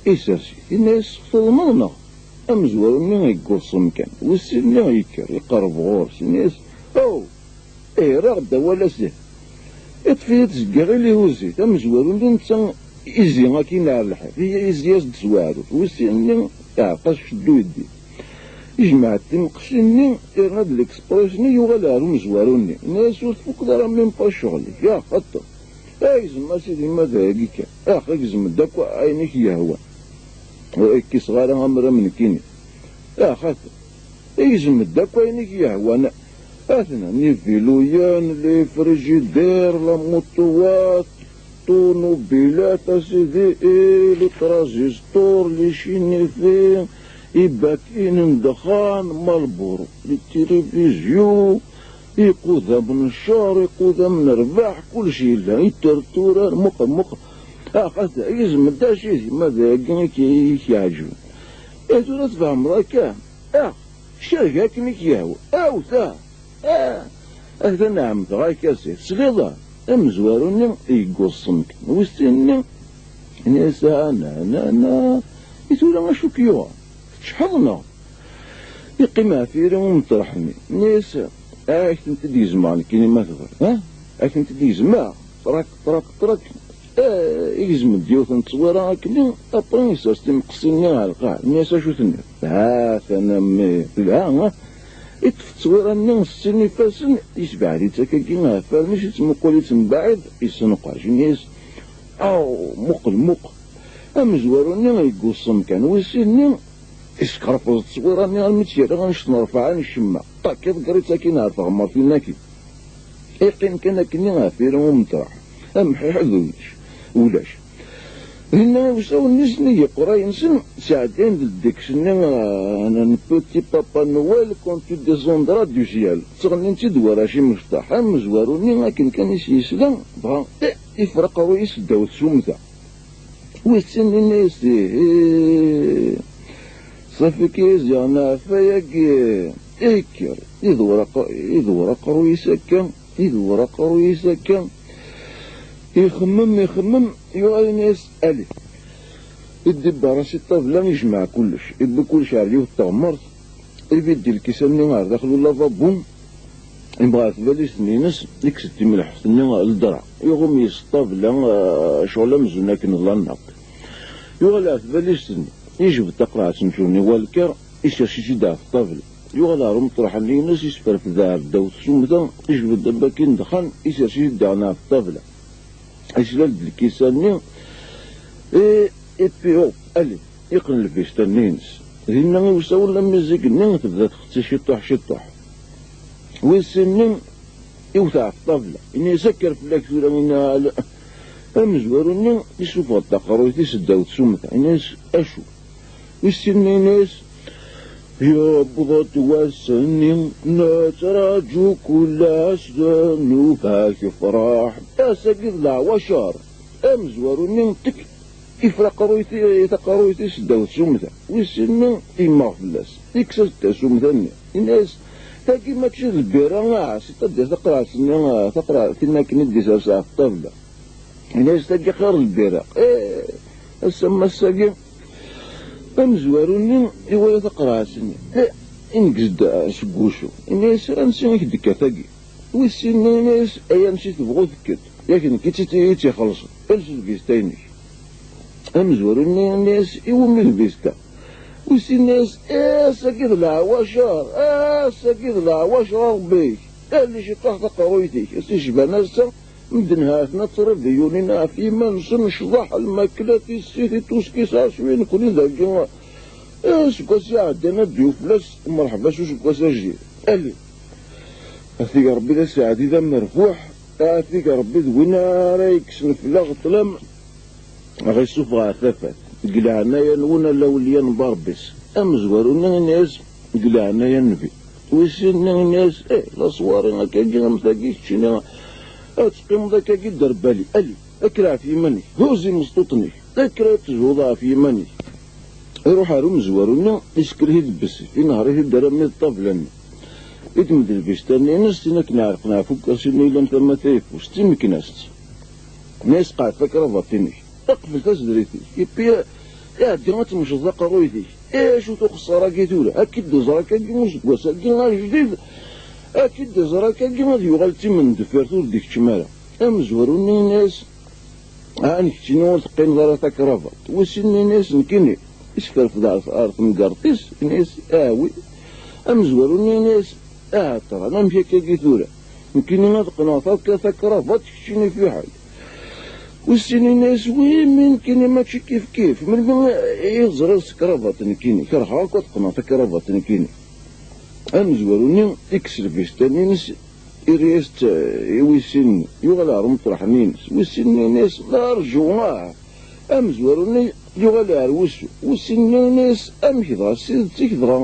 isers-it. Yenna-yas, txedmeḍ, neɣ? Amezwaru-nni yegguẓ s umkan. Wis sin-nni yekker, iqerreb ɣur-s. Yenna-yas, oh! Irra-ɣ-d awal-as. Iṭṭef-iyi-d seg iɣil, ihuzz-it. Amezwaru-nni netta izzi akkin ar lḥif. Izzi-as-d s weɛrur. Wis sin-nni iɛreq-as cceddu yeddin. Ijmeɛ-d timqessin-nni, irna-d l'express-nni, yuɣal ɣer umezwaru-nni. Yenna-yas, ur tfukeḍ ara même pas ccɣel-ik. Ax, xaṭer. Agzem a sidi, ma d ayagi kan. Ax, agzem-d akk ayen i k-yehwan. Ur k-kkseɣ ara amram nekkini. Ax, xaṭer. Igzem-d akk ayen i k-yehwan. Atnan iviluyen, les frigidaires, la motoat, ṭunubilat, a sidi, i les transistors, les chinifi, ibakin n ddexxan, Marlboro, les télévisions, iqudam n ccer, iqudam n rrbeḥ, kullec yella, iterturar, muqel, muqel. Ax, ata, igzem-d a sidi, ma d ayagi i k-, i k-iɛeǧben. Eh, tura tfehmeḍ akka? Ax, cerreg akken i k-yehwa. Awta! Ah! Atan ɛemmdeɣ-ak-as. Tesliḍ? Amezwaru-nni yegguẓ s umkan. Wis sin-nni, yenna-yas, ah, na, na, na. I tura acu k-yuɣen? Teččḥeḍ neɣ? Yeqqim ɣef yiri umeṭreḥ-nni. Yenna-yas, ah, ad ak-tent-id-gezmeɣ nekkini ma tebɣiḍ. Ha? Ad ak-tent-id-gezmeɣ? Ṭrak, ṭrak, ṭrak. Igzem-d yiwet n tteswira akkenni, après isers timqessin-nni ɣer lqaɛa, yenna-yas: "Acu tenniḍ?" "Ha-t-an a mmi, telha, ah." Iṭṭef tteswira-nni s sin ifassen, yesbeɛd-itt akkagi ɣef allen-is, ittmuqul-itt mbaɛid, yessenqaj, yenna-yas: "Aw, muqel, muqel." Amezwaru-nni yegguṣṣem kan, wis sin-nni iskerfeẓ tteswira-nni armi tt-yerra annect n rrfaɛa n ccemma. Ṭak, iḍegger-itt akkin ɣer tɣemmert-nni akkin. Iqqim kan akkenni ɣef iri umeṭreḥ. Amḥiḥed ulac. Ulac. Dinna iwsawen-nni-sen iqerray-nsen sɛeddayen-d ddeks-nni, ah, n Petit Papa Noël quand tu descendras du ciel. Ttɣennin-tt-id warrac imecṭaḥ. Amezwaru-nni akken kan i s-yesla, dɣa, eh, ifreq aqerruy-is ddaw tsumta. Wis sin yenna-yas: "Ihi, ṣafi kan ziɣ neɛfa-yagi." Ikker, idewwer aq-, idewwer aqerruy-is akka, idewwer aqerruy-is akka. Ixemmem, ixemmem, yuɣal yenna-yas: "Allez." Idibbar-as i ṭṭabla, ijmeɛ kullec, iwwi kullec ɣer yiwet teɣmert, ibiddi lkisan-nni ɣer daxel ulababu, yemɣer tbalizt-nni-ines, ikkes-d timelḥeft-nni, ldra, iɣum yes ṭṭabla, ah, ccɣel amzun akken d la nappe. Yuɣal ɣer tbalizt-nni, ijbed taqerɛet n ccɣel-nni war lkar, isers-itt-id ɣef ṭṭabla. Yuɣal ɣer umeṭreḥ-nni-ines, isferfed ɣer ddaw tsumta, ijbed abaki n ddexxan, isers-it-id daɣen ɣef ṭṭabla. Islal-d lkisan-nni, et, et puis hop, allez, iqqen lbista-nni-ines. Dinna iwsawen lamizig-nni tebda txetti ciṭuḥ ciṭuḥ. Wis sin-nni iwet ɣef ṭṭabla. Yenna-yas: "Akker fell-ak tura, yenna." Amezwaru-nni isuffeɣ-d taqerruyt-is ddaw tsumta. Yenna-yas: "Acu?" Wis sin-nni yenna-yas: "Yewweḍ-d wass-nni, nettraǧu kul ass, nnuba-k yefreḥ." Ass-agi d leɛwacer. Amezwaru-nni, tek, ifra aqerruy-, taqerruyt-is ddaw tsumta. Wis sin-nni yemmeɣ fell-as, yekkes-as-d tasumta-nni. Yenna-yas: "Tagi mačči d lbira, ah, c'est-à-dire taqerɛet-nni, ah, taqerɛet-nni akken i d-isers ɣef ṭṭabla." Yenna-yas: "Tagi xir lbira." Eh, ass-a, ma ass-agi, amezwaru-nni iwala taqerɛet-nni. Eh, ineggez-d, ah, seg wusu. Yenna-yas: "Ansi i k-d-tekka tagi?" Wis sin-nni yenna-yas: "Ay ansi tebɣu tekket. Yak nekk i tt-, i tt-ixellṣen. Els lbista-inek." Amezwaru-nni yenna-yas: "Iwumi lbista?" Wis sin yenna-yas: "Eh, ass-agi d leɛwacer, eh, ass-agi d leɛwacer a Rebbi-k. Alli ciṭuḥ taqerruyt-ik." Ass icban ass-a, medden ha-ten-a ttribiyunin ɣef yiman-nsen, ccḍeḥ, lmakla, tissit, ituski, sɛa cwi nekni dagi. Eh, aseggas iɛeddan ad d-yuf fell-as mreḥba s useggas ajdid. Alli. Atig Rebbi d aseɛdi d amerbuḥ, atig Rebbi d win ara yekksen fell-aɣ ṭṭlam, ɣ-isuffeɣ ɣer tafat. Deg leɛnaya-nwen a lawliya n Barbis. Amezwaru-nni yenna-yas: "Deg leɛnaya n Nnbi." Wis sin-nni yenna-yas: "Eh, la soirée akkagi am tagi keččini, ad teqqimeḍ akkagi d derbali. Alli, akker ɣef yiman-ik, huzz imeẓṭuṭen-ik, akker ad tezhuḍ ɣef yiman-ik." Iruḥ ɣer umezwaru-nni, iskelh-it-id bessif, inehher-it-id armi d ṭṭabla-nni. Iddem-d lbista-nni-ines, tin akken iɛelqen ɣef ukersi-nni yellan tama tayeffust, imken-as-tt. Nna-yas: "Qɛed takrabaṭ-inek, qbel tazedrit-ik, ipi iɛeddi ad tmecḍeḍ aqerruy-ik. Eh, acu-t uxeṣṣar-agi tura? Ad k-id-iẓer akkagi useggas-agi ajdid, ad k-id-iẓer akkagi ad yuɣal d timendeffirt ur d-ikeččem ara." Amezwaru-nni yenna-yas: "Ah, nekk ttini ur teqqineḍ ara takrabaṭ." Wis sin yenna-yas: "Nekkini." Isferfed ar, ar temgerḍt-is, yenna-yas: "Ah, oui." Amezwaru-nni yenna-yas: "Ah, ṭran, amek akkagi tura? Nekkini ad qqneɣ tak-, takrabaṭ, keččini fiḥel." Wis sin yenna-yas: "Oui, mi nekkini mačči kif kif. Melmi i teẓriḍ s krabaṭ nekkini? Kerheɣ akk ad qqneɣ takrabaṭ nekkini." Amezwaru-nni ikkes lbista-nni-ines, irra-yas-tt i wis sin, yuɣal ɣer umeṭreḥ-nni-ines. Wis sin-nni yenna-yas: "Rǧu, ah!" Amezwaru-nni yuɣal ɣer wusu. Wis sin-nni yenna-yas: "Amek dɣa s tidet-ik dɣa,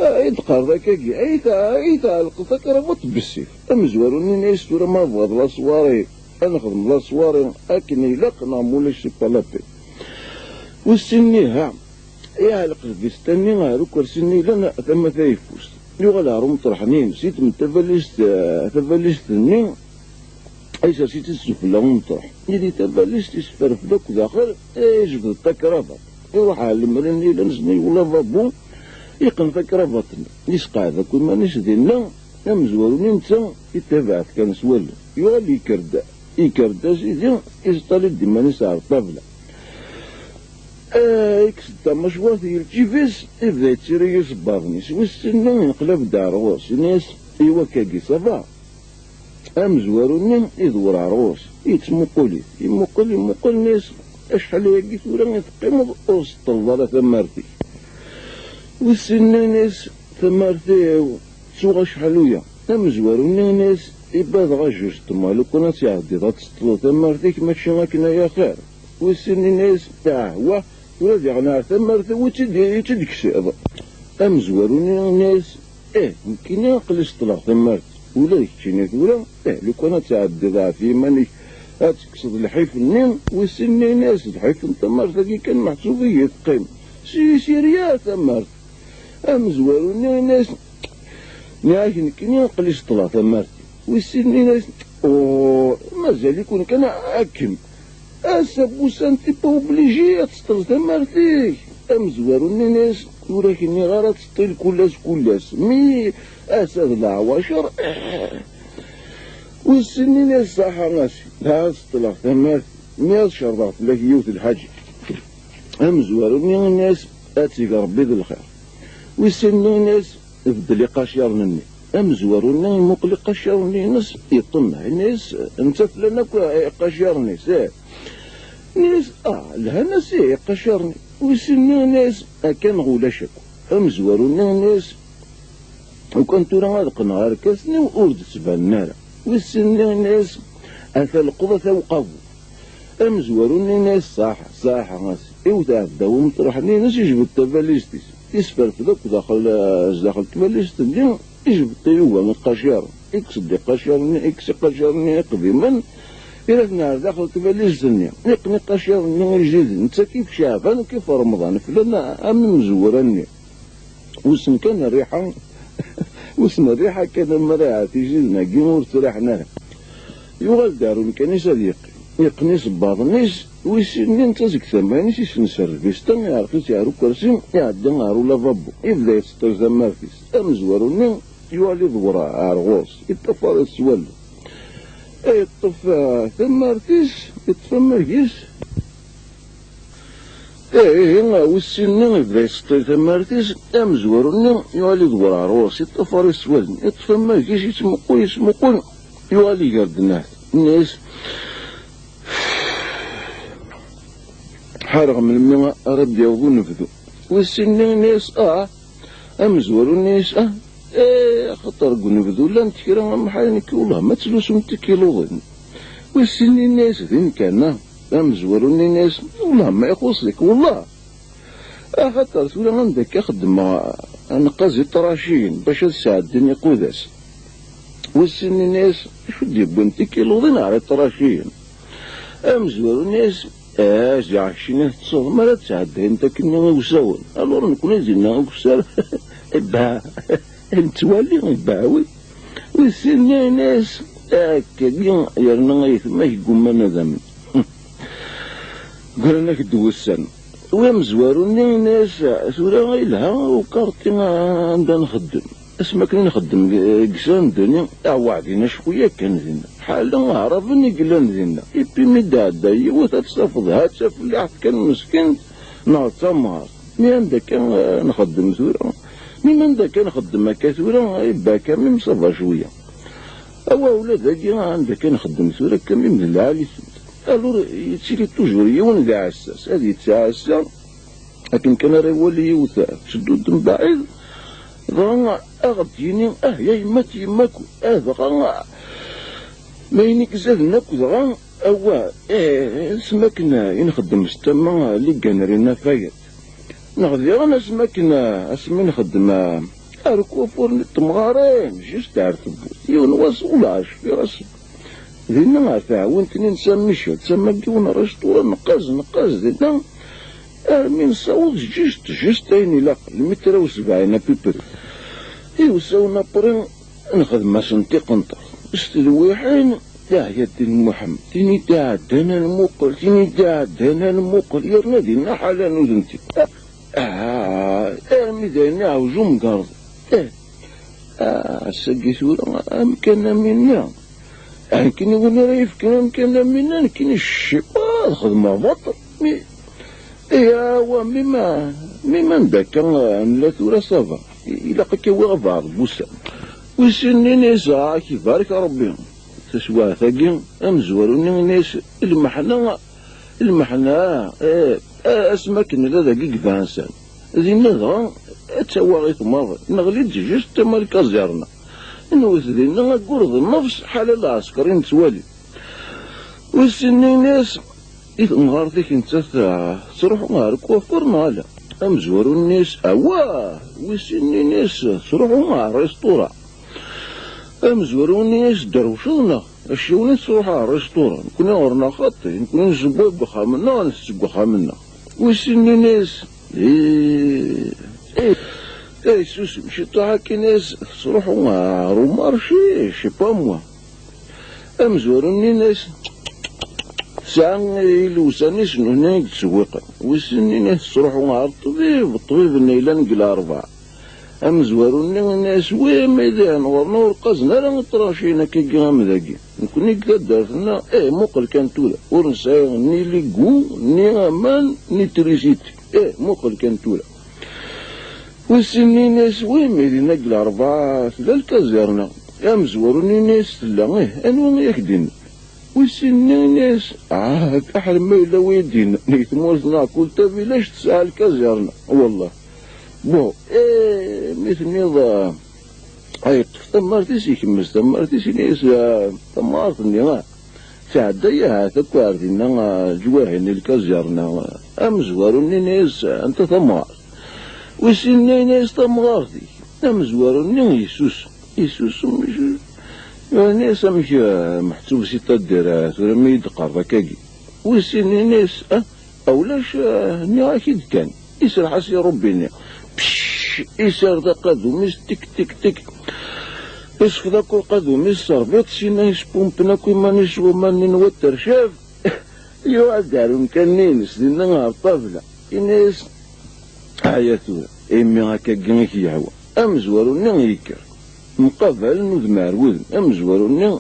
ah, i d-qqareḍ akkagi? Ay ta-, ay tɛelqeḍ takrabaṭ bessif?" Amezwaru-nni yenna-yas: "Tura ma tebɣiḍ la soirée, ad nexdem la soirée akken ilaq neɣ ma ulac c'est pas la peine." Wis sin-nni, ha, iɛelleq lbista-nni ɣer ukersi-nni yellan tama tayeffust. Yuɣal ɣer umeṭreḥ-nni-ines, iddem-d tabalizt, eh, tabalizt-nni, isers-itt-id sufella umeṭreḥ. Yili tabalizt, isferfel akk daxel, eh, ijbed-d takrabaṭ. Iruḥ ɣer lemri-nni yellan s-, i ulababu, iqqen takrabaṭ-nni. Isqeɛd akk iman-is dinna, amezwaru-nni netta ittabaɛ-t kan s wallen. Yuɣal yekker-d Ikker-d asidi, iẓṭal-id iman-is ar ṭṭabla. Ah, ikkes-d tamacwart i lǧib-is, ibda yettiri isebbaḍen-is. Wissen-nni iqlab-d ar ɣur-s, ini-as: "I wakagi, ça va?" Amezwaru-nni idewwer ar ɣur-s, yettmuqul-it. Imuqel, imuqel, ini-as: "Acḥal ayagi tura i teqqimeḍ ur tseṭṭleḍ ara tamart-ik?" Wissen-nni ini-as: "Tamart-iw ttuɣ acḥal uya." Amezwaru-nni ini-as: "Iba dɣa juste moi, lukan ad tɛeddiḍ ad teṭṭleḍ tamart-ik, mačči akken ay axir." Wissen-nni ini-as: "Ah, wah, tura diɣen ar tamart-iw i tt-id-, i tt-id-teksiḍ?" Amezwaru-nni ini-as: "Eh, nekkini aql-i seṭṭleɣ tamart. Ula d keččini tura, eh, lukan ad tɛeddiḍ ɣef yiman-ik, ad tekkseḍ lḥif-nni." Wissen-nni ini-as: "Lḥif n tamart-agi kan meḥsub i yi-teqqim. Si, si rien tamart." Amezwaru-nni ini-as: "Nniɣ-ak nekkini aql-i seṭṭleɣ tamart." Wissen-nni ini-as: "Oh, mazal-iken kan akken. Ass-a bu-, ça, t'es pas obligé ad teṭṭleḍ tamart-ik." Amezwaru-nni ini-as: "Ur ak-nniɣ ara ad teṭṭil kul ass, kul ass, mi ass-a d leɛwacer." Wissen-nni ini-as: "Ṣaḥa a si, dɣa ad seṭṭleɣ tamart, mi ad cerḍeɣ fell-ak yiwet lḥaǧa." Amezwaru-nni ini-as: "Ad teg Rebbi d lxir." Wissen-nni ini-as: "Beddel iqaciren-nni." Amezwaru-nni imuqel iqaciren-nni-ines, yeṭṭenneɛ, ini-as: "Netta flan akk iqaciren-is, eh." Ini-as: "Ah, lhan-as ih iqaciren." Wissen-nni ini-as: "Akka neɣ ulac akk." Amezwaru-nni ini-as: "Ukan tura ad qqneɣ arkasen-iw ur d-ttbanen ara." Wissen-nni ini-as: "Ata lqeḍ, ata uqabu." Amezwaru-nni ini-as: "Ṣaḥa, ṣaḥa a si." Iwet ɛeddaw umeṭreḥ-nni-ines, ijbed tabalizt-is. Isferfed akk daxel, eh, zdaxel tbalizt-nni, ijbed tayuga iqaciren. Ikkes-d iqaciren-nni, ikkes iqaciren-nni iqdimen, ira-ten ar daxel tbalizt-nni. Iqqen iqaciren-nni ijdiden, netta kif Ceɛban, kif Remḍan, flan am imezwura-nni. Wissen kan rriḥa, wissen rriḥa kan ammer iɛer tijiden-agi ur ttraḥen ara. Yuɣal-d ar umkan-is ad yeqqim. Yeqqen isebbaḍen-is, wissen-nni netta seg tama-ines issen s rrebista, iɛreq-itt ar ukersi, iɛedda ar ulavabo, ibda yettseṭṭil tamart-is. Amezwaru-nni yuɣal iḍewwer ar ɣur-s, yeṭṭafar-it s wallen. Yeṭṭef, ah, tamart-is, yeṭṭef amag-is. Ihi, wissen-nni ibda yettseṭṭil tamart-is, amezwaru-nni yuɣal iḍewwer ar ɣur-s, yeṭṭafar-it s wallen, yeṭṭef amag-is, yettmuqul, yettmuqul, yuɣal iger-d nnehta. Ini-as: "Ḥareɣ melmi ara d-yaweḍ unebdu." Wissen-nni ini-as: "Ah." Amezwaru-nni yesɛa, eh, axaṭer deg unebdu llant kra amḥay, nekk wellah ma ttlusum tikiluḍin. Wissen-nni ini-as: "Din kan, ah." Amezwaru-nni ini-as: "Wellah ma ixuṣ-ik, wellah. Axaṭer tura anda akka xeddmeɣ, neqqaz iṭraciyen bac ad sɛeddin iqudas." Wissen-nni ini-as: "Acu d-yewwin tikiluḍin ar iṭraciyen?" Amezwaru-nni ini-as: "Ah, ziɣ keččini teṭṭseḍ, mi ara d-sɛeddayent akkenni iwsawen. Alors nekni dinna akessar, ibha, nettwali, ibha wi." Wissen-nni ini-as: "Akkagi, yerna ayetma-k gguman ad amen." Gran-ak-d wussan. Wi amezwaru-nni ini-as: "Tura yelha ukarṭi anda nxeddem. Asmi akken i nxeddem deg, deg Sandeni, aweɛdin acku yakan dinna. Ḥala aɛraben i yellan dinna. Ipi mi d-ɛedda yiwet ad tt-tafeḍ, ha d tafellaḥt kan meskint, neɣ d tamɣart. Mi anda kan, eh, nxeddem tura, mi anda kan nxeddem akka tura, ibba kamim sava cwiya. Awa ula dagi anda kan nxeddem tura kamim d lɛali-tent." Alors, yettili toujours yiwen d aɛessas, ad yettɛassa, akken kan ara iwali yiwet tetteddu-d mbaɛid, dɣa aɣ-d-yini: "Ah, ya yemma-t yemma-k." Ah, dɣa, ma ayen i izaden akk, dɣa, awa, eh, asmi akken i nxeddem s tama, ligan rina fayet. Neɣ diɣen asmi akken, asmi nxeddem, ah, ar ukufur n temɣarin, juste ar tewwurt. Yiwen wass, ulac, cfiɣ-as dinna ar tɛawint-nni n San Michel, tama n yiwen restaurant, neqqaz, neqqaz dinna, armi nessaweḍ juste, juste ayen ilaq, lmitra u sebɛin à peu près. Iwsawen après, nxedm-asen tiqenṭert s tedwiḥin, Yeɛya Ddin Muḥemmed, tin i d-iɛeddan ad nmuqel, tin i d-iɛeddan ad nmuqel, yerna dinna ḥala nudenti. Ah, armi d ayen iɛawez umgerḍ. Eh, ah, ass-agi tura, amkan am winna. Nekkini win ara yefken amkan am winna, nekkini cciṭ ad xedmeɣ baṭel. Mi, ya wa, mi ma, mi ma anda akka nella tura, ça va. Ilaq akka wiɣ abeɛḍ n wussan. Wis sin-nni, ini-as, ah, ak-ibarek Rebbi. Taswiɛt-agi, amezwaru-nni, ini-as, lmeḥna, lmeḥna, eh, eh, asmi akken nella dagi deg Bansan. Dinna dɣa, ad tawaɣ i tmaḍ, neɣli-d juste tama lkaẓirna. Nwet dinna aggur d nnefs, ḥala lɛesker i nettwali. Wis sin-nni, ini-as, i temɣart-ik nettat, ah, tettruḥu ɣer lkufur neɣ ala? Amezwaru-nni, ini-as, awah! Wis sin-nni, ini-as, tettruḥu ɣer rrisṭura. Amezwaru-nni, ini-as, derwceḍ neɣ? Acciwen i tettruḥu ɣer rrisṭura. Nekni ɣur-neɣ xaṭi, nekni nsewway deg uxxam-nneɣ, ntett deg uxxam-nneɣ. Wis sin-nni, ini-as, ih, ih, ih, susem ciṭuḥ akkin, ini-as, tettruḥu ɣer umarci, je sais pas moi. Amezwaru-nni, ini-as, tesɛa ilewsan-is n hna i yettṣewwiqen. Wis sin-nni, ini-as, tettruḥu ɣer ṭṭbib, ṭṭbib-nni yellan deg Larebɛa. Amezwaru-nni, ini-as, wi, ma d ihen ɣur-neɣ ur qqazen ara iṭranciyen akkagi am dagi. Nekni deg taddart-nneɣ, eh, muqel kan tura, ur nesɛi ni ligu, ni aman, ni trisiti. Eh, muqel kan tura. Wis sin-nni, ini-as, wi, ma dinna deg Larebɛa tella lkazirna. Amezwaru-nni, ini-as, tella, ih, anwa i ak-d-inna? Wis sin-nni, ini-as, ah, aḥrem ma yella wi d-inna, di tmurt-nneɣ kul tabilact tesɛa lkazirna, wallah. Bon, eh, mi tenniḍ, ah, ay yeṭṭef tamart-is, ikemmez tamart-is, ini-as, ah, tamɣart-nni, ah, tɛedda yahat akk ar dinna, ah, leǧwahi-nni lkazirna, ah, amezwaru-nni, ini-as, anta tamɣart? Wis sin-nni, ini-as, tamɣart-ik. Amezwaru-nni yessusem, yessusem, yessusem. Ini-as, amek, ah, meḥsub si taddart, ah, tura mi yi-d-teqqareḍ akkagi? Wis sin-nni, ini-as, ah, a ulac, ah, nniɣ-ak-id kan. Iserreḥ-as i Ṛubbi-nni. Pcc! Isard aqadum-is, tik, tik, tik. Isfeḍ akk aqadum-is s rbiṭ, sina ispumpen akk iman-is s waman-nni n wat tercaf. Yuɣal-d ar umkan-nni-ines dinna ɣer ṭṭabla. Ini-as, aya tura, imi akkagi i k-yehwa. Amezwaru-nni yekker. Mqabalen udem ar wudem. Amezwaru-nni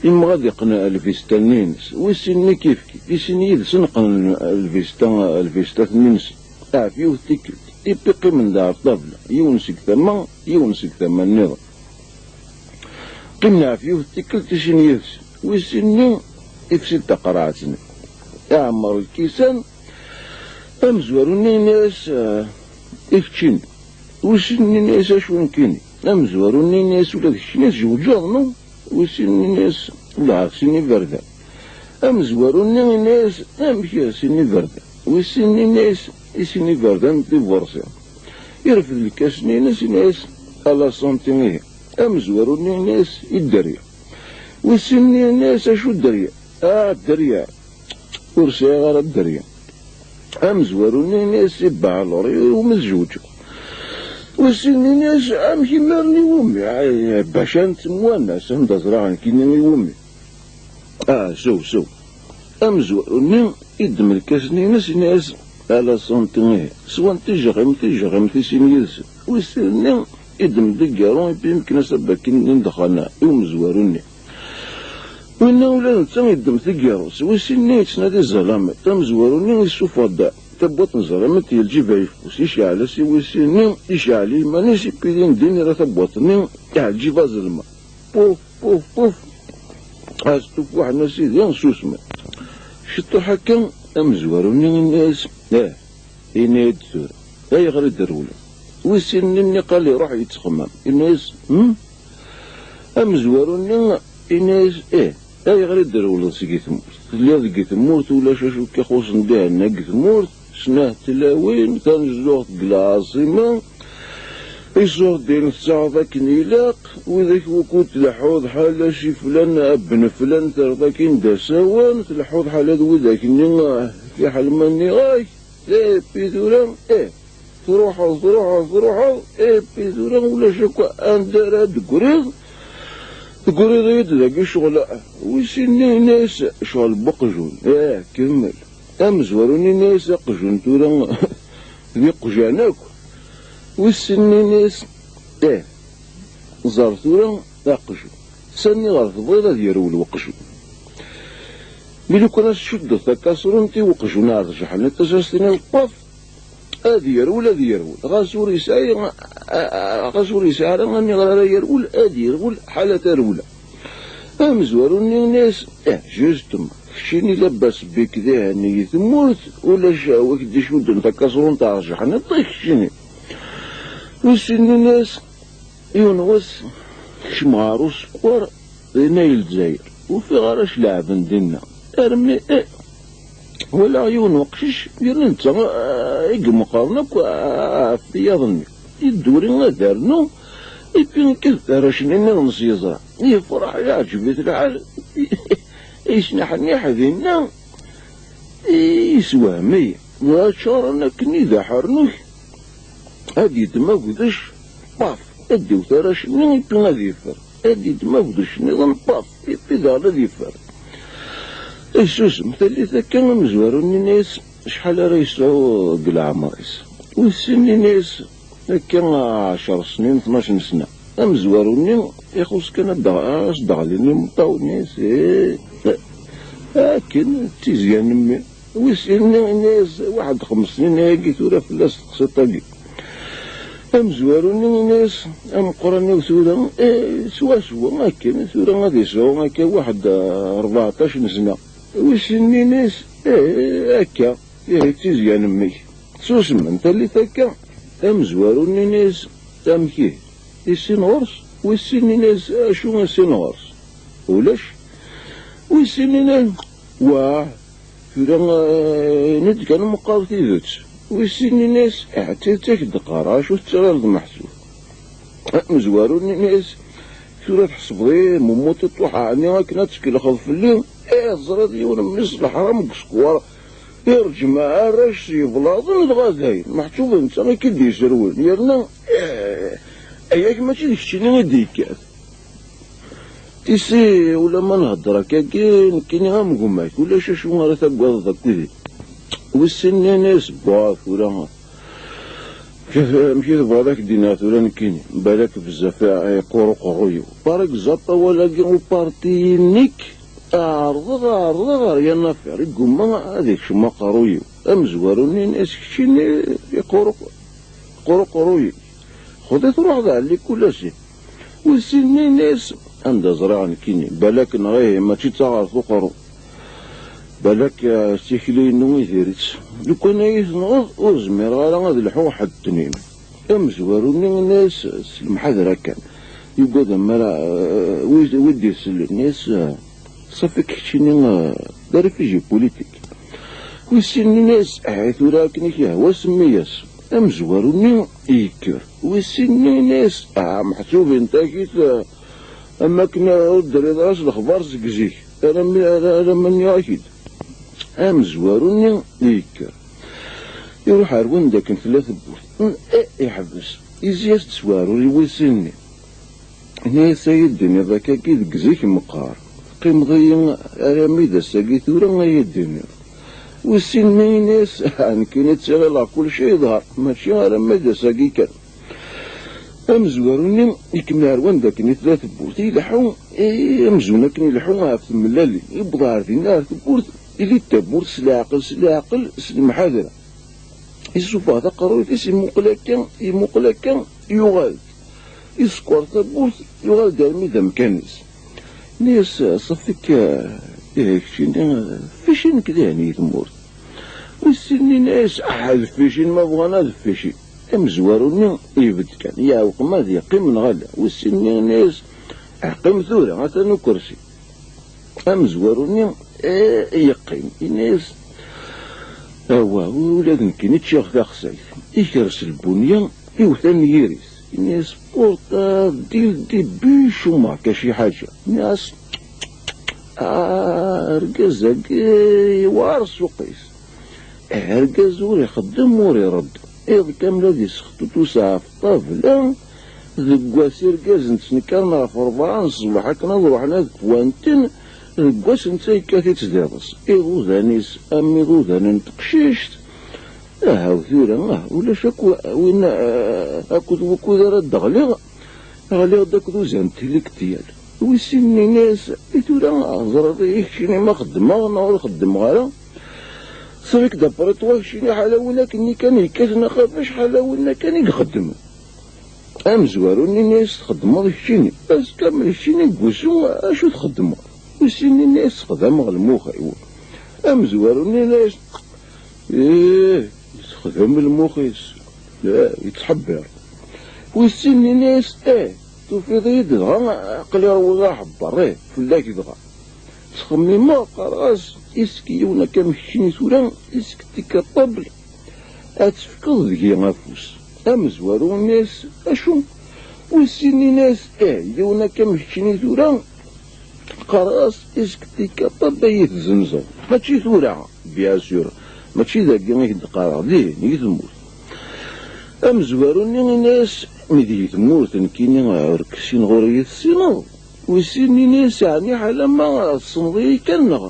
imɣa ad iqqen lvista-nni-ines. Wis sin-nni kifkif. I sin yid-sen qqnen lvista, lvistat-nni-nsen. Ɣef yiwet tikkelt, ipi qqimen-d ɣer ṭṭabla, yiwen seg tama, yiwen seg tama nniḍen. Qqimen ɣef yiwet tikkelt i sin yid-sen. Wis sin-nni ifsi-d taqerɛet-nni. Iɛemmer lkisan, amezwaru-nni ini-as, ah, i keččini. Wis sin-nni ini-as, acu nekkini? Amezwaru-nni ini-as, ula d keččini tjewǧeḍ, no? Wis sin-nni ini-as, ula d sin iberdan. Amezwaru-nni ini-as, amek sin iberdan? Wis sin-nni ini-as, i sin iberdan d ibursi. Irfed lkas-nni-ines, ini-as, à la santé, ihi. Amezwaru-nni ini-as, i dderya. Wis sin-nni ini-as, acu dderya? Ah, dderya. Ur sɛiɣ ara dderya. Amezwaru-nni ini-as, ibba alors, iwumi tjewǧeḍ? Wis sin-nni ini-as, amek imaren iwumi? Ay, bac ad nettemwanas, anda ẓriɣ nekkini iwumi. Ah, sew, sew. Amezwaru-nni iddem lkas-nni-ines, ini-as, à la santé, ihi. Swan tijeɣimt, tijeɣimt i sin yid-sen. Wis sin-nni iddem-d agaru, ipi yemken-as abakkin-nni n ddexxan i umezwaru-nni. Winna ula d netta yeddem tigiṛus, wis sin-nni yettnadi zzalamiṭ, amezwaru-nni yessufeɣ-d tabwaṭ n zzalamiṭ, yeǧǧib ayeffus, yecɛel-as i wis sin-nni, yecɛel i yiman-is, ipi din din ira tabwaṭ-nni, yeɛǧib azelma. Puf, puf, puf. As-tufuḥen a sidi, susmen. Ciṭuḥ akka, amezwaru-nni ini-as, ah, ini-yi-d tura, ayɣer i d-rewleḍ? Wis sin-nni niqal iruḥ yettxemmam, ini-as, hm? Amezwaru-nni ini-as, ih, ayɣer i d-rewleḍ seg tmurt? Telliḍ deg tmurt, ulac acu k-ixuṣṣen dihenna deg tmurt, snat tlawin, tanezduɣt deg lɛaṣima, iṣurdiyen tesɛiḍ akken ilaq, widak wukud tleḥḥuḍ ḥala si flan, a ben flan, terreḍ akin d asawen, tleḥḥuḍ ḥala d widak-nni, fiḥel ma nniɣ-ak, eh, pi tura, eh, truḥeḍ, truḥeḍ, truḥeḍ, eh, pi tura ulac akk anda ara d-tegriḍ, tegriḍ-iyi-d dagi ccɣel, wis sin-nni ini-as ccɣel n weqjun, eh, kemmel. Amezwaru-nni ini-as aqjun tura d iqjan akk. Wis sin-nni ini-as, eh, ẓer tura aqjun. Sani ɣer tebɣiḍ ad yerwel weqjun. Mi lukan ad s-tcuddeḍ takasrunt i weqjun ar tjeḥniḍ-as, ad s-tiniḍ paf, ad yerwel, ad yerwel. Ɣas ur yesɛi, a, a, ɣas ur yesɛi ara aniɣer ara yerwel, ad yerwel ḥala tarewla. Amezwaru-nni yenna-yas, eh, justement, keččini labas bik di henni i tmurt, ulac wak d-icudden takasrunt ar tjeḥniḍ, keččini. Wis sin yenna-yas, yiwen wass, kecmeɣ ɣer usekkwer, dinna i Lezzayer. Ufiɣ arrac leɛben dinna. Armi, eh, walaɣ yiwen uqcic, yerna netta, eh, i imeqqren akk, eh, ɣef tiyaḍ-nni. Yedduri ad rnu, ipi nekk d arrac-nni nniḍen s yeẓra. Yefreḥ, yeɛǧeb-it lḥal, yesneḥniḥ dinna, yeswehm-iyi. Aččaren akken i d aḥernuk, ad yeddem agdec, paf, ad d-iwet arrac-nni, ipi ad yeffer. Ad yeddem agdec nniḍen, paf, ipi daɣen ad yeffer. Isusem, tallit akka amezwaru-nni yenna-yas, acḥal ara yesɛu deg leɛmer-is? Wis sin yenna-yas, akka ɛecr snin, tnac n sna. Amezwaru-nni ixuṣ kan ad d-, ad as-d-ɣlin imeṭṭawen-is, eh, akken d tizya n mmi. Wis sin yenna-yas, waḥed xems snin ayagi tura fell-as teqsiṭ-agi. Amezwaru-nni yenna-yas, ameqqran-iw tura, eh, swaswa akken, tura ad yesɛu akka waḥed, eh, rbeɛṭac n sna. Wis sin yenna-yas, eh, akka, ihi d tizya n mmi-k. Susmen tallit akka, amezwaru-nni yenna-yas, amek ihi? Issin ɣur-s? Wis sin yenna-yas, acu issin ɣur-s? Ulac. Wis sin yenna-yas, wah, tura, eh, ini-d kan meqqar tidet. Wis sin yenna-yas, ah, d tidet ak-d-qqareɣ, acu tettɣileḍ meḥsub? Amezwaru-nni yenna-yas, tura tḥesbeḍ-iyi mumuṭiṭuḥ ɛni akken ad tkellxeḍ fell-i? Eh, teẓriḍ yiwen n mmi-s n leḥram deg usekwar, iṛǧem arrac s yeblaḍen dɣa dayen, meḥsub netta i k-id-yesrewlen, yerna, eh, aya-k mačči d keččini i d-yekkat. Tisi, ulamma nhedder akkagi, nekkini am gma-k, ulac acu ara tagadeḍ akked-i. Wis sin yenna-yas, bah, tura, amek i tebɣiḍ ad k-d-iniɣ tura nekkini? Balak bezzaf i, iqqur uqerruy-iw. Par exemple, awal-agi uparti-inek, ɛerḍeɣ, ɛerḍeɣ ɣer yan affaire, igumma ad ikcem aqerruy-iw. Amezwaru-nni yenna-yas, keččini iqqur uq-, iqqur uqerruy-ik. Xḍi truḥeḍ ɛelli kul ass. Wis sin yenna-yas, anda ẓriɣ nekkini, balak neɣ ihi mačči d taɣert uqerru. Balak, eh, s tikli-inu i diri-tt. Lukan ay iyi-tenɣeḍ, ur zmireɣ ara ad lḥuɣ ḥedd tnin. Amezwaru-nni yenna-yas s lemḥadra kan. Yugad ammer, eh, wi, wi d-isellen, yenna-yas, eh, ṣafi keččini, eh, d arifiji pulitik. Wis sin yenna-yas, eh, tura akken i k-yehwa semmi-yas. Amezwaru-nni yekker. Wis sin yenna-yas, ah, meḥsub intak-it, eh, am akken ur d-terriḍ ara s lexbar seg zik, alammi, ara, alamma nniɣ-ak-id. Amezwaru-nni yekker. Iruḥ ar wanda akken tella tewwurt. Eh, iḥbes. Izi-as-d s weɛrur i wis sin-nni. Ini-as, ay d-tiniḍ akkagi deg zik meqqar. Teqqimeḍ-iyi arami d ass-agi tura, ay d-tiniḍ. Wis sin-nni ini-as, ah, nekkini ttirileɣ kulci yeḍher, mačči arami d ass-agi kan. Amezwaru-nni ikemmel ar wanda akken i tella tewwurt, ileḥḥu, i, amzun akken ileḥḥu ɣef tmellalin, yewweḍ ar dinna ar tewwurt, ili-d tawwurt s leɛqel, s leɛqel, s lemḥadra. Isuffeɣ taqerruyt-is, imuqel akka, imuqel akka, yuɣal-d. Isekker tawwurt, yuɣal-d armi d amkan-is. Ini-as, ṣafi-k, ihi keččini, ficin-k dihin i tmurt. Wis sin-nni ini-as, ah, d ficin ma bɣan ad ficin. Amezwaru-nni ibedd kan, yeɛweq ma ad yeqqim neɣ ala. Wis sin-nni ini-as, qqim tura, atan ukersi. Amezwaru-nni, eh, yeqqim, ini-as, awa, ula d nekkini ččiɣ taxsayt. Ikres lbunya, iwet anyir-is. Ini-as, pourtant, dès le début, cummeɣ-k a ci ḥaǧa. Ini-as, ah, argaz-agi yewɛer ssuq-is. Argaz ur ixeddem, ur iṛedd. Iḍ kamel ad isextutus ɣef ṭṭabla, deg wass irgazen ttnekkaren ɣef ṛebɛa n ṣṣbeḥ akken ad ṛuḥen ad kwanten, deg wass netta yekkat-itt d iḍes. Iḍudan-is am iḍudan n teqcict. Ahaw tura, ah, ulac akk win, ah, akked wukud ara d-ɣliɣ, ɣliɣ-d akked uzan n tiliktiyal. Wis sin nnan-as: "I tura ẓriḍ-iyi keččini ma xeddmeɣ neɣ ur xeddmeɣ ara? Sɛiɣ-d apṛiṭwa keččini ḥala win akken kan yekkaten aqabac, ḥala win akken i ixeddmen." Amezwaru nnan-as: "Txeddmeḍ keččini, ass kamel keččini deg wusu acu txeddmeḍ?" Wis sin nnan-as: "Sexdameɣ lmux-iw." Amezwaru nnan-as: "Ih, yessexdam lmux-is, eh, yettḥebbiṛ." Wis sin nnan-as: "Eh, tufiḍ-iyi-d dɣa aql-i rwiɣ aḥebber, eh, fell-ak dɣa. Ttxemmimeɣ, qqareɣ-as, est-ce que yiwen akka am keččini tura, est-ce que t'es capable ad tefkeḍ deg-i afus?" Amezwaru nnan-as: "Acu?" Wis sin nnan-as: "Eh, yiwen akka am keččini tura, qqareɣ-as, est-ce que t'es capable ad yi-tezzenzeḍ? Mačči tura, bien sûr, mačči dagi i k-d-qqareɣ, dihin, i tmurt." Amezwaru-nni yenna-as: "Mi deg tmurt nekkini ur k-ssineɣ, ur iyi-tessineḍ." Wis sin nnan-as: "Ɛni ḥala ma tessneḍ-iyi kan, neɣ?"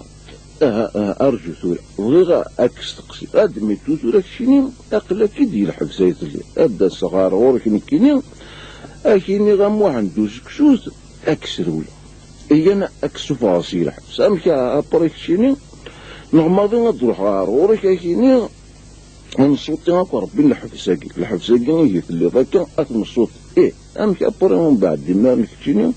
"Aha, aha, arǧu tura, bɣiɣ ad k-steqsiɣ. Admitu tura keččini aql-ak-id di lḥebs ay telliḍ. Ad d-aseɣ ɣer ɣur-k nekkini, ad k-iniɣ a Muḥend Useksut, ad k-srewleɣ. Iyan ad k-ssufɣeɣ si lḥebs. Amek a, après keččini? Neɣ maḍi ad d-ruḥeɣ ɣer ɣur-k, ad k-iniɣ, ad nsuṭi akk Ṛebbi n lḥebs-agi. Lḥebs-agi i telliḍ akka, ad t-nsuṭi. Ih, amek après umbeɛd imir-nni keččini?"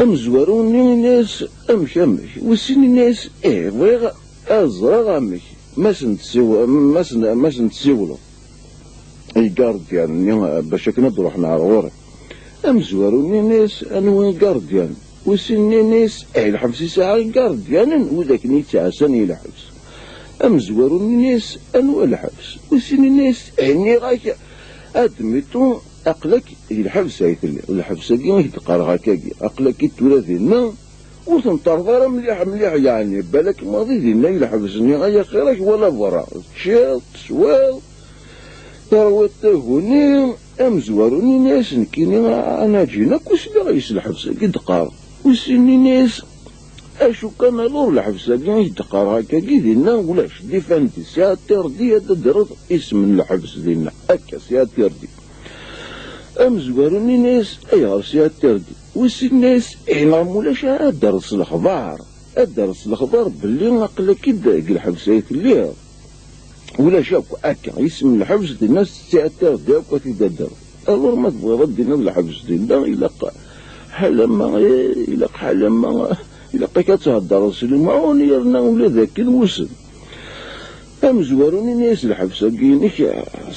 Amezwaru-nni yenna-as: "Amek, amek?" Wis sin yenna-as: "Ih, bɣiɣ ad ẓreɣ amek, ma sen-tessiw-, ma sen-, ma sen-tessiwleḍ i igardiyanen-nni bac akken ad d-ruḥen ɣer ɣur-i." Amezwaru-nni yenna-as: "Anwa igardiyanen?" Wis sin nnan-as: "Eh, lḥebs yesɛa igardiyanen, wid akken yettɛassan i lḥebs." Amezwaru-nni yenna-as: "Anwa lḥebs?" Wis sin nnan-as: "Eh, nniɣ-ak, admitu, aql-ak di lḥebs ay telliḍ. Lḥebs-agi i k-d-qqareɣ akkagi, aql-ak-id tura dinna, ur tenṭerḍ ara mliḥ mliḥ, yeɛni balak maḍi dinna i lḥebs-nni, ay axir-ak wala berra, teččiḍ, teswiḍ, terwiḍ taguni." Amezwaru-nni yenna-as: "Nekkini anaǧin akk usliɣ yes lḥebs-agi d-qqareɣ." Wis sin nnan-as: "Acu kan alors lḥebs-agi i d-qqareɣ akkagi dinna ulac, défendu, c'est interdit ad d-tadreḍ isem n lḥebs dinna, akka c'est interdit." Amezwaru-nni yenna-as: "Ayɣer c'est interdit?" Wis sin nnan-as: "Eh, neɣ ma ulac ara ad d-terreḍ s lexbar, ad d-terreḍ s lexbar belli aql-ak-id deg lḥebs ay telliḍ. Ulac akk akka, isem n lḥebs dinna c'est interdit akk ad t-id-tadreḍ. Alors ma tebɣiḍ ad d-tiniḍ lḥebs dinna, ilaq ḥalama, eh, ilaq ḥalama, ilaq-ak ad theddreḍ s lemɛun yerna ula d akken wissen." Amezwaru-nni yenna-as: "Lḥebs-agi-inek,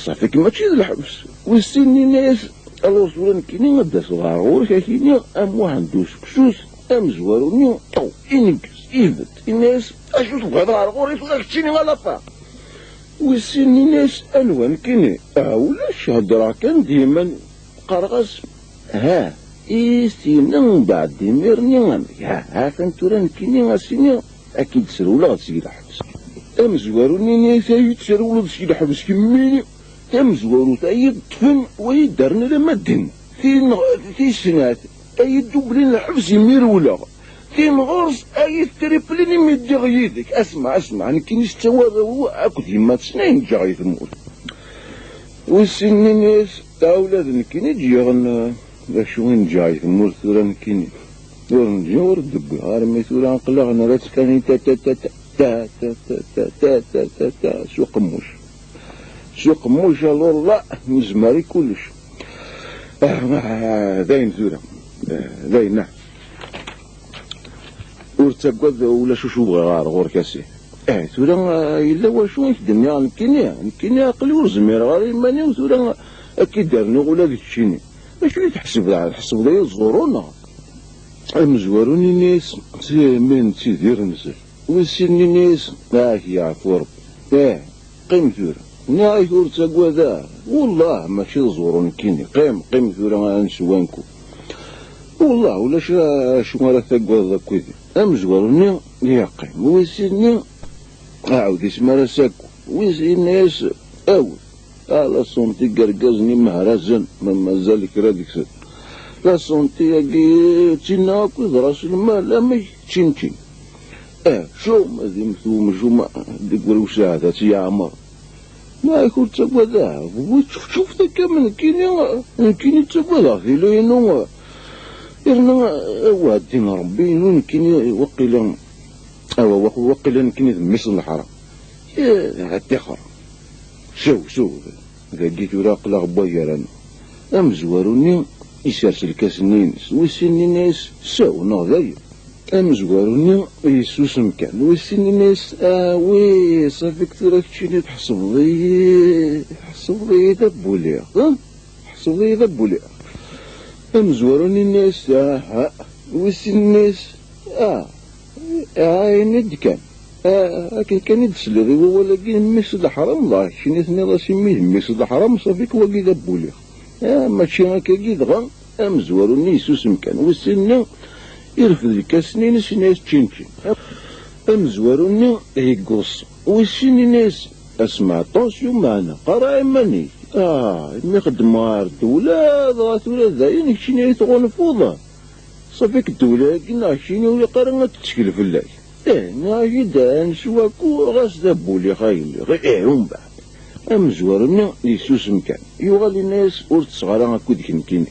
ṣafi-k mačči d lḥebs." Wis sin nnan-as: "Alors tura nekkini ad d-aseɣ ɣer ɣur-k, ad k-iniɣ a Muḥend Useksut." Amezwaru-nni, aw, ineggez, ibedd, yenna-as: "Acu tebɣiḍ ɣer ɣur-i tura keččini a la fin?" Wis sin nnan-as: "Anwa nekkini?" "Ah, ulac, heddreɣ kan d yiman-iw. Qqareɣ-as, ha, i s-yenna umbeɛd imir-nni amek? Ha, ha-t-an tura nekkini a s-iniɣ ad k-id-srewleɣ seg lḥebs." Amezwaru-nni yenna-as: "Ad yi-d-srewleḍ seg lḥebs kemmini? Tamezwarut ad yi-ṭṭfen, wa yi-d-rren alamma d din. Tin, tis snat, ad yi-d-ublin lḥebs imi rewleɣ. Tin ɣur-s ad yi-tetriplin imi ddiɣ yid-k. Asma, asma, nekkini s ttawar akked yemma-tsen ay neǧǧeɣ i tmurt." Wis sin nnan-as: "A ula d nekkini ǧǧiɣ n-, d acu i neǧǧeɣ i tmurt tura nekkini? Ur neǧǧi, ur d-wwiɣ. Armi tura aql-aɣ nerra ttfani ta, ta, ta, ta, ta, ta, ta, ta, ta, ta, ta, s uqemmuc. S uqemmuc, alors là, nezmer i kullec." Ah, ah, d ayen tura. Ah, d ayen, ah. Ur ttaggad, ulac acu bɣiɣ ɣer ɣur-k a si. Eh, tura, ah, yella wacu i k-d-nniɣ nekkini? Nekkini aql-i ur zmireɣ ara iman-iw tura ad k-id-rnuɣ ula d keččini. Acu i tḥesbeḍ? Tḥesbeḍ-iyi ẓẓuru neɣ? Amezwaru-nni yenna-as: "Ti-, mi nettidir nzel." Wis sin nnan-nni yenna-as: "Ah, yeɛfu Rebbi. Eh, qqim tura. Nniɣ-ak ur ttaggad ara. Wellah, mačči d ẓẓuru nekkini. Qqim, qqim tura ad neswanku. Wellah, ulac acu ara taggad akked-i." Amezwaru-nni yeqqim. Wis sin nnan-nni, aɛawed-is mi ara s-akku. Wis yenna-as: "Awed. Ah, la santé n yergazen imehrazen, ma mazal kra deg-sen. La santé-agi, tinna akk d ras lmal, amek ččin ččin. Eh, cuma d imtum, cuma deg wer usaɛd ad tt-yeɛmer. Ma ak ur ttagad ara, bu ččefčuft akka am nekkini, nekkini ttagadeɣ tili-inu." Yerna, a wɛeddi n Ṛebbi, inu nekkini waqila, awa, waq-, waqila nekkini d mmi-s n leḥṛam. Eh, ɛeddi xer. Sew, sew. Dagi tura aql-aɣ n wagar-aneɣ. Amezwaru-nni isers lkas-nni-ines. Wis sin-nni yenna-yas, sew, neɣ dayen. Amezwaru-nni yessusem kan. Wis sin-nni yenna-yas, ah, wi, ṣafi-k tura keččini tḥesbeḍ-iyi, tḥesbeḍ-iyi d abuliɣ, ha? Tḥesbeḍ-iyi d abuliɣ. Amezwaru-nni yenna-yas, aha. Wis sin-nni yenna-yas, ah, ah, ini-d kan. Ah, akken kan i d-tesliḍ i wawal-agi n mmi-s n leḥṛam, dɣa keččini tenniḍ-as i mmi d mmi-s n leḥṛam, ṣafi-k wagi d abuliɣ. Ah, mačči akkagi dɣa. Amezwaru-nni yessusem kan. Wis sin-nni irfed lkas-nni-ines, yenna-yas ččin ččin. Amezwaru-nni yegguṣ. Wis sin yenna-yas, asma aṭas yumeɛna, qara iman-ik. Ah, imi xeddmeɣ ar ddewla, dɣa tura dayen keččini ay tɣunfuḍ. Ṣafi-k ddewla-agi neɣ keččini ur ilaq ara ad tettkel fell-ak. Eh, nniɣ-ak-id, ansi wakku, ɣas d abuli xayelli. Eh, umbeɛd. Amezwaru-nni yessusem kan. Yuɣal yenna-yas, ur ttesseɣ ara akked-k nekkini.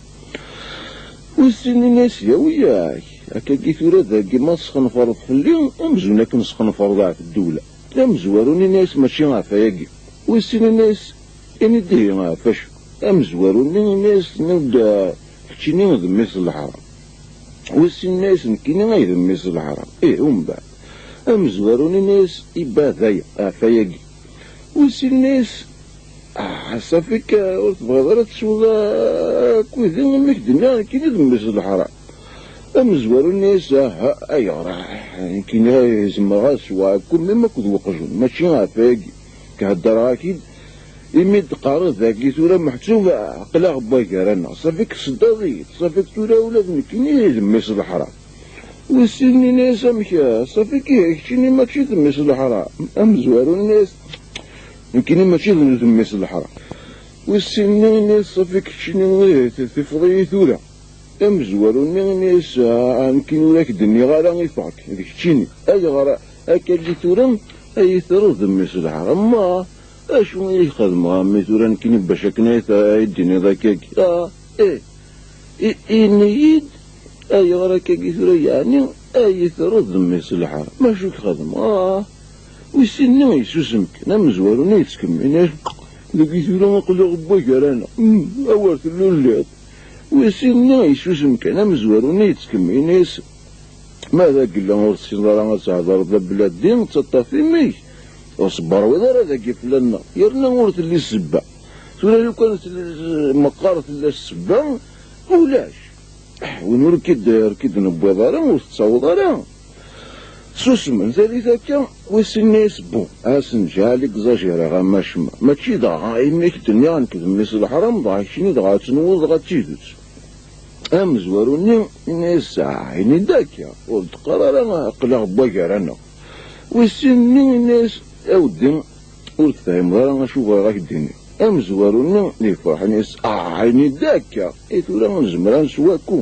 Wis sin yenna-yas, yawi-yak. Akkagi tura dagi ma tesxenfreḍ fell-i, amzun akken tesxenfreḍ ɣef ddewla. Amezwaru-nni yenna-yas, mačči ɣef ayagi. Wis sin yenna-yas, ini-d ihi ɣef acu. Amezwaru-nni yenna-yas, tenniḍ-d, ah, keččini d mmi-s n leḥṛam. Wis sin yenna-yas, nekkini ay d mmi-s n leḥṛam. Ih, umbeɛd. Amezwaru-nni yenna-yas, ibba d aya, ɣef ayagi. Wis sin yenna-yas, ah, ṣafi-k, ah, ur tebɣiḍ ara ad tesweḍ, ah, akked-i, imi k-d-nniɣ nekkini d mmi-s n leḥṛam. Amezwaru yenna-yas, aha, ayɣer, ah, nekkini zemreɣ ad sweɣ akk, même akked weqjun, mačči ɣef ayagi. K-heddreɣ-ak-id, imi d-teqqareḍ dagi tura meḥsub, ah, aql-aɣ n wagar-aneɣ. Ṣafi-k tseddaḍ-iyi-d, ṣafi-k tura ula d nekkini d mmi-s n leḥṛam. Wis sin yenna-yas, amek, ah, ṣafi-k ihi keččini mačči d mmi-s n leḥṛam. Amezwaru yenna-yas, nekkini mačči d mmi-s n leḥṛam. Wis sin yenna-yas, ṣafi-k keččini, eh, t-, tifeḍ-iyi tura. Amezwaru-nni yenna-yas, ah, nekkini ur ak-d-nniɣ ara ifeɣ-k, d keččini. Ayɣer akkagi tura ay yi-terreḍ d mmi-s n leḥṛam? Ma acu i ak-xedmeɣ a mmi tura nekkini bac akken ay t-, ay d-tiniḍ akkagi? Ah, eh, i-, ini-yi-d, ayɣer akkagi tura yeɛni ay yi-terreḍ d mmi-s n leḥṛam? Ma acu i k-xedmeɣ? Ah, wis sin-nni yessusem kan, amezwaru-nni yettkemmil, yenna-yas, dagi tura aql-aɣ n wagar-aneɣ. Hmm, awer tellulliḍ. Wis sin-nni yessusem kan, amezwaru-nni yettkemmil, yenna-yas, ma d agella ur tessineḍ ara ad thedreḍ d abeladi, ttaṭṭaf imi-k, ur sberwiḍ ara dagi fell-aneɣ, yerna ur telli ssebba. Tura lukan tell-, meqqar tella ssebba, ulac. Win ur k-id-, ur k-id-newwiḍ ara, ur tettaweḍ ara. Susmen, talit akka, wis sin yenna-yas, bon, ad as-nǧeɛ ad exagérer am acemma. Mačči dɣa imi i k-d-nniɣ nekk d mmi-s n leḥṛam, dɣa keččini dɣa ad tenwuḍ dɣa d tidet. Amezwaru-nni yenna-yas, ah, ini-d akka, ur d-qqar ara aql-aɣ n wagar-aneɣ. Wis sin-nni yenna-yas, a weddi, ur tefhimeḍ ara acu bɣiɣ ad k-d-iniɣ. Amezwaru-nni yefreḥ, yenna-yas, ah, ini-d akka, i tura nezmer ad neswaku.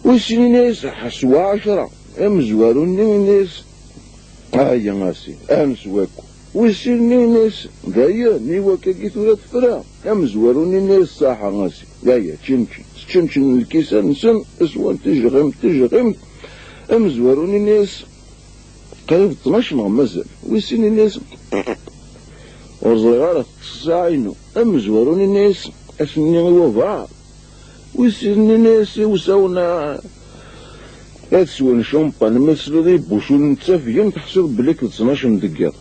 Wis sin yenna-yas, ḥeswa ɛecra. Amezwaru-nni yenna-yas, aya a sidi, ad neswaku. Wis sin yenna-yas, dayen, i wakagi tura tefra. Amezwaru-nni yenna-yas, ṣaḥa a sidi, aya, ččenčen. Ččenčen lkisan-nsen, swan tijɣimt, tijɣimt. Amezwaru-nni yenna-yas, qrib ttnac neɣ mazal. Wis sin yenna-yas, ur ẓriɣ ara, teṭṭes ssaɛa-inu. Amezwaru-nni yenna-yas, ass-nni i wabaɛaḍ. Wis sin yenna-yas, iwsawen-a ad swen champagne, ma tesliḍ i bucul n ttafgen, teḥsiḍ belli d ttnac deg yiḍ.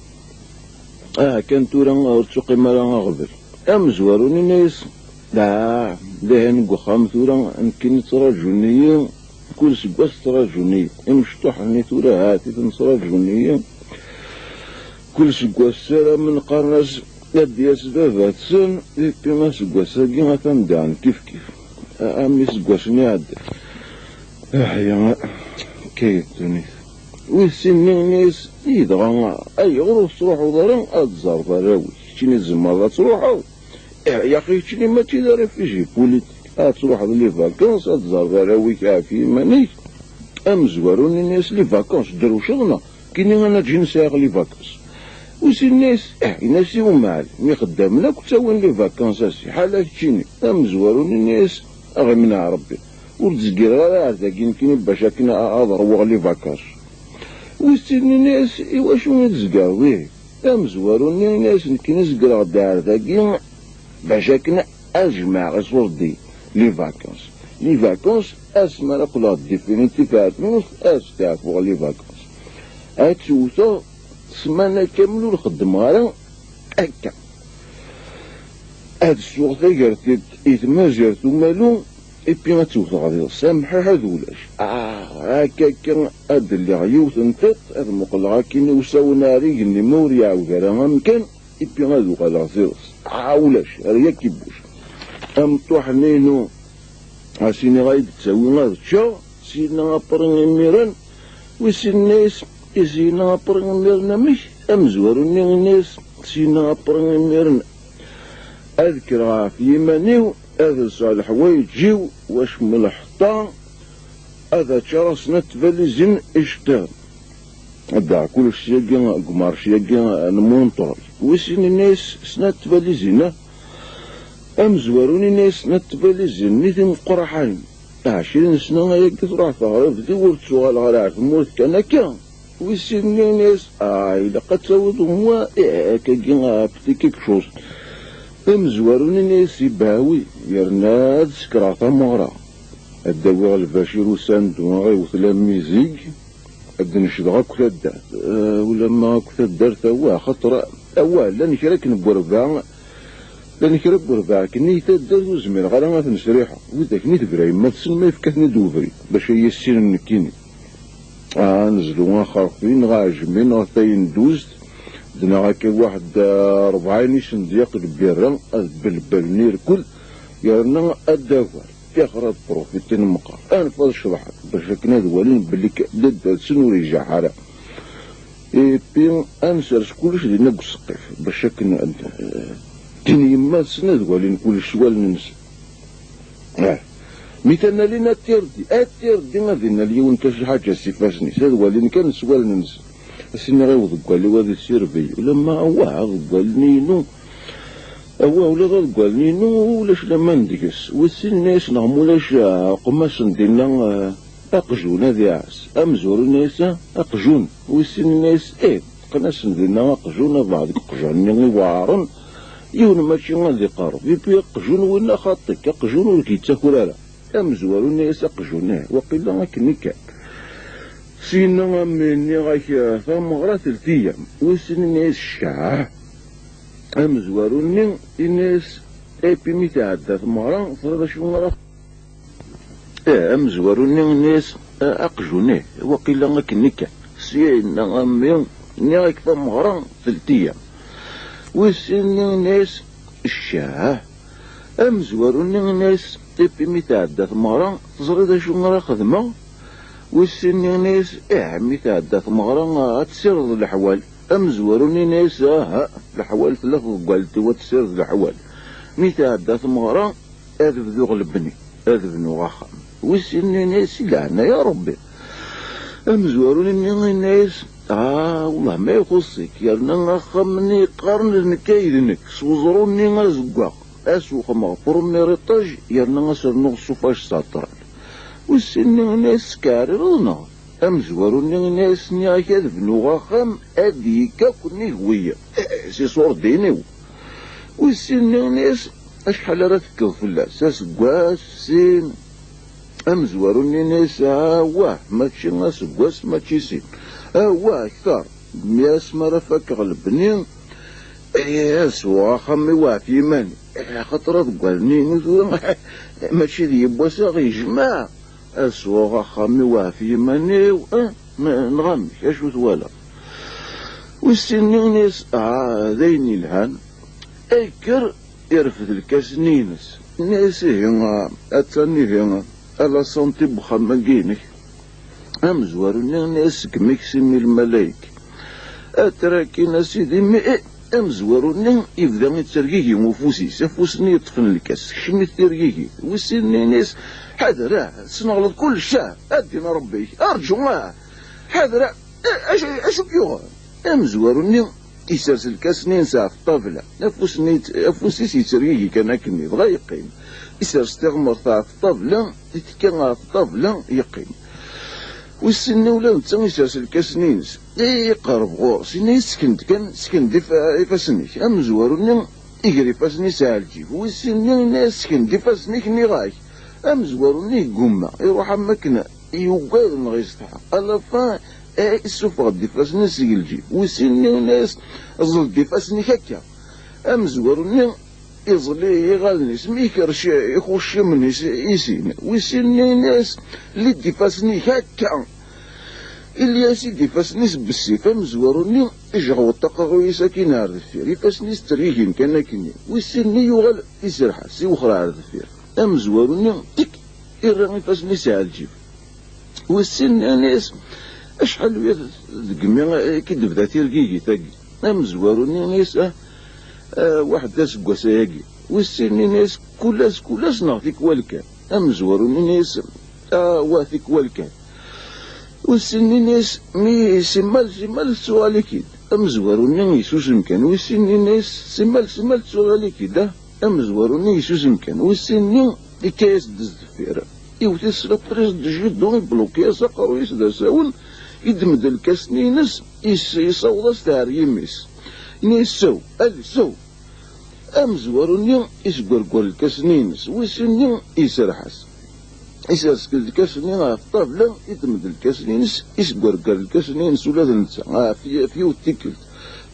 Aha kan tura ur ttuqim ara aɣbel. Amezwaru-nni yenna-yas, ah, dihin deg uxxam tura, nekkini ttraǧun-iyi, kul seg wass ttraǧun-iyi. Imecṭuḥ-nni tura, ha-t-iten ttraǧun-iyi. Kul seg wass ssaramen, qqaren-as ad d-yas baba-tsen, ipi aseggas-agi atan daɣen kifkif. A, am iseggasen iɛeddan. Aḥya, akka i ddunit. Wis sin yenna-yas, i dɣa, ayɣer ur tettruḥuḍ ara ad tẓerreḍ arraw-ik? Keččini tzemreḍ ad truḥeḍ. Eh, yaxi keččini mačči d réfugié politique. Ad truḥeḍ les vacances, ad tẓerreḍ arraw-ik ɣef yiman-ik. Amezwaru-nni yenna-yas, les vacances, drewceḍ neɣ? Kini anaǧi n sɛiɣ les vacances. Wis sin yenna-yas, eh, yenna-yas i umɛal, mi xeddamen akk ttawin les vacances a si, ḥala keččini. Amezwaru-nni yenna-yas, a ɣ-imneɛ Rebbi. Ur d-zgireɣ ara ar dagi nekkini bac akken a-, ad ṛwuɣ les vacances. Wis sin nnan-as: "Iwacu i d-tzegreḍ ihi?" Amezwaru-nni yenna-as: "Nekkini zegreɣ-d ar dagi bac akken ad jemɛeɣ iṣurdiyen, les vacances. Les vacances, asmi ara qqleɣ définitif ar tmurt, ad steɛfuɣ les vacances." Ad tt-wteɣ ssmana kamel ur xeddmeɣ ara akka. Ad ssuɣ tagertilt i tmazirt umalu, ipi ad tt-wteɣ d iḍes, amḥiḥ ad ulac. Ah, akka akka ad d-lliɣ yiwet n tiṭ, ad muqleɣ akkin i usawen ar igenni ma ur iɛawed ara amkan, ipi ad uɣaleɣ d iḍes. Ah, ulac, ar yak ibuc. Amṭuḥ-nni-inu, a s-iniɣ ad d-ttawi ad ččeɣ, syenna apri imiren, wis sin nnan-as, i syenna apri imiren amek? Amezwaru-nni yenna-as, syenna apri imiren ad kkreɣ ɣef yiman-iw, ad lseɣ leḥwayeǧ-iw, wacemma lḥeṭṭa, ad ččareɣ snat tbalizin iceṭṭiḍen. Ad d-aɣeɣ kullec syagi deg umarci-agi n Montreuil. Wis sin nnan-as, snat tbalizin, ah? Amezwaru-nni yenna-as, snat tbalizin-nni timeqqraḥanin. Ɛecrin sna ayagi truḥ teɣribt-iw, ur ttuɣaleɣ ara ar tmurt kan akka. Wis sin nnan-as, ah, ilaq ad tawiḍ umwa, eh, akkagi, ah, petit quelque chose. Amezwaru-nni yenna-as, ibawi, yerna ad sekreɣ tameɣra. Ad d-awiɣ Lbacir Usandu, ad ɣ-iwet la musique, ad d-necdeɣ akk taddart. Eh, ulamma akk taddart, awah, axaṭer, awah, llan kra akken n werbaɛ, llan kra n werbaɛ akken i taddart ur zmireɣ ara ad ten-sriḥeɣ. Widak-nni tebra yemma-tsen ma yefka-ten-id ubrid, bac ay issinen nekkini. Ah, nezlu axerfi, neɣ aɛejmi, neɣ tayenduzt, d neɣ akka waḥed, eh, rebɛin isendyaq n lbirra, ad belbalen irkel, yerna ad d-agar. Tixer ad profiti meqqar. Anef ad ceḍḥen, bac akken ad walin belli k-, d addersen ur ijaḥ ara. Ipi ad nsers kullec dinna deg useqqif, bac akken ad, eh, tin yemma-tsen ad walin kullec s wallen-nsen. Ah. Mi tanalin ad tirdi, ad tirdi ad inal yiwen kan ḥaǧa s ifassen-is, ad walin kan s wallen-nsen. Ad s-iniɣ i uḍeggal-iw ad issirbey, ulamma awah, aḍeggal-nni inu, awah, ula d aḍeggal-nni inu ulac laman deg-s. Wis sin nnan-as, neɣ ma ulac, ah, qqem-asen dinna, ah, aqjun ad iɛas. Amezwaru yenna-as, ah, aqjun. Wis sin nnan-as, ih, qqen-asen dinna aqjun, abeɛd deg uqjan-nni iweɛren, yiwen mačči ad iqerreb. Ipi aqjun winna xaṭi-k, aqjun ur k-yettaker ara. Amezwaru yenna-as, aqjun, ih, waqila akken i kan. Syenna a mmi, nniɣ-ak, eh, tameɣra teltiyam. Wis sin nnan-as, ccah. Amezwaru-nni yenna-as, ipi mi tɛedda tmeɣra, teẓriḍ acu ara, eh, amezwaru-nni yenna-as, eh, aqjun, ih, waqila akken i kan. Syenna a mmi, nniɣ-ak tameɣra teltiyam. Wis sin nnan-as, ccah. Amezwaru-nni yenna-as, ipi mi tɛedda tmeɣra, teẓriḍ acu ara xedmeɣ? Wis sin nnan-as, ih, mi tɛedda tmeɣra, ad tessirdeḍ leḥwal. Amezwaru-nni yenna-as, aha, leḥwal tella tḍeggalt-iw, ad tessired leḥwal. Mi tɛedda tmeɣra, ad bduɣ lebni, ad bnuɣ axxam. Wis sin nnan-as, i leɛnaya Rebbi. Amezwaru-nni yenna-as, ah, wellah ma ixuṣṣ-ik, yerna axxam-nni yeqqaren d nekk ay d nekk, s weẓru-nni azeggaɣ, ad s-wexmeɣ premier étage, yerna ad s-rnuɣ chauffage central. Wis sin nnan-as, tettkeɛrireḍ neɣ? Amezwaru-nni yenna-as, nniɣ-ak ad bnuɣ axxam, ad d-yekk akk nnig wiyaḍ, eh, s iṣurdiyen-iw. Wis sin nnan-as, acḥal ara tekkeḍ fell-as? Aseggas, sin? Amezwaru-nni yenna-as, awah, mačči aseggas, mačči sin. Awah, akter. Mi asmi ara fakeɣ lebni, eh, ad sweɣ axxam-iw ɣef yiman-iw. Eh, axaṭer aḍeggal-nni inu tura, mačči d yiwwas ad ɣ-yejmeɛ. Ad sweɣ axxam-iw ɣef yiman-iw, eh, n-, neɣ amek, acu twalaḍ? Wis sin nnan-as, ah, d ayen yelhan. Ikker, irfed lkas-nni-ines. Nnan-as, ihi, ah, attan ihi, ah, à la santé n wexxam-agi-inek. Amezwaru-nni nnan-as, segmi k-simmi lmalayek. Atrakin a sidi, mi, eh, amezwaru-nni yebda yettergigi ufus-is, afus-nni yeṭṭfen lkas, tekcem-it tirgigit. Wis sin nnan-as, ḥader, ah, tesneɣleḍ kullec, ah, ad d-inin Rebbi-k, arǧu, ah, ḥader, ah, eh, acu, acu k-yuɣen? Amezwaru-nni isers lkas-nni-ines ɣef ṭṭabla. Afus-nni yet-, afus-is yettergigi kan akkenni, dɣa yeqqim. Isers tiɣmert ɣef ṭṭabla, itekka ɣef ṭṭabla, yeqqim. Wis sin-nni ula d netta isers lkas-nni-ines. Iqerreb ɣur-s, yenna-yas: "Sken-d kan, sken-d ifa-, ifassen-ik." Amezwaru-nni iger ifassen-is ɣer lǧib. Wis sin-nni yenna-yas: "Sken-d ifassen-ik, nniɣ-ak." Amezwaru-nni yeggumma, iruḥ am wakken yugad neɣ yessetḥa. À la fin, eh, issufeɣ-d ifassen-is seg lǧib. Wis sin-nni yenna-yas: "Ẓẓel-d ifassen-ik akka." Amezwaru-nni iẓel iɣallen-is, mi ikerrec ixuccimen-is i sin. Wis sin-nni yenna-yas: "Lli-d ifassen-ik akka." Illi-as-id ifassen-is bessif. Amezwaru-nni ijeɣweḍ aqerruy-is akkin ar deffir. Ifassen-is ttergigin kan akkenni. Wis sin-nni yuɣal iserreḥ-as, iwexxer ar deffir. Amezwaru-nni tik, irra ifassen-is ar lǧib. Wis sin-nni yenna-yas: "Acḥal wiyaḍ deg imi i k-id-tebda tirgigit-agi?" Amezwaru-nni yenna-yas: "Ah, ah, waḥed d aseggas ayagi." Wis sin-nni yenna-yas: "Kul ass, kul ass neɣ tikwal kan?" Amezwaru-nni yenna-yas: "Ah, wa tikwal kan." Wis sin-nni yenna-yas: "Mi simmal, simmal tettuɣal-ik-id." Amezwaru-nni yessusem kan. Wis sin-nni yenna-yas: "Simmal, simmal tettuɣal-ik-id, ah?" Amezwaru-nni yessusem kan. Wis sin-nni ikka-yas-d sdeffir. Iwet-it s la prise de judo, ibluki-yas aqerruy-is d asawen, iddem-d lkas-nni-ines, is-, isaweḍ-as-t ar yimi-s. Ini: "Sew, ali, sew." Amezwaru-nni isgwergwer lkas-nni-ines, wis sin-nni iserreḥ-as. Isers lkas-nni ɣef ṭṭabla, iddem-d lkas-nni-ines, isgwergwer lkas-nni-ines ula d netta, ɣef y-, ɣef yiwet tikkelt.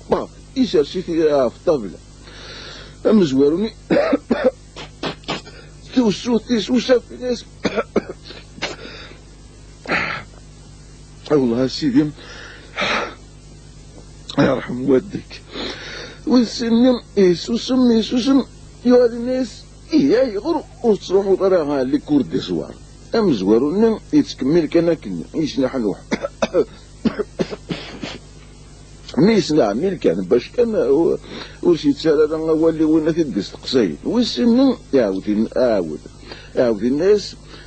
Paf, isers-it ɣef ṭṭabla. Amezwaru-nni tewsut-is, usaf-ines. Awlah a sidi, yerḥem waddek. Wis sin-nni yessusem, yessusem, yuɣal yenna-yas: "Ih, ayɣer ur tettruḥuḍ ara ɣer les cours du soir?" Amezwaru-nni yettkemmil kan akken, yesneḥnuḥ. Mi yesneɛmil kan, bac kan ur, ur s-yettarra ara awal i win i t-id-isteqsayen. Wis sin-nni iɛawed in-, iɛawed. Iɛawed yenna-yas: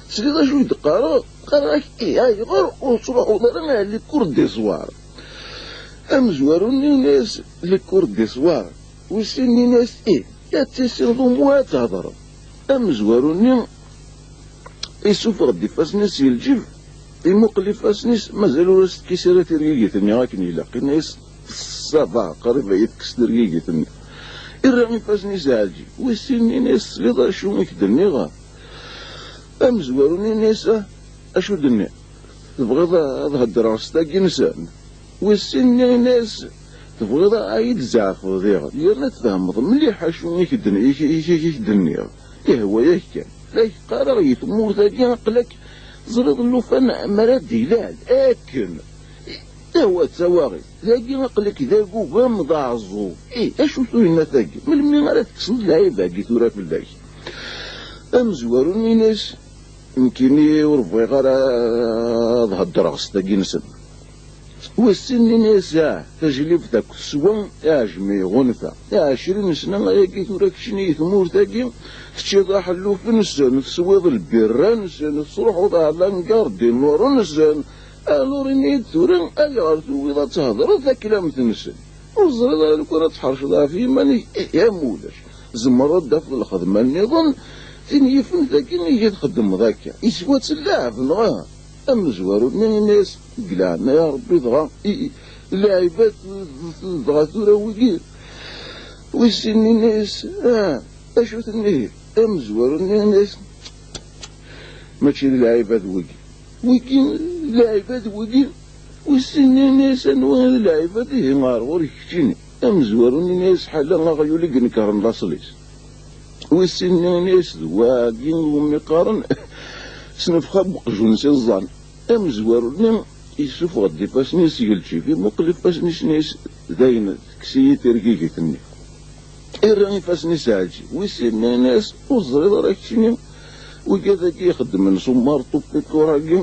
"Tesliḍ acu i d-qqareɣ? Qqareɣ-ak, ih, ayɣer ur tettruḥuḍ ara ɣer les cours du soir?" Amezwaru-nni yenna-yas: "Les cours du soir." Wis sin-nni yenna-yas: "Ih, ad tissineḍ umuɣ ad thedreḍ." Amezwaru-nni isuffeɣ-d ifassen-is si lǧib, imuqel ifassen-is, mazal ur as-tekkis ara tirgigit-nni akken ilaq. Yenna-yas: "Ça va, qrib ad yi-tekkes tirgigit-nni." Irra ifassen-is ar lǧib. Wis sin-nni yenna-yas: "Tesliḍ acu i k-d-nniɣ?" Amezwaru-nni yenna-yas: "Ah, acu d-nniɣ? Tebɣiḍ ad heddreɣ s tagi-nsen?" Wis sin-nni yenna-yas: "Tebɣiḍ ad yi-d-tzeɛfeḍ diɣen, yerna tfehmeḍ mliḥ acu i k-d-, i k-, i k-, i k-d-nniɣ. Ihwa-yak kan. La k-qqareɣ, i tmurt-agi aql-ak teẓriḍ llufan mi ara d-ilal. Akken. Ihwa d tawaɣit. Dagi aql-ak d agugam d aɛeẓẓug. Ih, acu tuyna tagi? Melmi ara tekkseḍ lɛib-agi tura fell-ak?" Amezwaru-nni yenna-yas: "Nekkini ur bɣiɣ ara ad heddreɣ s tagi-nsen." Wis sin-nni yenna-yas: "Ah, tajlibt akk teswa, iɛjem iɣunfa. Ɛecrin sna ayagi tura keččini i tmurt-agi, teččiḍ aḥelluf-nsen, teswiḍ lbirra-nsen, tesruḥuḍ ɣer langar dinur-nsen. Alors ini-yi-d tura, ayɣer tugiḍ ad thedreḍ taklamt-nsen? Ur teẓriḍ ara lukan ad tḥerceḍ ɣef yiman-ik? Ihi am ulac, tzemreḍ ad d-tafeḍ lxedma nniḍen, tin yifen tagi i txeddmeḍ akka. Iswa-tt llaɛeb, neɣ aha?" Amezwaru-nni yenna-yas: "Deg leɛnaya Rebbi, dɣa, i, i, lɛibad, dɣa tura wigi." Wis sin yenna-yas: "Ah, acu tenniḍ?" Amezwaru-nni yenna-yas: "Mačči d lɛibad wigi. Wigi d lɛibad wigi." Wis sin yenna-yas: "Anwa i d lɛibad? Ihi ɣer ɣur-k keččini." Amezwaru-nni yenna-yas: "Ḥala aɣyul i inekkren laṣel-is." Wis sin yenna-yas: "D wagi umi qqaren snefxa n uqjun s iẓẓan." Amezwaru-nni yessufeɣ-d ifassen-is seg lǧib, imuqel ifassen-is, yenna-yas: "Dayen, tekkes-iyi tirgigit-nni." Irra ifassen-is ar lǧib. Wis sin yenna-yas: "Ur teẓriḍ ara keččini, wigad-agi ixeddmen s umarṭu pikur-agi,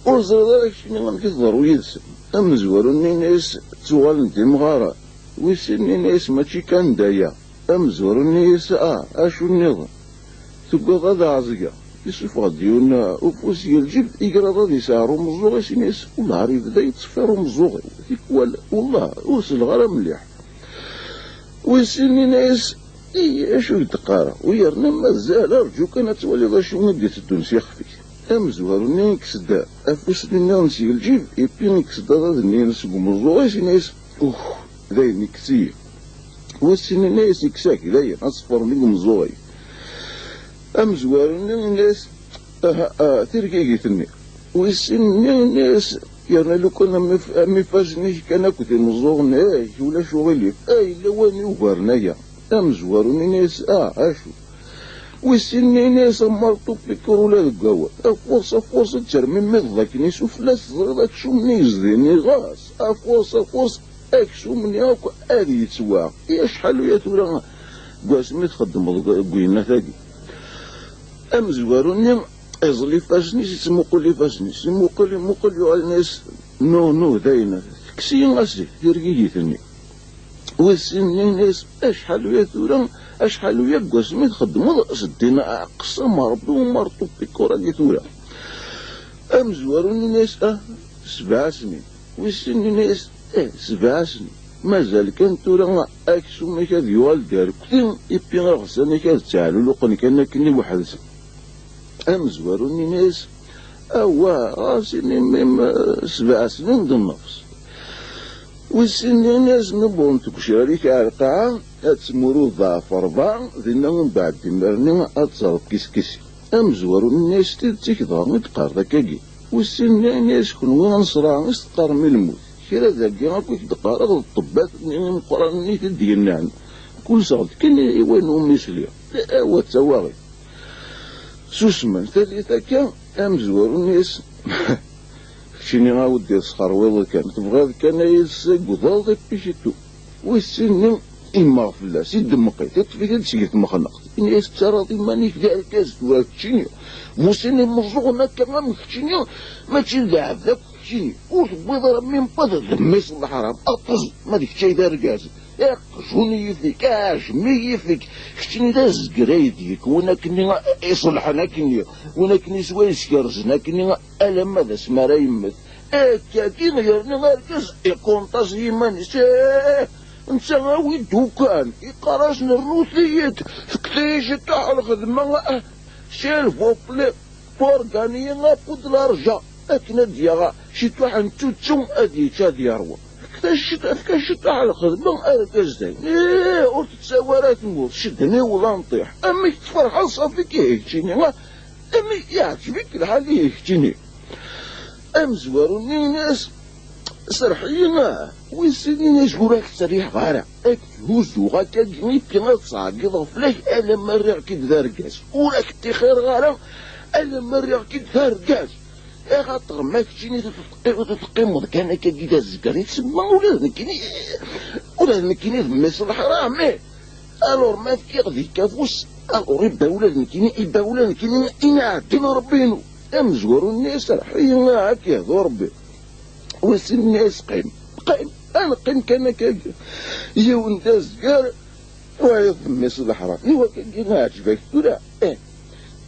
ur teẓriḍ ara keččini amek i teḍru yid-sen?" Amezwaru-nni yenna-yas: "Ttuɣalen d imɣaren." Wis sin yenna-yas: "Mačči kan d aya." Amezwaru-nni yenna-yas: "Ah, acu nniḍen? Tuggaḍ ad ɛeẓgeɣ?" Yessufeɣ-d yiwen ufus seg lǧib, iger aḍad, yesɛer umeẓẓuɣ-is, ini-as: "Wellah ar yebda yettṣeffir umeẓẓuɣ-iw. Tikwal, wellah, ur selleɣ ara mliḥ." Wis sin, ini-as: "I, acu i k-d-qqareɣ? U yerna mazal, arǧu kan ad twaliḍ acu i d-iteddun s ixef-ik." Amezwaru-nni ikkes-d afus-nni nniḍen seg lǧib, ipi ikkes-d aḍad-nni seg umeẓẓuɣ-is, ini-as: "Uh, dayen, ikkes-iyi." Wis sin, ini-as: "Ikkes-ak, dayen, ad ṣeffren deg umeẓẓuɣ-ik." Amezwaru-nni ini-as: "Aha, ah, tirgigit-nni." Wis sin-nni ini-as: "Yerna lukan am if-, am ifassen-ik kan akked imeẓẓuɣen-ik, ulac uɣilif. Ah, yella wayen yugaren aya." Amezwaru-nni ini-as: "Ah, acu?" Wis sin-nni ini-as: "A Martu Pikur, ula deg wawal. Afurs, afurs, ad termimiḍ akken isufella, teẓriḍ aksum-nni yezdin iɣas. Afurs, afurs, aksum-nni akk ad yettwaɣ. I acḥal uya tura deg wasmi txeddmeḍ deg, deg uyennat-agi?" Amezwaru-nni iẓel ifassen-is, ittmuqul ifassen-is, imuqul, imuqul, yuɣal ini-as: "Nu, nu, dayen, tekkes-iyi a sidi tirgigit-nni." Wis sin-nni ini-as: "Acḥal uya tura, acḥal uya deg wasmi txeddmeḍ s ddin aqessam Rebbi u Martu Pikur-agi tura?" Amezwaru-nni ini-as: "Ah, sebɛa snin." Wis sin-nni ini-as: "Eh, sebɛa snin. Mazal kan tura aksum-ik ad yuɣal d arekti, ipi iɣsan-ik ad tteɛluluqen kan akken i weḥd-sen." Amezwaru-nni ini-as: "Awah, ɣas ini-m, eh, sebɛa snin d nnefs." Wis sin-nni ini-as: "Mi wwḍent tgecrar-ik ar lqaɛa, ad tmurudeḍ ɣef rebɛa, dinna umbeɛd imir-nni ad terreḍ kiskisi." Amezwaru-nni ini-as: "S tidet-ik dɣa i d-teqqareḍ akkagi?" Wis sin-nni ini-as: "Kenwi anesraɛ i s-teqqarem i lmut. Kra dagi akk i k-d-qqareɣ d ṭṭebbat-nni imeqqranen i t-id-yennan. Kulseɣ-d kan i wayen umi sliɣ. Awa d tawaɣit." Susmen tallit akka, amezwaru-nni ini-as: "Keččini a weddi tesxerwiḍ kan, tebɣiḍ kan ad yi-tessagdeḍ i pikitu." Wis sin-nni immeɣ fell-as, idemmeq-it, iṭṭef-it-id seg tmexneqt. Ini-as: "Tettarraḍ iman-ik d argaz tura keččini? Bu sin imeẓẓuɣen akka am keččini, mačči d lɛebd akk keččini. Ur tewwiḍ ara même pas d mmi-s n leḥram. Aṭṭez, ma d kečč ay d argaz. Aqjun i yif-ik, aɛejmi i yif-ik. Keččini d azger ay d-yik, win akkenni iṣelḥen akkenni, win akkenni s wayes kerzen akkenni, alamma d asmi ara yemmet." Akkagi yerna argaz iqunṭ-as i yiman-is. Eh, netta awi-d ukan, iqqar-asen: "Rnut-iyi-d, fket-iyi ciṭuḥ lxedma, ah, s'il vous plaît, pour gagner un peu d'argent, akken ad d-yaɣ ciṭuḥ n tuttu ad yečč ad yerwa." Fket-as ciṭ-, fket-as ciṭuḥ lxedma, argaz dayen. Eh, ur tettawi ara tmurt, cedhen-iw la nṭiḥ. Amek tferḥeḍ ṣafi kihekcini, ah? Amek yeɛǧeb-ik lḥal ihi keččini? Amezwaru-nni ini-as: "Serreḥ-iyi, ah, wis sin ini-as: Ur ak-ttriḥeɣ ara. Ad k-huzzuɣ akkagi, ipi ad ttɛeggiḍeɣ fell-ak alamma rriɣ-k-id d argaz. Ur ak-ṭṭixireɣ ara alamma rriɣ-k-id d argaz. Axaṭer ma keččini ur teqqimeḍ, ur teqqimeḍ kan akkagi d azger i tsemma, ula d nekkini, ula d nekkini d mmi-s n leḥram, ih. Alors ma fkiɣ deg-k afus, alors ibda ula d nekkini, ibda ula d nekkini, ini ɛeddi Rebbi-inu." Amezwaru-nni: "Serreḥ-iyi, ah, ad k-yehdu Rebbi." Wis sin-nni: "Qqim, qqim, ad neqqim kan akkagi. Yiwen d azger, wayeḍ d mmi-s n leḥram. Iwakken-agi ɛeǧb-ak tura, eh,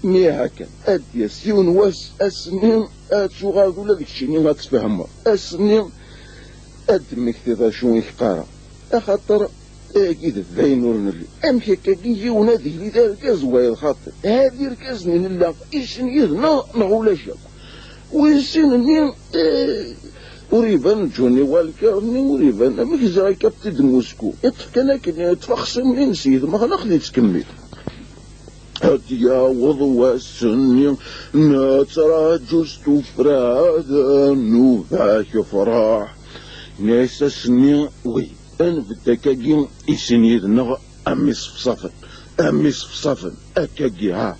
mi akken ad d-yas yiwen wass, ass-nni ad tuɣaleḍ ula d keččini ad tfehmeḍ. Ass-nni ad d-temmektiḍ acu i k-qqareɣ. Axaṭer agi d dayen ur nelli. Amek akkagi yiwen ad yili d argaz wayeḍ xaṭi? Ha d irgazen i nella, i sin yid-neɣ neɣ ulac akk." Wis sin-nni, eh, ur iban Johnny Walker-nni, ur iban. Amek ziɣ ikapti-d Moscou? Iṭṭef kan akken, iṭṭef axṣim-nni-ines yid-meɣ, neɣ yettkemmil. Ad yaweḍ wass-nni, nettraǧu s tuffra, d nnuba-k afraḥ. Nna-yas ass-nni, wi, ad nbedd akkagi i sin yid-neɣ, am iṣefṣafen, am iṣefṣafen, akkagi, ha.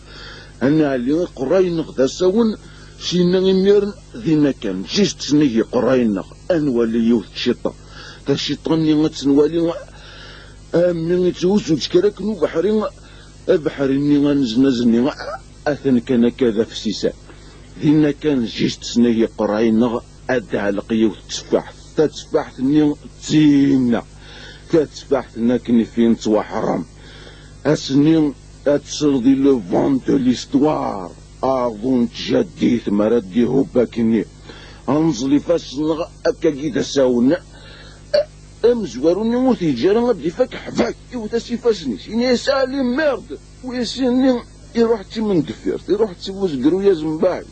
Ad nɛelli iqerray-nneɣ d asawen, syenna imiren dinna kan, just s nnig iqerray-nneɣ, ad nwali yiwet tciṭa. Taciṭa-nni ad tt-nwali, ami itthuzzu-d kra akken ubeḥri, abeḥri-nni aneznaz-nni, atan kan akka d afsisan. Dinna kan, just s nnig iqerray-nneɣ, ad d-tɛelleq yiwet tteffaḥt. Tatteffaḥt-nni d tinna. Tatteffaḥt-nni akken i fin tettwaḥrem. Ass-nni ad tesleḍ i le vent de l'histoire. aɛḍu n tjaddit mi ara d-ihub akkenni. Anẓel ifassen-nneɣ akkagi d asawen. A-, amezwaru-nni ur t-yeǧǧi ara ad d-ifak ḥbak, iwet-as ifassen-is, ini-as: "Ali merde!" Wi sin-nni iruḥ d timendeffirt, iruḥ d timuzegru yazembaḥi.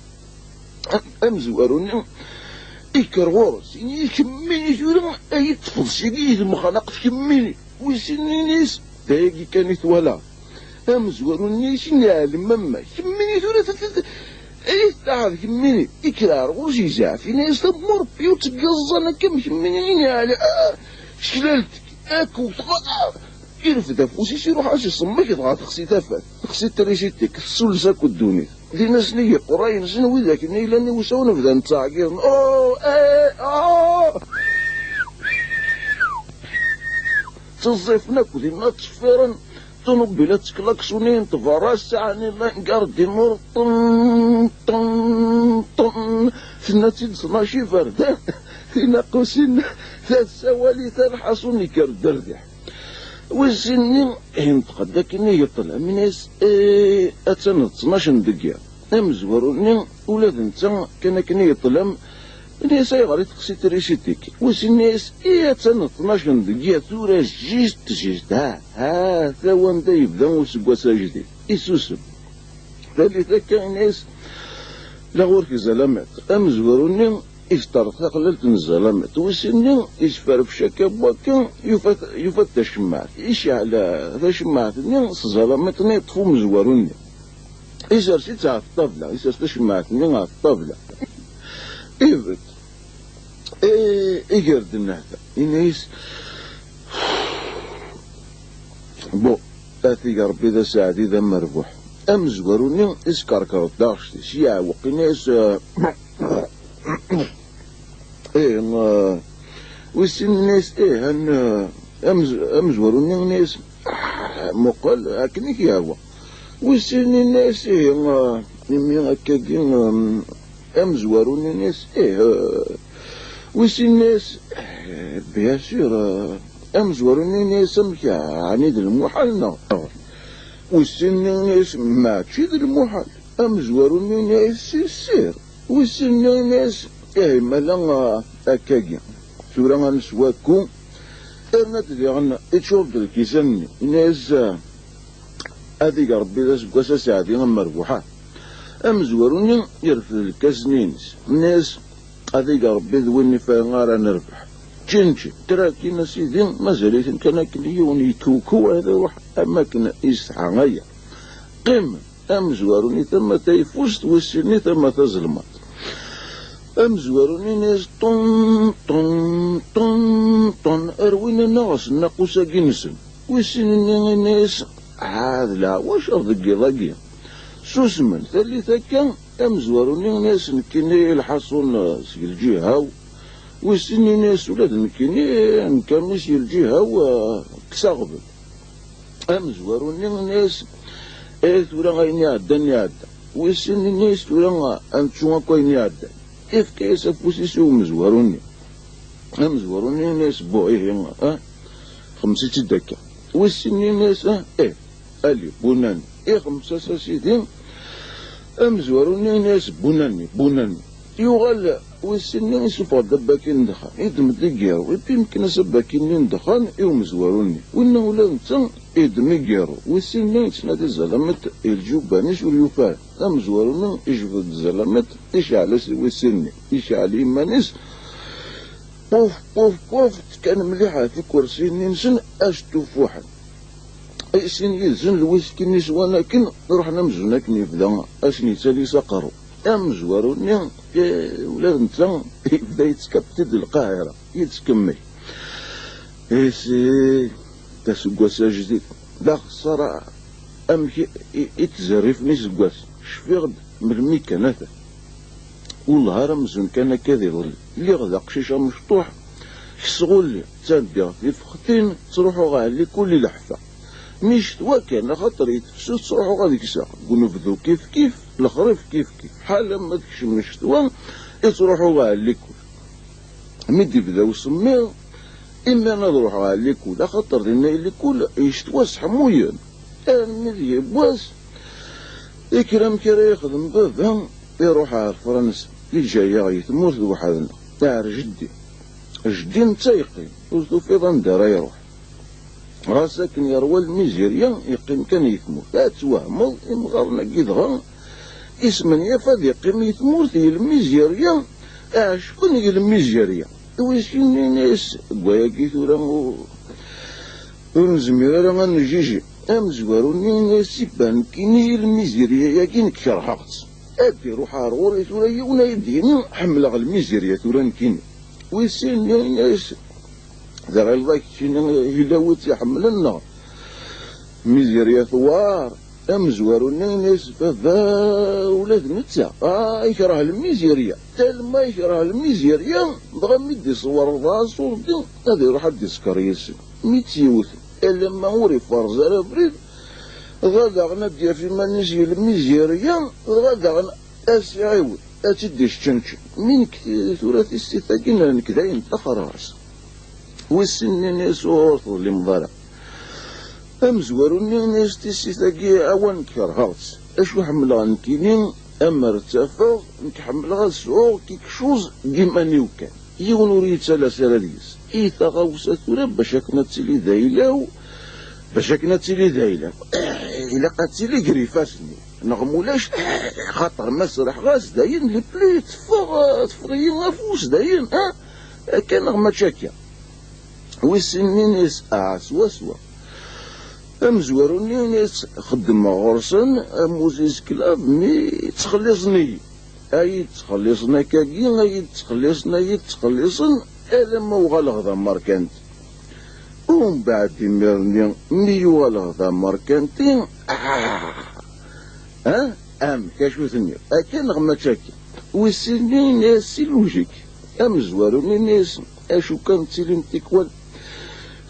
Amezwaru-nni ikker ɣur-s, ini: "Kemmini tura, ay ṭṭfeḍ sigi i temxalaqt, kemmini." Wi sin-nni ini-as: "D ayagi kan i twala." Amezwaru-nni yeɛlem mamma, kemmini tura, t-, t-, t-, ay tettaɛad kemmini. Ikker ar ɣur-s, yezɛef, ini-as: "Tamurpi ur tgeẓẓan akka am kemmini, ini ɛli, ah, ceklalt-k, ak wteɣ, ah." Irfed afus-is, iruḥ-as iṣemmek, dɣa texsi tafat, texsi trisiti-k, tessules akk ddunit. Din asen i yeqra, yensen widak-nni yellan iwsawen bdan ttɛeggiḍen: "Oh, eh, oh!" Ttiẓẓifen akk dinna, ttṣeffiren, ṭunubilat tteklaksuni n tberra, sɛan ilangar d imur, ṭen, ṭen, ṭen. Tenna-tt-id tnac iberdan, tinaqqusin, ta tessawal-it, lḥaṣun ikker-d rrbiḥ. Wis sin-nni, yenṭeq-d akken i yeṭṭlem, ini-as: "Eh, attan d ttnac n deg yiḍ." Amezwaru-nni ula d netta kan akken i yeṭṭlem, ini-as: "Ayɣer i texsi trisiti-k?" Wis sin-nni ini-as: "Eh, attan d ttnac n deg yiḍ, tura jist, jist, ha, ha, ta wanda yebda useggas ajdid." Isusem. Talit akka, ini-as: "La ɣur-k zalamiṭ." Amezwaru-nni yesṭerḍeq taqlalt n zalamiṭ. Wis sin-nni yesferfec akka n wakka, yufa-t, yufa-t d tacemmaɛt. Iceɛl, eh, tacemmaɛt-nni s zalamiṭ-nni, yeṭṭef umezwaru-nni. Isers-itt ɣef ṭṭabla, isers tacemmaɛt-nni ɣef ṭṭabla. Ibedd. I, iger-d nnehta. Ini-as: "Bon, a tig Rebbi d aseɛdi d amerbuḥ." Amezwaru-nni iskerker-d taɣect-is, yeɛweq, ini-as: "Eh, eh, wis sin nni-as, eh, an, eh, amez-, amezwaru-nni nni-as, ah, muqel, akken i k-yehwa." Wis sin nni-as, eh, eh, imi akkagi, eh, amezwaru-nni nni-as, eh, eh, wis sin nni-as, eh, bien sûr, eh, amezwaru-nni nni-as, amek, ɛni d lmuḥal neɣ? Wis sin nni-as, mačči d lmuḥal. Amezwaru-nni nni-as, c'est sûr. Wis sin nni-as, eh, imala, ah, akkagi. Tura ad neswa akku. Irna-d diɣen iččur-d lkisan-nni. Ini-as, ah, ad ig Rebbi d aseggas aseɛdi amerbuḥ. Amezwaru-nni yerfed lkas-nni-ines. Ini-as, ad ig Rebbi d win ifa ara nerbeḥ. Ččin, ččin. Trakin a sidi, mazal-iten kan akken yiwen yekkuku, ad iruḥ am akken yesɛa aya. Qqimen. Amezwaru-nni tama tayeffust, wis sin-nni tama tazelmaḍt. Amezwaru-nni ini-as, ṭun, ṭun, ṭun, ṭun, ar win nneɣ s nnaqus-agi-nsen. Wis sin-nni ini-as, ah, d leɛwacer deg yiḍ-agi. Susmen, tallit akka, amezwaru-nni ini-as, nekkini lḥaṣun seg lǧiha-w. Wis sin-nni ini-as, ula d nekkini, nekk a mmi-s si lǧiha-w, eh, kkes aɣbel. Amezwaru-nni ini-as, eh, tura ayen iɛeddan iɛedda. Wis sin ini-as, tura ad nettu akk ayen iɛeddan. Ifka-yas afus-is i umezwaru-nni. Amezwaru-nni ini-as, bo, ihi, ah, xemsa-tt-id akka. Wis sin ini-as, ah, eh, ali, bunani. Ixemsa-s a sidi, amezwaru-nni ini-as, bunani, bunani. Yuɣal wis sin-nni isuffeɣ-d abaki n ddexxan, iddem-d igiru, ipi imken-as abaki-nni n ddexxan i umezwaru-nni. Winna ula d netta iddem igiru. Wis sin-nni yettnadi zalamiṭ i lǧuban-is ur yufi ara. Amezwaru-nni ijbed-d zalamiṭ, iceɛl-as i wis sin-nni, iceɛl i yiman-is. Puf, puf, puf, ttekkan mliḥ ɣef ikursiyen-nni-nsen, a stufuḥen. Sin yid-sen lwiski-nni swan akken, ruḥen amzun akken yebda a sen-yettali s aqerru. Amezwaru-nni, eh, ula d netta yebda yettkapti-d Lqahira, yettkemmil. Isi, d aseggas ajdid, d axeṣṣara amek i, i, i ttezrifen iseggasen. Cfiɣ-d melmi kan ata. Wellah ar amzun kan akka d iḍelli. Lliɣ d aqcic amecṭuḥ, ksɣulli, ttaddiɣ tifextin, ttruḥuɣ ɣer likul i leḥfa. Mi ccetwa kan, axaṭer i tefsut, ttruḥuɣ ad gseɣ. Deg unebdu kifkif, lexrif kifkif. Ḥala ma tekcem ccetwa, i ttruḥuɣ ɣer likul. Mi d-ibda usemmiḍ, imiren ad ruḥeɣ ɣer likul, axaṭer dinna i likul, ccetwa sḥemmuyen. Armi d yiwwas, Ikker amek ara yexdem baba, iruḥ ar Fransa, iǧǧa-yaɣ i tmurt weḥd-neɣ, ar jeddi. Jeddi netta yeqqim, ur tufiḍ anda ara iruḥ. Ɣas akken yerwa lmizirya, yeqqim kan i tmurt. Ad twehmeḍ, imɣaren-agi dɣa ismenyaf ad iqqim i tmurt i lmizirya, ɛecken i lmizirya. Wissen ini-as, deg wayagi tura ur, ur nezmir ara ad nejjiji. Amezwaru-nni ini-as, iban nekkini i lmizirya-agi nekk kerheɣ-tt. Ad d-iruḥ ar ɣur-i tura yiwen ad yi-d-yini ḥemmleɣ lmizirya tura nekkini. Wissen ini-as, d aɣilḍ-a keččini yella wi tt-iḥemmlen neɣ? Mizirya tewɛer. Amezwaru-nni ini-as, baba, ula d netta, ah, ikreh lmizirya. Talma ikreh lmizirya, dɣa mi d-iṣewwer dɣa aṣurdi, ad iruḥ ad d-iṣker yis-sen. Mi tt-yewwet, alamma ur iferẓ ara abrid, dɣa daɣen ad d-yaf iman-is i lmizirya, dɣa daɣen ad s-iɛiwed, ad tt-id-isčenčen. Mi nekk tura tissit-agi, nekk dayen ṭṭaxer ɣer-s. Wissen ini-as, ur teḍlimeḍ ara. Amezwaru-nni ini-as, tissit-agi, awan kerheɣ-tt. Acu ḥemmleɣ nekkini, amer ttafeɣ, nekk ḥemmleɣ ad sɛuɣ kikcuẓ n yiman-iw kan. Yiwen ur yettalas ara deg-s. I taɣawsa tura, bac akken ad tili d ayla-w, bac akken ad tili d ayla-w, ilaq ad tili gar ifassen-iw. Neɣ mulac, xaṭer ma sraḥeɣ-as dayen, les plis teffeɣ, teffeɣ-iyi afus dayen, ha? Akka neɣ mačči akka? Wissen ini-as, ah, swaswa. Amezwaru-nni ini-as, xeddmeɣ ɣur-sen am uzisklev, mi ttxelliṣen-iyi. Ay ttxelliṣen akkagi, ay ttxelliṣen, ay ttxelliṣen, alamma uɣaleɣ d amerkanti. Umbeɛd imir-nni, mi uɣaleɣ d amerkanti, ah! Ha? Amek, acu tenniḍ? Akka neɣ mačči akka? Wissen ini-as, si lujik. Amezwaru-nni ini-as, acu kan ttilin tikwal.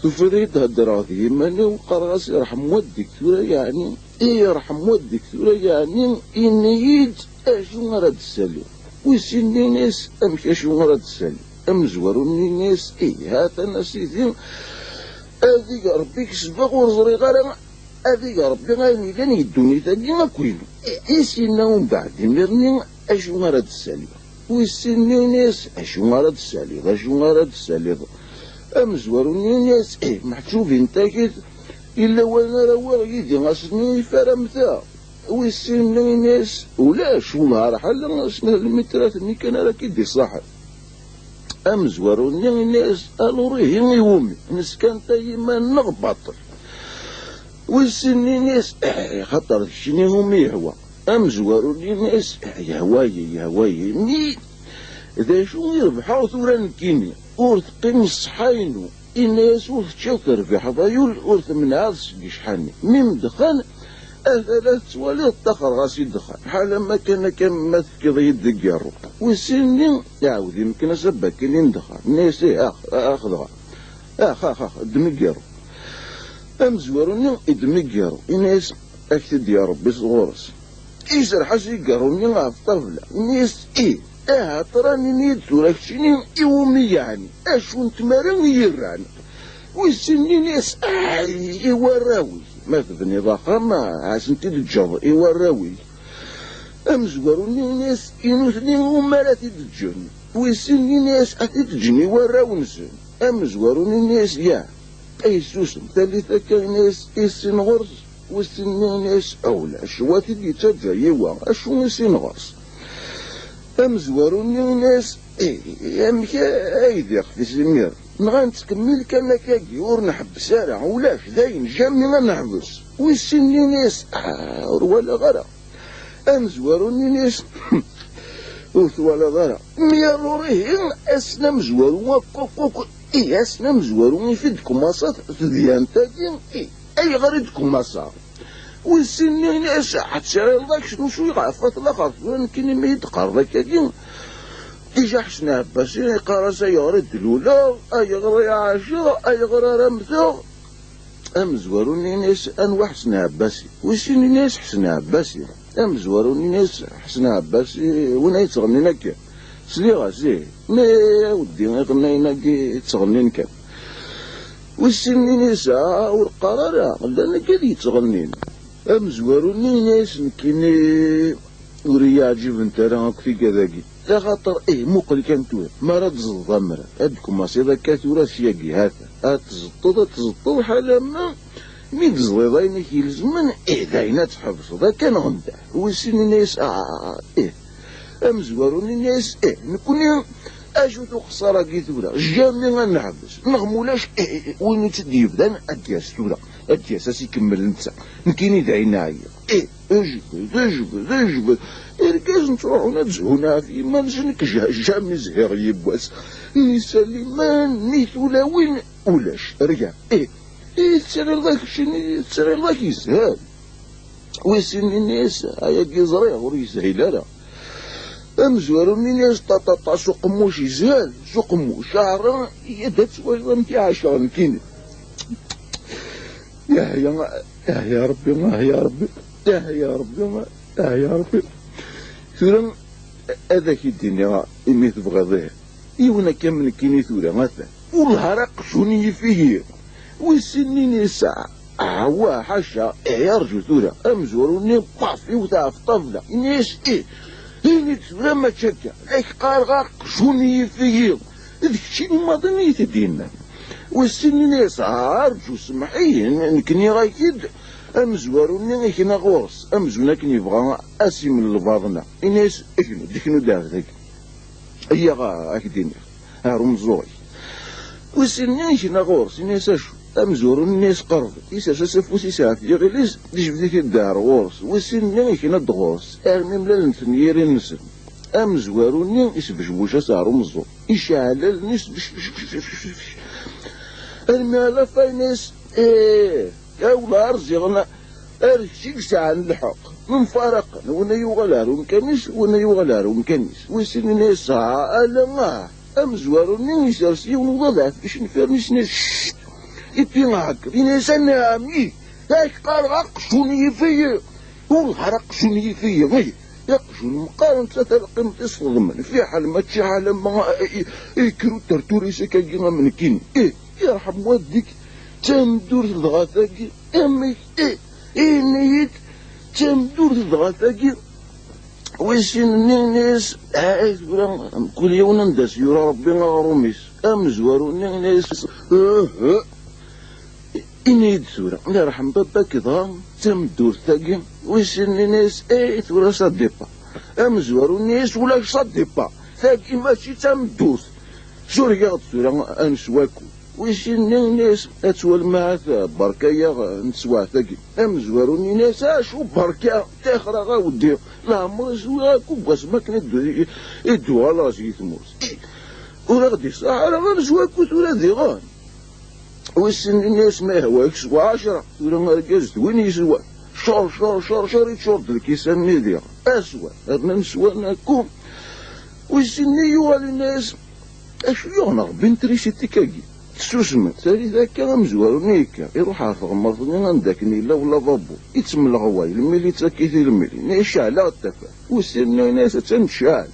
Tufiḍ-iyi-d heddreɣ d yiman-iw, qqareɣ-as, irḥem waddek tura yeɛni, irḥem waddek tura yeɛni, ini-yi-d acu ara d-ssaliɣ. Wissen ini-as, amek acu ara d-ssaliɣ? Amezwaru-nni ini-as, ih, ha-t-an a sidi, ad ig Rebbi kesbeɣ ur ẓriɣ ara, ad ig Rebbi ayen yellan i ddunit-agi akk inu. I s-yenna umbeɛd imir-nni, acu ara d-ssaliɣ? Wissen ini-as, acu ara d-ssaliḍ, acu ara d-ssaliḍ? Amezwaru-nni ini-as, ih, meḥǧub intakit, yella wayen ara awiɣ yid-i ass-nni ifar am ta. Wissen ini-as, ulac, wellah ar ḥala snat lmitrat-nni kan ara k-id-iṣaḥen. Amezwaru-nni ini-as, alur ihi iwumi? Neskantay iman-nneɣ baṭel. Wissen ini-as, ih, xaṭer d keččini umi yehwa. Amezwaru-nni ini-as, ih, yehwa-yi, yehwa-yi. Mi d acu i rebḥeɣ tura nekkini? Ur teqqim ṣṣeḥḥa-inu. Ini-as, ur teččiḍ terbiḥeḍ ay ul, ur temneɛeḍ seg icḥani. Mi m-ddexxan, ata la tettwaliḍ ṭṭaxreɣ-as i ddexxan. Ḥala ma kan akka ma tefkiḍ-iyi-d deg iṛṛu. Wissen-nni, iɛawed imken-as abakili n ddexxan. Ini-as, ih, ax, ax dɣa. Ax, ax, ax, ddem igiṛṛu. Amezwaru-nni iddem igiṛṛu. Ini-as, ak-t-id-yerr Rebbi sɣur-s. Iserreḥ-as igiṛṛu-nni ɣef ṭṭabla. Ini-as, ih, ahat ran ini-d tura keččini iwumi yeɛni, acu n tmara i yi-rran? Wissen ini-as, ay, i warraw-ik, ma tebniḍ axxam, ad sen-t-id-teǧǧeḍ i warraw-ik. Amezwaru-nni ini-as, i nutni umi ara t-id-ǧǧen? Wissen ini-as, ad t-id-ǧǧen i warraw-nsen? Amezwaru-nni ini-as, yah. Ay susem, tallit akka ini-as, i sin ɣur-s? Wissen ini-as, a ulac, wa t-id-yettaǧǧa yiwa, acu i sin ɣur-s? Amezwaru-nni ini-as, ih, amek ay d ixef-is imir? Nɣa nettkemmil kan akkagi, ur nḥebbes ara, ulac, dayen, jammi ad neḥbes. Wissen ini-as, ah, ur walaɣ ara. Amezwaru-nni ini-as, ur twalaḍ ara. Mi yerrur ihi, ass n amezwaru akk, akk, akk, ih, ass n amezwaru ifi d-kumaṣat tedyant-agi, ih, ayɣer i d-kumaṣaɣ? Wissen ini-as, ad tiriḍ akk s nucu iɣef ad tlaxeḍ tura nekkini mi yi-d-qqareḍ akkagi. Déjà Ḥsen Ɛebbasi iqqar-as ayɣer i d-luleɣ, ayɣer i ɛaceɣ, ayɣer ara mmteɣ. Amezwaru-nni ini-as, anwa Ḥsen Ɛebbasi? Wissen ini-as, Ḥsen Ɛebbasi. Amezwaru-nni ini-as, Ḥsen Ɛebbasi, win ay yettɣennin akka. Sliɣ-as, ih. Ma a weddi iɣennayen-agi ttɣennin kan. Wissen ini-as, ah, ur qqar ara, llan akka d yettɣennin. Amezwaru-nni yenna-yas: "Nekkini ur iyi-ɛǧibent ara akk tigad-agi. Axaṭer, ih, muqel kan tura, mi ara d-tẓeḍ amrar, ad d-tkumaṣiḍ akka tura syagi, ha-t-an. Ad tẓeṭṭeḍ, ad tẓeṭṭeḍ, ḥala ma mi d-tẓeḍ ayen i k-ilezmen, ih, d ayen ad tḥebseḍ akka neɣ ndah." Wis sin yenna-yas: "Ah, ih." Amezwaru-nni yenna-yas: "Ih, nekkni acu-t uqeṣṣer-agi tura? Jamais ad neḥbes. Neɣ mulac, ih, ih, win i tt-id-yebdan ad d-yas tura. Ad d-yas, ad s-ikemmel netta. Nekkini d ayen ɛyiɣ." Ih, ejbed, ejbed, ejbed. Irgazen ttruḥun ad zhun ɣef yiman-nsen, nekk ja-, jamais zhiɣ yiwwas. Ni Saliman, ni tulawin, ulac, rga. Ih, ih, tettriḍ-ak keččini, tettriḍ-ak yeshel. Wis sin yenna-yas: "Ayagi ẓriɣ ur yeshil ara." Amezwaru-nni yenna-yas: "Ṭaṭaṭa, s uqemmuc yeshel, s uqemmuc. Aɛra, ad twaliḍ amek i ɛaceɣ nekkini." Yahya, yahya Rebbi, yahya Rebbi, yahya Rebbi, yahya Rebbi. Tura ad ak-id-iniɣ imi tebɣiḍ, ih. Yiwen akka am nekkini tura, atan. Wellah ara qjun yif-iyi. Wis sin yenna-yas: "Awa, ḥaca, ih, arǧu tura." Amezwaru-nni, paf, iwet ɣef ṭṭabla. Yenna-yas: "Ih, ini-d tura mačči akka. La k-qqareɣ aqjun yif-iyi. D keččini maḍi i yi-t-id-yennan." Wis sin yenna-yas: "Arǧu, semmeḥ-iyi, nekk nniɣ-ak-id." Amezwaru-nni ikna ɣur-s, amzun akken yebɣa a s-imel lbaḍna. Yenna-yas: "Knu-d, knu-d ar dagi. Iyyaɣ a k-d-iniɣ, ar umeẓẓuɣ-ik." Wis sin-nni ikna ɣur-s, yenna-yas: "Acu?" Amezwaru-nni yenna-yas: "Qerreb-d." Isers-as afus-is ɣef yiɣil-is, d ijbed-it-id ar ɣur-s. Wis sin-nni ikna-d ɣur-s, armi mlalen-ten yiri-nsen. Amezwaru-nni isbecbuc-as ar umeẓẓuɣ, iceɛɛel allen-is, bec, bec, bec, bec, bec, bec. Armi ala fa yenna-yas: "Ih, a wla ar ziɣen, ar kečč i yesɛan lḥeqq. Mfaraqen, winna yuɣal ar umkan-is, winna yuɣal ar umkan-is." Wis sin yenna-yas: "Ah, ala, ah." Amezwaru-nni isers yiwen uḍad ɣef icenfiren-is, yenna-yas: "Cct, ipi ɛeggeḍ." Yenna-yas: "Anɛam, ih, ak qqareɣ aqjun yif-iyi. Wellah ara aqjun yif-iyi, ih, aqjun meqqar netta talqimt-is teḍmen, fiḥel mačči ḥala ma i-, i-, yekker utertur-is akkagi am nekkini. Ih, yerḥem waddek, d tameddurt dɣa tagi, amek, ih, ini-yi-d, d tameddurt dɣa tagi." Wis sin-nni yenna-yas: "Ay, tura, mkul yiwen anda s-yura Rebbi aɣrum-is." Amezwaru-nni yenna-yas: "Uhu, ini-yi-d tura, yerḥem baba-k, dɣa d tameddurt tagi?" Wis sin-nni yenna-yas: "Ay, tura ça dépend." Amezwaru yenna-yas: "Ulac ça dépend, tagi mačči d tameddurt. Sureg-aɣ-d tura ad neswa akud." Wis sin-nni yenna-yas: "Ad twalem ahat, berka-yaɣ n teswiɛt-agi." Amezwaru-nni yenna-yas: "Acu berka? Tixer a weddi, leɛmer i swiɣ akud seg wasmi akken i d-, i d-uɣaleɣ seg tmurt. Ur aɣ-d-iṣaḥ ara ad neswa akud tura diɣen." Wis sin yenna-yas: "Ma yehwa-k swa ɛecra." Tura argaz d win yeswan. Cor, cor, cor, cor, iččur-d lkisan-nni diɣen. Aswan, rnan swan akud. Wis sin-nni yuɣal yenna-yas: "Acu yuɣen Rebbi n trisiti-k-agi?" Tessusem-d, tarit akka, amezwaru-nni yekker, iruḥ ɣer tɣemmert-nni anda akken yella ulavabo, ittmelleɣway, lmil ittak-it i lmil, yenna-yas: "Ceɛleɣ-d tafat." Wis sin-nni yenna-yas: "Attan tecɛel."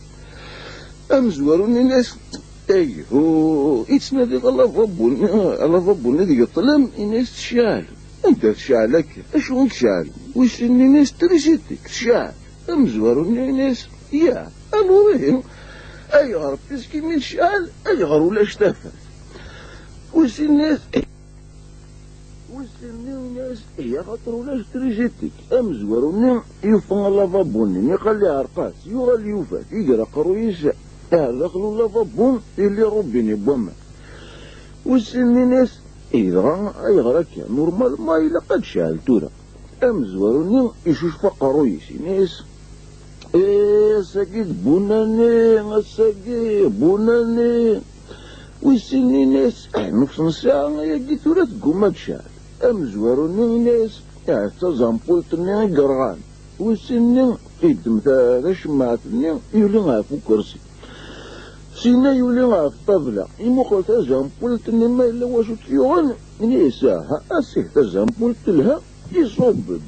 Amezwaru-nni yenna-yas: "Ayhu, ittnadi alavabo-nni, alavabo-nni deg ṭṭlam", yenna-yas: "Tecɛel." "Anda tecɛel akka? Acu i tecɛel?" Wis sin-nni yenna-yas: "Trisiti-k tecɛel." Amezwaru-nni yenna-yas: "Ya, alors ihi, ayɣer puisque mi tecɛel, ayɣer ulac tafat?" Wis sin-nni yenna-yas: "Wis sin-nni yenna-yas: Ihi, axaṭer ulac trisiti-k." Amezwaru-nni yufa alavabo-nni, niqal iɛreq-as, yuɣal yufa-t, iger aqerruy-is ar daxel ulavabo, yelli rubini n waman. Wis sin-nni yenna-yas: "Ihi dɣa, ayɣer akka? Normalement ilaq ad tecɛel tura." Amezwaru-nni icucef aqerruy-is, yenna-yas: "Eh, ass-agi d bunani, ass-agi bunani." Wis sin yenna-yas: "Ah, nufes n ssaɛa ayagi tura tegguma ad tecɛel." Amezwaru-nni yenna-yas: "Ah, d taẓampult-nni i yerɣan." Wis sin-nni yeddem ta-, tacemmaɛt-nni, yuli ɣef ukersi. Syenna yuli ɣef ṭṭabla, imuqel tazampult-nni ma yella wacu tt-yuɣen, ini-as: "Aha, asih, tazampult telha." Iṣubb-d,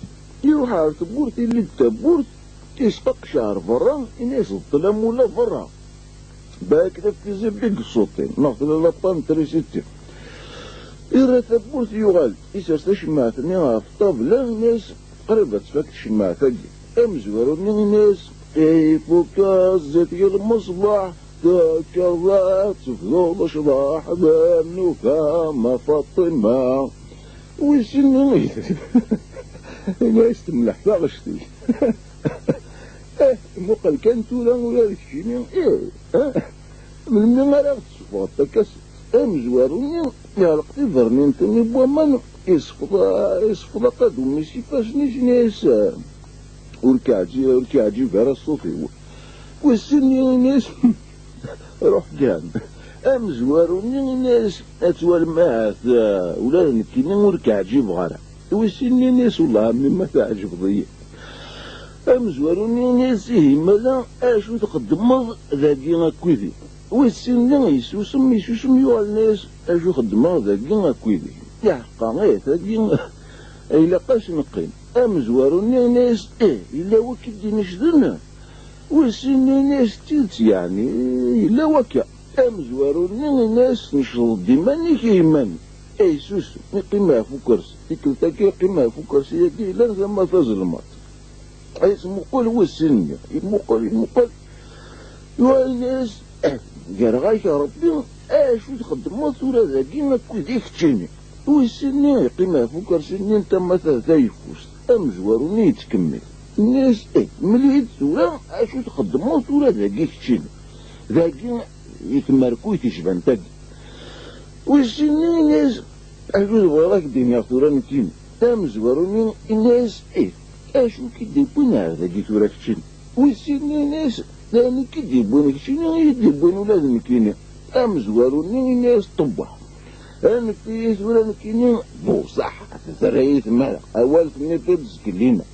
iruḥ ɣer tewwurt, yelli-d tawwurt, isqeqc ɣer berra, ini-as: "D ṭṭlam ula berra. Balak taftizi i yeṣṣuṭin, neɣ tella la panne n trisiti." Irra tawwurt, yuɣal-d, isers tacemmaɛt-nni ɣef ṭṭabla, ini-as: Qrib ad tfak tcemmaɛt-agi. Amezwaru-nni ini-as: "Ifuk zzit n lmeṣbaḥ, tekker ad tebdu lecḍaḥ, d nnufa ma Faṭima." Wissen ini-as: "Temleḥ taɣect-ik." Eh, muqel kan tura ula d keččini, eh, eh, melmi ara ɣ-d-tessufɣeḍ takasset? Amezwaru-nni iɣleq tibernintin n waman, isefḍ-, isefḍaq adum-is ifassen-is, ini-as: "Ur k-iɛǧi-, ur k-iɛǧib ara ṣṣut-iw." Wissen ini-as: "Ruḥ kan." Amezwaru-nni ini-as: "Ad twalem ahat, eh, ula d nekkini ur k-ɛǧibeɣ ara." Wissen ini-as: "Wellah a mmi ma tɛejbeḍ-iyi." Amezwaru-nni ini-as: "Ihi mala acu txeddmeḍ dagi akked-i?" Wissen ini, isusem, isusem, yuɣal ini-as: "Acu xeddmeɣ dagi akked-i? Iḥeqqa, eh, tagi ilaq-as neqqim." Amezwaru-nni ini-as: "Eh, yella wakk i d-inecden?" Wissen ini-as: "D tidet yeɛni, yella wakka." Amezwaru-nni ini-as: "Tnecdeḍ-d iman-ik i yiman-ik." Ay susem, iqqim ɣef ukersi. Tikkelt-agi iqqim ɣef ukersi-agi yellan tama tazelmaḍt. Ay yesmuqul wissen-nni, yemmuqul, yemmuqul. Yuɣal ini-as: "Greɣ-ak Rebbi, acu txeddmeḍ tura dagi akked-i keččini?" Wissen-nni iqqim ɣef ukersi-nni n tama ta-, tayeffust. Amezwaru-nni yettkemmil. Ini-as: "Eh, mel-iyi-d tura acu txeddmeḍ tura dagi keččini, dagi i tmerkuyt icban tagi." Wissen-nni ini-as: "Acu tebɣiḍ ad k-d-iniɣ tura nekkini?" Amezwaru-nni ini-as: "Eh, acu k-id-iwwin ar dagi tura keččini?" Wissen-nni ini-as: "D ayen i k-id-iwwin keččini i yi-d-iwwin ula d nekkini." Amezwaru-nni ini-as: "Ṭebbeḥ, anef-iyi tura nekkini." Buṣaḥ, tezra-yi tmara, awal tenniḍ-d zgellina.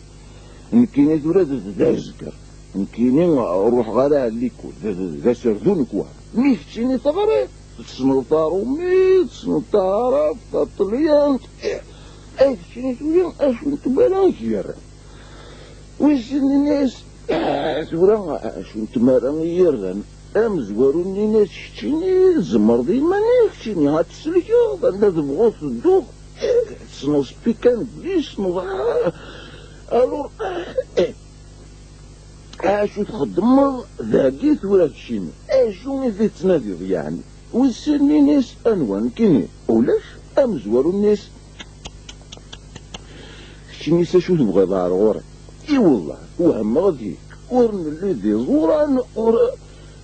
Nekkini tura d, d azger. Nekkini ruḥeɣ ara ɣer likul, d, d, d aserdun nekk wa. Mi keččini teɣriḍ, tessneḍ taṛumit, tessneḍ taɛrabt, taṭelyant. Eh, ay keččini tura acu n tmara i k-yerran? Wissen ini-as: "Ah, tura acu n tmara i yi-yerran?" Amezwaru-nni ini-as: "Keččini tzemreḍ i yiman-ik, keččini ad tselkeḍ, anda tebɣuḍ tedduḍ. Eh, tessneḍ spikan bli, tessneḍ, ah." Alors, eh, acu txeddmeḍ dagi tura keččini? Acu i tettnadiḍ yeɛni? Wissen ini-as: "Anwa nekkini? Ulac." Amezwaru-nni ini-as: "Keččini s acu tebɣiḍ ar ɣur-i?" "I wellah, wehmeɣ deg-k, ur nelli d iẓuran, ur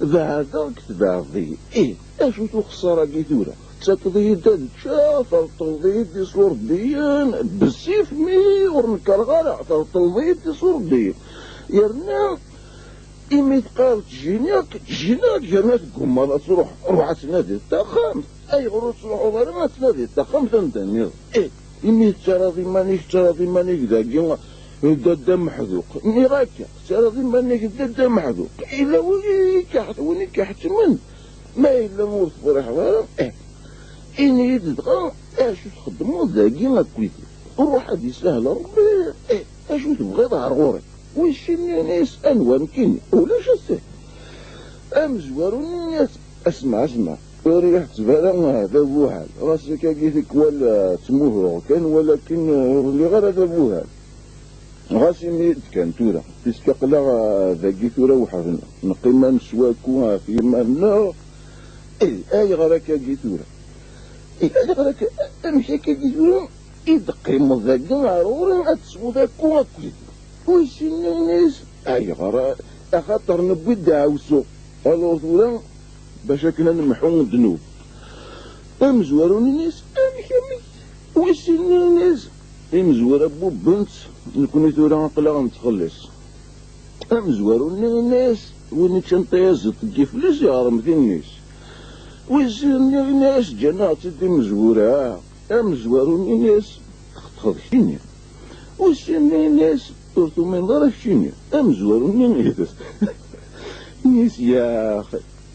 beɛdeɣ-k tbeɛdeḍ-iyi. Ih, acu-t uxeṣṣar-agi tura? Tettakeḍ-iyi-d ad ččeɣ, treṭṭleḍ-iyi-d iṣurdiyen, bessif mi ur nekreɣ ara, treṭṭleḍ-iyi-d iṣurdiyen. Yerna imi teqqareḍ ttjiniɣ-k, ttjiniɣ-k, yerna teggummaḍ ad truḥ, ruḥ ad tnadiḍ taxxamt. Ayɣer ur tettruḥuḍ ara ad tnadiḍ taxxamt anda nniḍen? Ih, imi tettarraḍ iman-ik, tettarraḍ iman-ik dagi d dadda Meḥduq. Nniɣ akka, tettarraḍ iman-ik d dadda Meḥduq. Yella win i k-iḥettmen? Ma yella ur tefriḥeḍ ara, ih, ini-yi-d dɣa acu txeddmeḍ dagi akked-i. Ruḥ ad isahel Rebbi, ih, acu tebɣiḍ ar ɣur-i?" Wissen ini-as: "Anwa nekkini? Ulac ass-a." Amezwaru-nni ini-as: "Asma, asma, ur yi-ḥetteb ara d abuhal. Ɣas akkagi tikwal, eh, ttmuhuɣ kan, walakin, eh, ur lliɣ ara d abuhal. Ɣas ini-yi-d kan tura, puisque aql-aɣ, eh, dagi tura weḥd-neɣ, neqqim ad neswa akku ɣef yiman-nneɣ. Eh, ayɣer akkagi tura? Eh, ayɣer akka, amek akkagi tura i d-teqqimeḍ dagi ar ɣur-i ad tesweḍ akku akked-i?" Wissen ini-as: "Ayɣer? Axaṭer newwi-d aɛewsu. Alors tura, bac akken ad nemḥu ddnub." Amezwaru-nni ini-as: "Amek, amek?" Wissen ini-as: "Imezwura bubben-tt, nekni tura aql-aɣ nettxelliṣ." Amezwaru-nni ini-as: "Win iččan tayaziḍt n yiflis, yeɣrem tin-is." Wissen ini-as: "Ǧǧan-aɣ-tt-id imezwura." Amezwaru-nni ini-as: "Txeṭṭfeḍ keččini." Wissen ini-as: "Ur tumineḍ ara keččini." Amezwaru-nni ini-as: "Yax,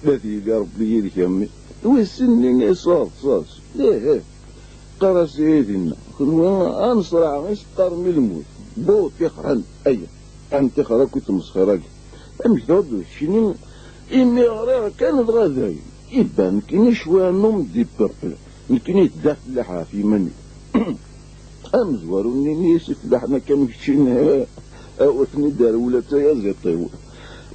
ad yili Rebbi yid-k a mmi." Wissen ini-as: "Ṣaṣ, ṣaṣ. Ih, ih. Qqar-as i dinna. Kenwi ad nesraɛ i s-qqaren i lmut. Bu tixran, aya. Ad nṭixer akk i tmesxir-agi. Amek tɛuddeḍ keččini? Imi ɣriɣ kan dɣa dayen. Iban nekkini cwiya n homme du peuple. Nekkini d afellaḥ ɣef yiman-iw." Amezwaru-nni-nni-as ifellaḥen akka am keččini, awer ten-id-rewla d tayaziḍt-iw.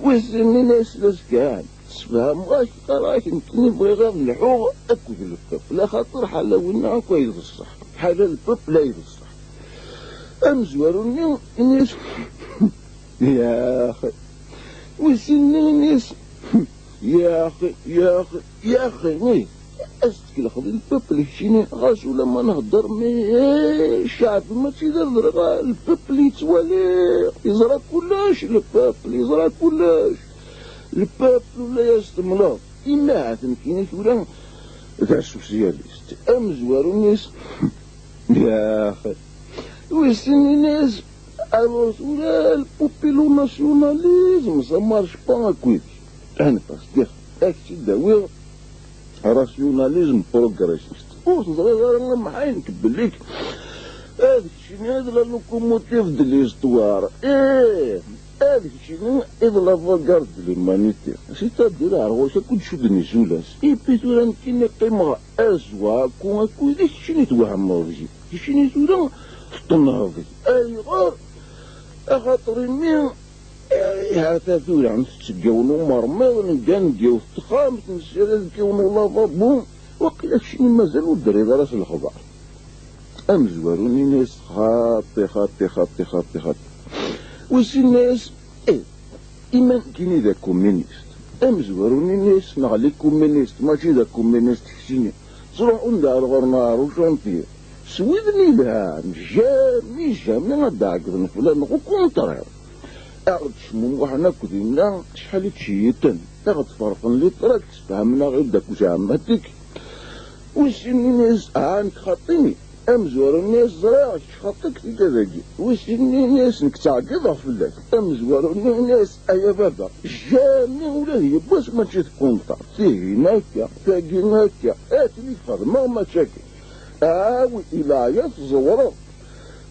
Wis sin-nni-as d asgan. Sfehmeɣ-ak, qqareɣ-ak nekkini bɣiɣ ad lḥuɣ akked lpeuple, axaṭer ḥala winna akk ay d ṣṣeḥ. Ḥala lpeuple ay d ṣṣeḥ. Amezwaru-nni ini-as, yaxi. Wis sin-nni ini-as, yaxi, yaxi, yaxi, ih. Ad s-tkelxeḍ i lpeuple keččini, ɣas ulamma nhedder, mais, eh, ccɛeb mačči d adreɣ, lpeuple yettwali, yeẓra kullec, lpeuple yeẓra kullec. Lpeuple ula yas-temleḍ. Imi ahat nekkini tura d asusyalist. Amezwaru-nni-as, yaxi. Wis sin-nni-as, alors tura le populonasiyonalisme, ça marche pas akked. Ɛni pas dire, ad k-tt-id-awiɣ rationalisme progressiste. Ur teẓriḍ ara a Mḥay nekk belli-k ad keččini d la locomotive de l'histoire. Ih, ad keččini i d l'avant-garde de l'humanité. C'est-à-dire ar ɣur-k akk i d-cudden izulas. Et puis tura nekkini qqimeɣ azwa akku akku d keččini twehmeḍ deg-i. Keččini tura teṭṭenhḍ deg-i. Ayɣer? Axaṭer imi, eh, ha-t-a tura tetteg yiwen umermiḍ, negga deg yiwet texxamt, nessired deg yiwen ulavabo. Waqila keččini mazal ur d-terriḍ ara s lexbar. Amezwaru-nni ini-as, xaṭi, xaṭi, xaṭi, xaṭi, xaṭi. Wis sin ini-as, ih, ima nekkini d akuminist. Amezwaru-nni ini-as, neɣ les communistes, mačči d akuminist keččini. Ttruḥun-d ar ɣur-neɣ ar ucantier. S widen yelhan, jamais, jamais ad d-ɛeggḍen fell-aneɣ, au contraire. Aɣ-d-cmumuḥen akk dinna, acḥal i ttceyyiten. Aɣ-d-ferqen les tracts, sfehmen-aɣ-id akk zeɛmatik. Wis sin ini-as, ha nekk xaṭini. Amezwaru-nni as, ẓriɣ kečč xaṭi deg tigad-agi. Wis sin ini-as, nekk ttɛeggiḍeɣ fell-ak. Amezwaru-nni ini-as, ay a baba, jamais ula d yiwwas mačči d kunṭa. Tihin akka, tagi akka, akken i xedmeɣ mačči akka. Awi i leɛya tẓewreḍ.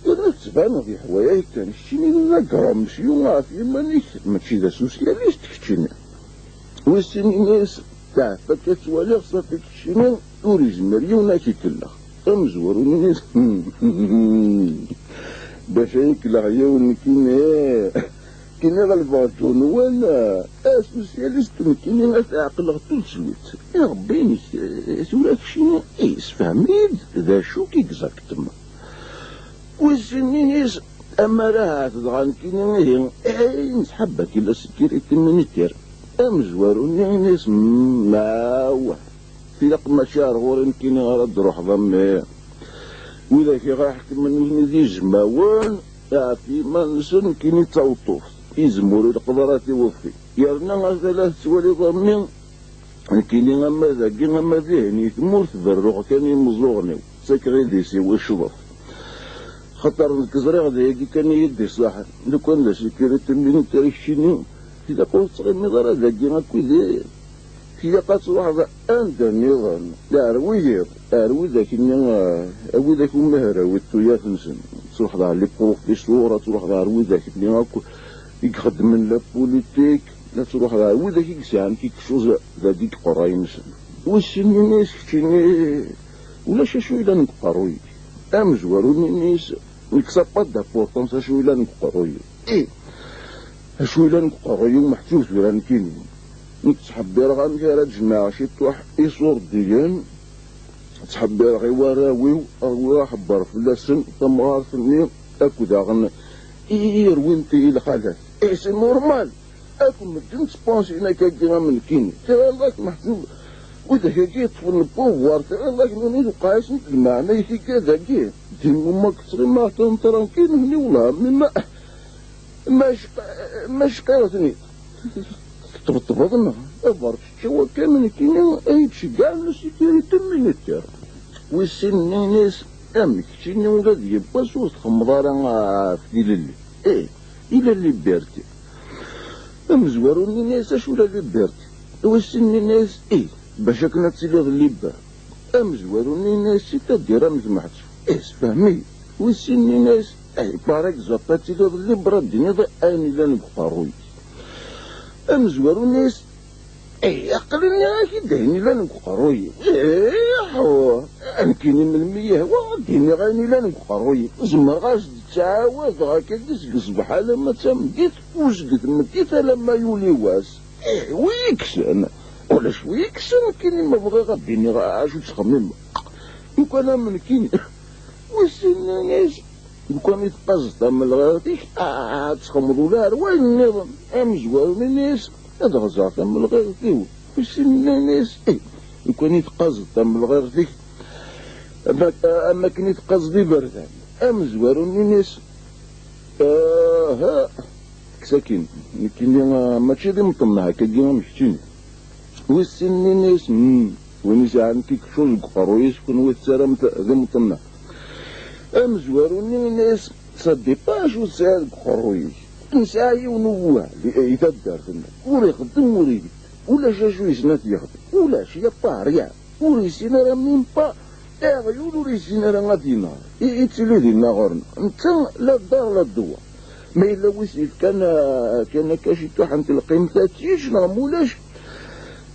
Yerna tettbaneḍ yeḥwa-yak kan, keččini d agramsyu ɣef yiman-ik, mačči d asusyalist keččini. Wis sin ini-as, teɛfa akka ttwaliɣ, safi keččini ur izmir yiwen ad k-ikellex. Amezwaru-nni ini-as, bac ad yi-kellex yiwen nekkini, nekkini ɣelbeɣ John Wayne, asusyalist nekkini ad t-ɛeqleɣ tout de suite. I Rebbi-inek, tura keččini, eh, sefhem-iyi-d d acu-k exactement. Wis sin ini-as, amar ahat dɣa nekkini ihi, eh, nesḥab akk la sécurité militaire. Amezwaru-nni ini-as, mm, awah, tilaq mačči ar ɣur-i nekkini ara d-ruḥeḍ a mmi. Widak i ɣ-iḥekmen nutni d izmawen, ɣef yiman-nsen nekkini d taweṭṭuft. Izem ur ileqqeḍ ara tiweḍfi. Yerna ata la tettwaliḍ a mmi, nekkini ama dagi ama dihin i tmurt berruɣ kan i imeẓẓuɣen-iw, ttakeɣ idis-iw i ccḍef. Xaṭer nekk ẓriɣ d ayagi kan i yi-d-iṣaḥen. Lukan d asécurité militaire keččini, tilaq ur tettɣimiḍ ara dagi akked-i. Tilaq ad truḥeḍ anda nniḍen, ar wiyiḍ, ar widak-nni, a widak umi hrawit tuyat-nsen. Ad truḥeḍ ar les professeurs, ad truḥeḍ ar widak-nni akk i ixeddmen la politique, ad truḥeḍ ar widak i yesɛan quelque chose dagi deg uqerray-nsen. Wis sin ini-as keččini, ulac acu yellan deg uqerruy-ik. Amezwaru-nni ini-as, nekk ça n'a pas d'importance acu yellan deg uqerruy-iw. Ih, acu yellan deg uqerruy-iw meḥsub tura nekkini. Nekk ttḥebbireɣ amek ara d-jemɛeɣ ciṭuḥ iṣurdiyen, ttḥebbireɣ i warraw-iw, rwiɣ aḥebber fell-asen, tamɣart-nni akked daɣen i irwin ti lxalat. Eh, c'est normal. Akk medden ttpansin akkagi am nekkini. Tɣileḍ ak meḥsub widak-agi yeṭṭfen le pouvoir, tɣileḍ ak nuni lewqayas n lmeɛna i tigad-agi. Din uma k-ttɣimaɣ kan tranquille, nutni wellah, mi ma, ma cq-, ma cqiɣ-ten-id. Tṭebṭbeḍ neɣ? Aberčečča wakka am nekkini ay d-ceggɛen la sécurité militaire. Wis sin ini-as, amek keččini ula d yiwwas ur txemmeḍ ara ɣef tilelli? Eh, i la liberté. Amezwaru-nni ini-as, acu la liberté? Wis sin ini-as, ih, bac akken ad tiliḍ libre. Amezwaru-nni ini-as, c'est-à-dire amek meḥsub? Ih, sefhem-iyi. Wis sin ini-as, ih, par exemple, ad tiliḍ libre ad d-tiniḍ ayen yellan deg uqerruy-ik. Amezwaru-nni ini-as, Eh, aql-i nniɣ-ak-id ayen illan deg uqerruy-iw. Eh, nekkini melmi yehwa ad d-iniɣ ayen illan deg uqerruy-iw. Zemreɣ ad s-d-ttɛawadeɣ akkagi seg ṣṣbeḥ alamma d tameddit, u seg tmeddit alamma yuli wass. Eh, wi ikksen? Ulac wi ikksen, nekkini ma bɣiɣ ad d-iniɣ acu ttxemmimeɣ. Lukan am nekkini, wissen ayen-is. Lukan i teqqazeḍ tamelɣiɣt-ik, ad txemmeḍ ula ar wayen nniḍen. Amezwaru-nni-as, ad ɣzeɣ tamelɣiɣt-iw. Wissen ayen-is. Eh, lukan i teqqazeḍ tamelɣiɣt-ik, am, am akken i teqqazeḍ iberdan. Amezwaru-nni-as, aha, kkes akin. Nekkini, ah, mačči d imṭenna akkagi am keččini. Wissen ayen-is. Hmm. Win isɛan kikčuẓ deg uqerruy-is, kenwi tettarram-t d imṭenna. Amezwaru-nni yenna-yas, ça dépend acu tesɛiḍ deg uqerruy-ik. Nesɛa yiwen ubuhal i, i taddart-nneɣ. Ur ixeddem, ur igezzem. Ulac acu yessen ad t-yexdem. Ulac, y a pas rien. Ur yessin ara même pas aɣyul, ur yessin ara ad yenher. I, ittili dinna ɣur-neɣ. Netta la ddar la ddwa. Ma yella wis yefkan, ah, kan akka ciṭuḥ n telqimt ad tt-yečč neɣ mulac,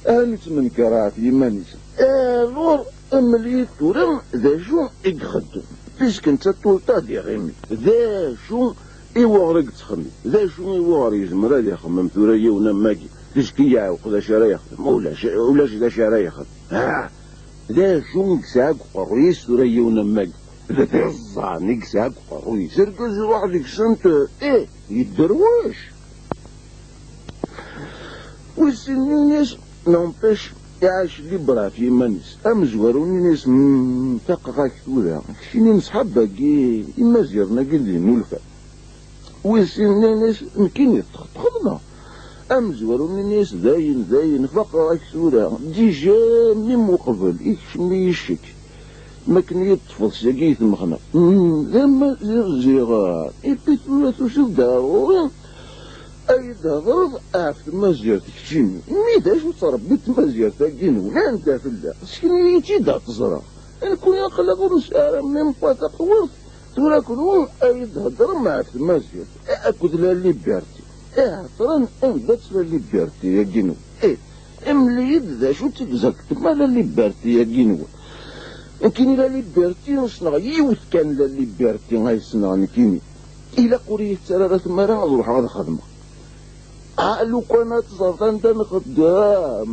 ad nettmenker ɣef yiman-is. Alors, mel-iyi-d tura d acu i ixeddem. Puisque netta tout le temps ad iɣimi. D acu i wuɣer i yettxemmim? D acu i wuɣer yezmer ad ixemmem tura yiwen am wagi? Puisque yeɛweq d acu ara yexdem. Ulac, ulac d acu ara yexdem. Ah! D acu i yesɛa deg uqerruy-is tura yiwen am wagi? D iẓẓan i yesɛa deg uqerruy-is. Argaz iruḥ deg-sent, ih, yedderwec. Wissen ayen-is, n'empêche, iɛac libre ɣef yiman-is. Amezwaru-nni-as, "Hmm, faqeɣ-ak tura. Keččini n ṣṣḥab-agi, imaziɣen-agi d inulfan." Wissen ayen-is, nekkini txeṭṭxeḍ neɣ? Amezwaru-nni-as, "Dayen, dayen, faqeɣ-ak tura. Déjà, même uqbel, ikcem-iyi ccek. Makken i yi-d-teṭṭfeḍ syagi i tmexneɣ. Hmm, d amaziɣ ziɣ. Et puis tura tusiḍ-d ɣer ɣur-i, ad yi-d-thedreḍ ɣef tmazirt keččini. Mi d acu teṛebbi tmazirt-agi-nwen? Anda tella? Sken-iyi-tt-id ad tt-ẓreɣ. Nekkni aql-aɣ ur nesɛi ara même pas taqwurt, tura kunwi ad yi-d-thedrem ɣef tmazirt akked la liberté. Iɛeṭṭren, anda-tt la liberté-agi-nwen? Eh, mel-iyi-d d acu-tt exactement la liberté-agi-nwen. Nekkini la liberté, ur ssneɣ yiwet kan la liberté ay ssneɣ nekkini. Ilaq ur iyi-tettarra ara tmara ad ruḥeɣ ad xedmeɣ. Ah, lukan ad teẓreḍ anda nxeddem.